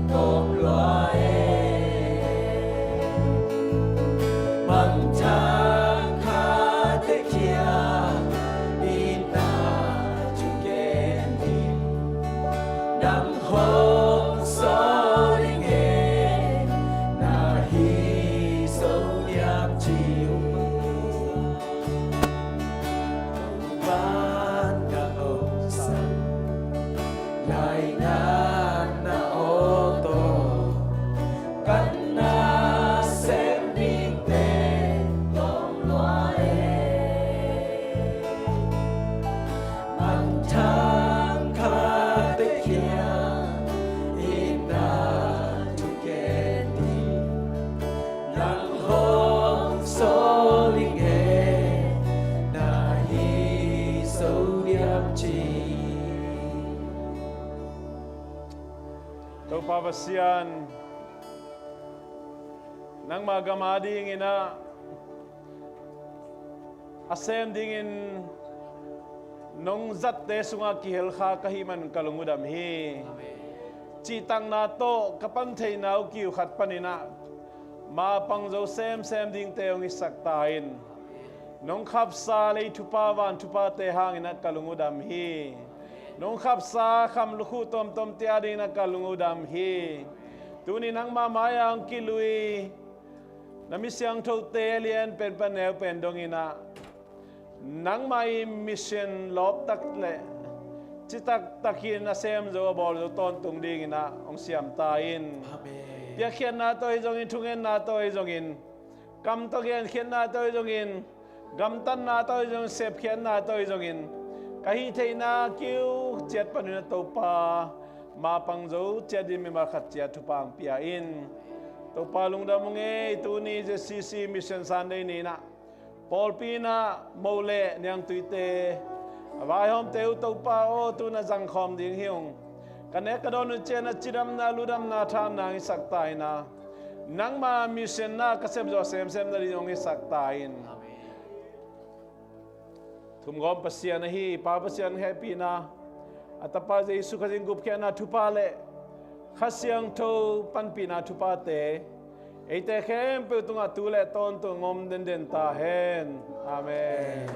tawm lua e. Mangthang khate kiang itna thugen ding, nang hong sawl ing e, na hi zo diam ci. Van na hong sam, lainatna awtaw, kan nasem dingte tawm lua e. Mangthang khate kiang itna thugen ding, nang hong sawl ing e, na hi zo diam ci. Topa Pasian, nangma gam adingin ah a sem dingin nong zatte sungah kihel kha ka hih man ka lung uh dam hi. Amen. Cihtakna tawh ka pan theihna uh kiu khat panin ah mapang zo semsem dingte hong hisak ta in. Nong khapsa lei thupha van thuphate hangin ah ka lung uh dam hi. Nong khapsa kham lukhuh tuamtuamte adingin ah ka lung uh dam hi. Tuni nangma mai-ah hong kilui na mi siangthote a lian pen pan neu pen dongin ah nangma i mission lawptak le citak takin a sem zo a bawl zo tawntung dingin ah hong siam ta in. Amen. Piakkhiatna tawh hi zongin, thungetna tawh hi zongin, kam tawh genkhiatna tawh hi zongin, gamtatna tawh hi zongin, sepkhiatna tawh hi zongin, ka hih theihna kiu ciat panin ah Topa mapang zo ciat dingin mimal khat ciat thupha hong pia in. Topa lungdam ung ei, tuni ZCC Mission Sunday ni-in ah pawlpi in ah mo le niangtuite, a vaihawmte uh Topa aw, tu-in ah zangkhawm ding hi ung. Ka nek ka dawn uh ciangin ah cidamna ludamna thahatna hong hisak ta in ah nangma mission na ka sepzawh semsem nading hong hisak ta in. Amen. Thumgawm Pasian ahi Pa Pasian hehpihna, a Tapa Jesu Khazih gupkhiatna thupha le Kha Siangtho panpihna thuphate eite khempeuh tungah tu le tawntung om denden ta hen. Amen.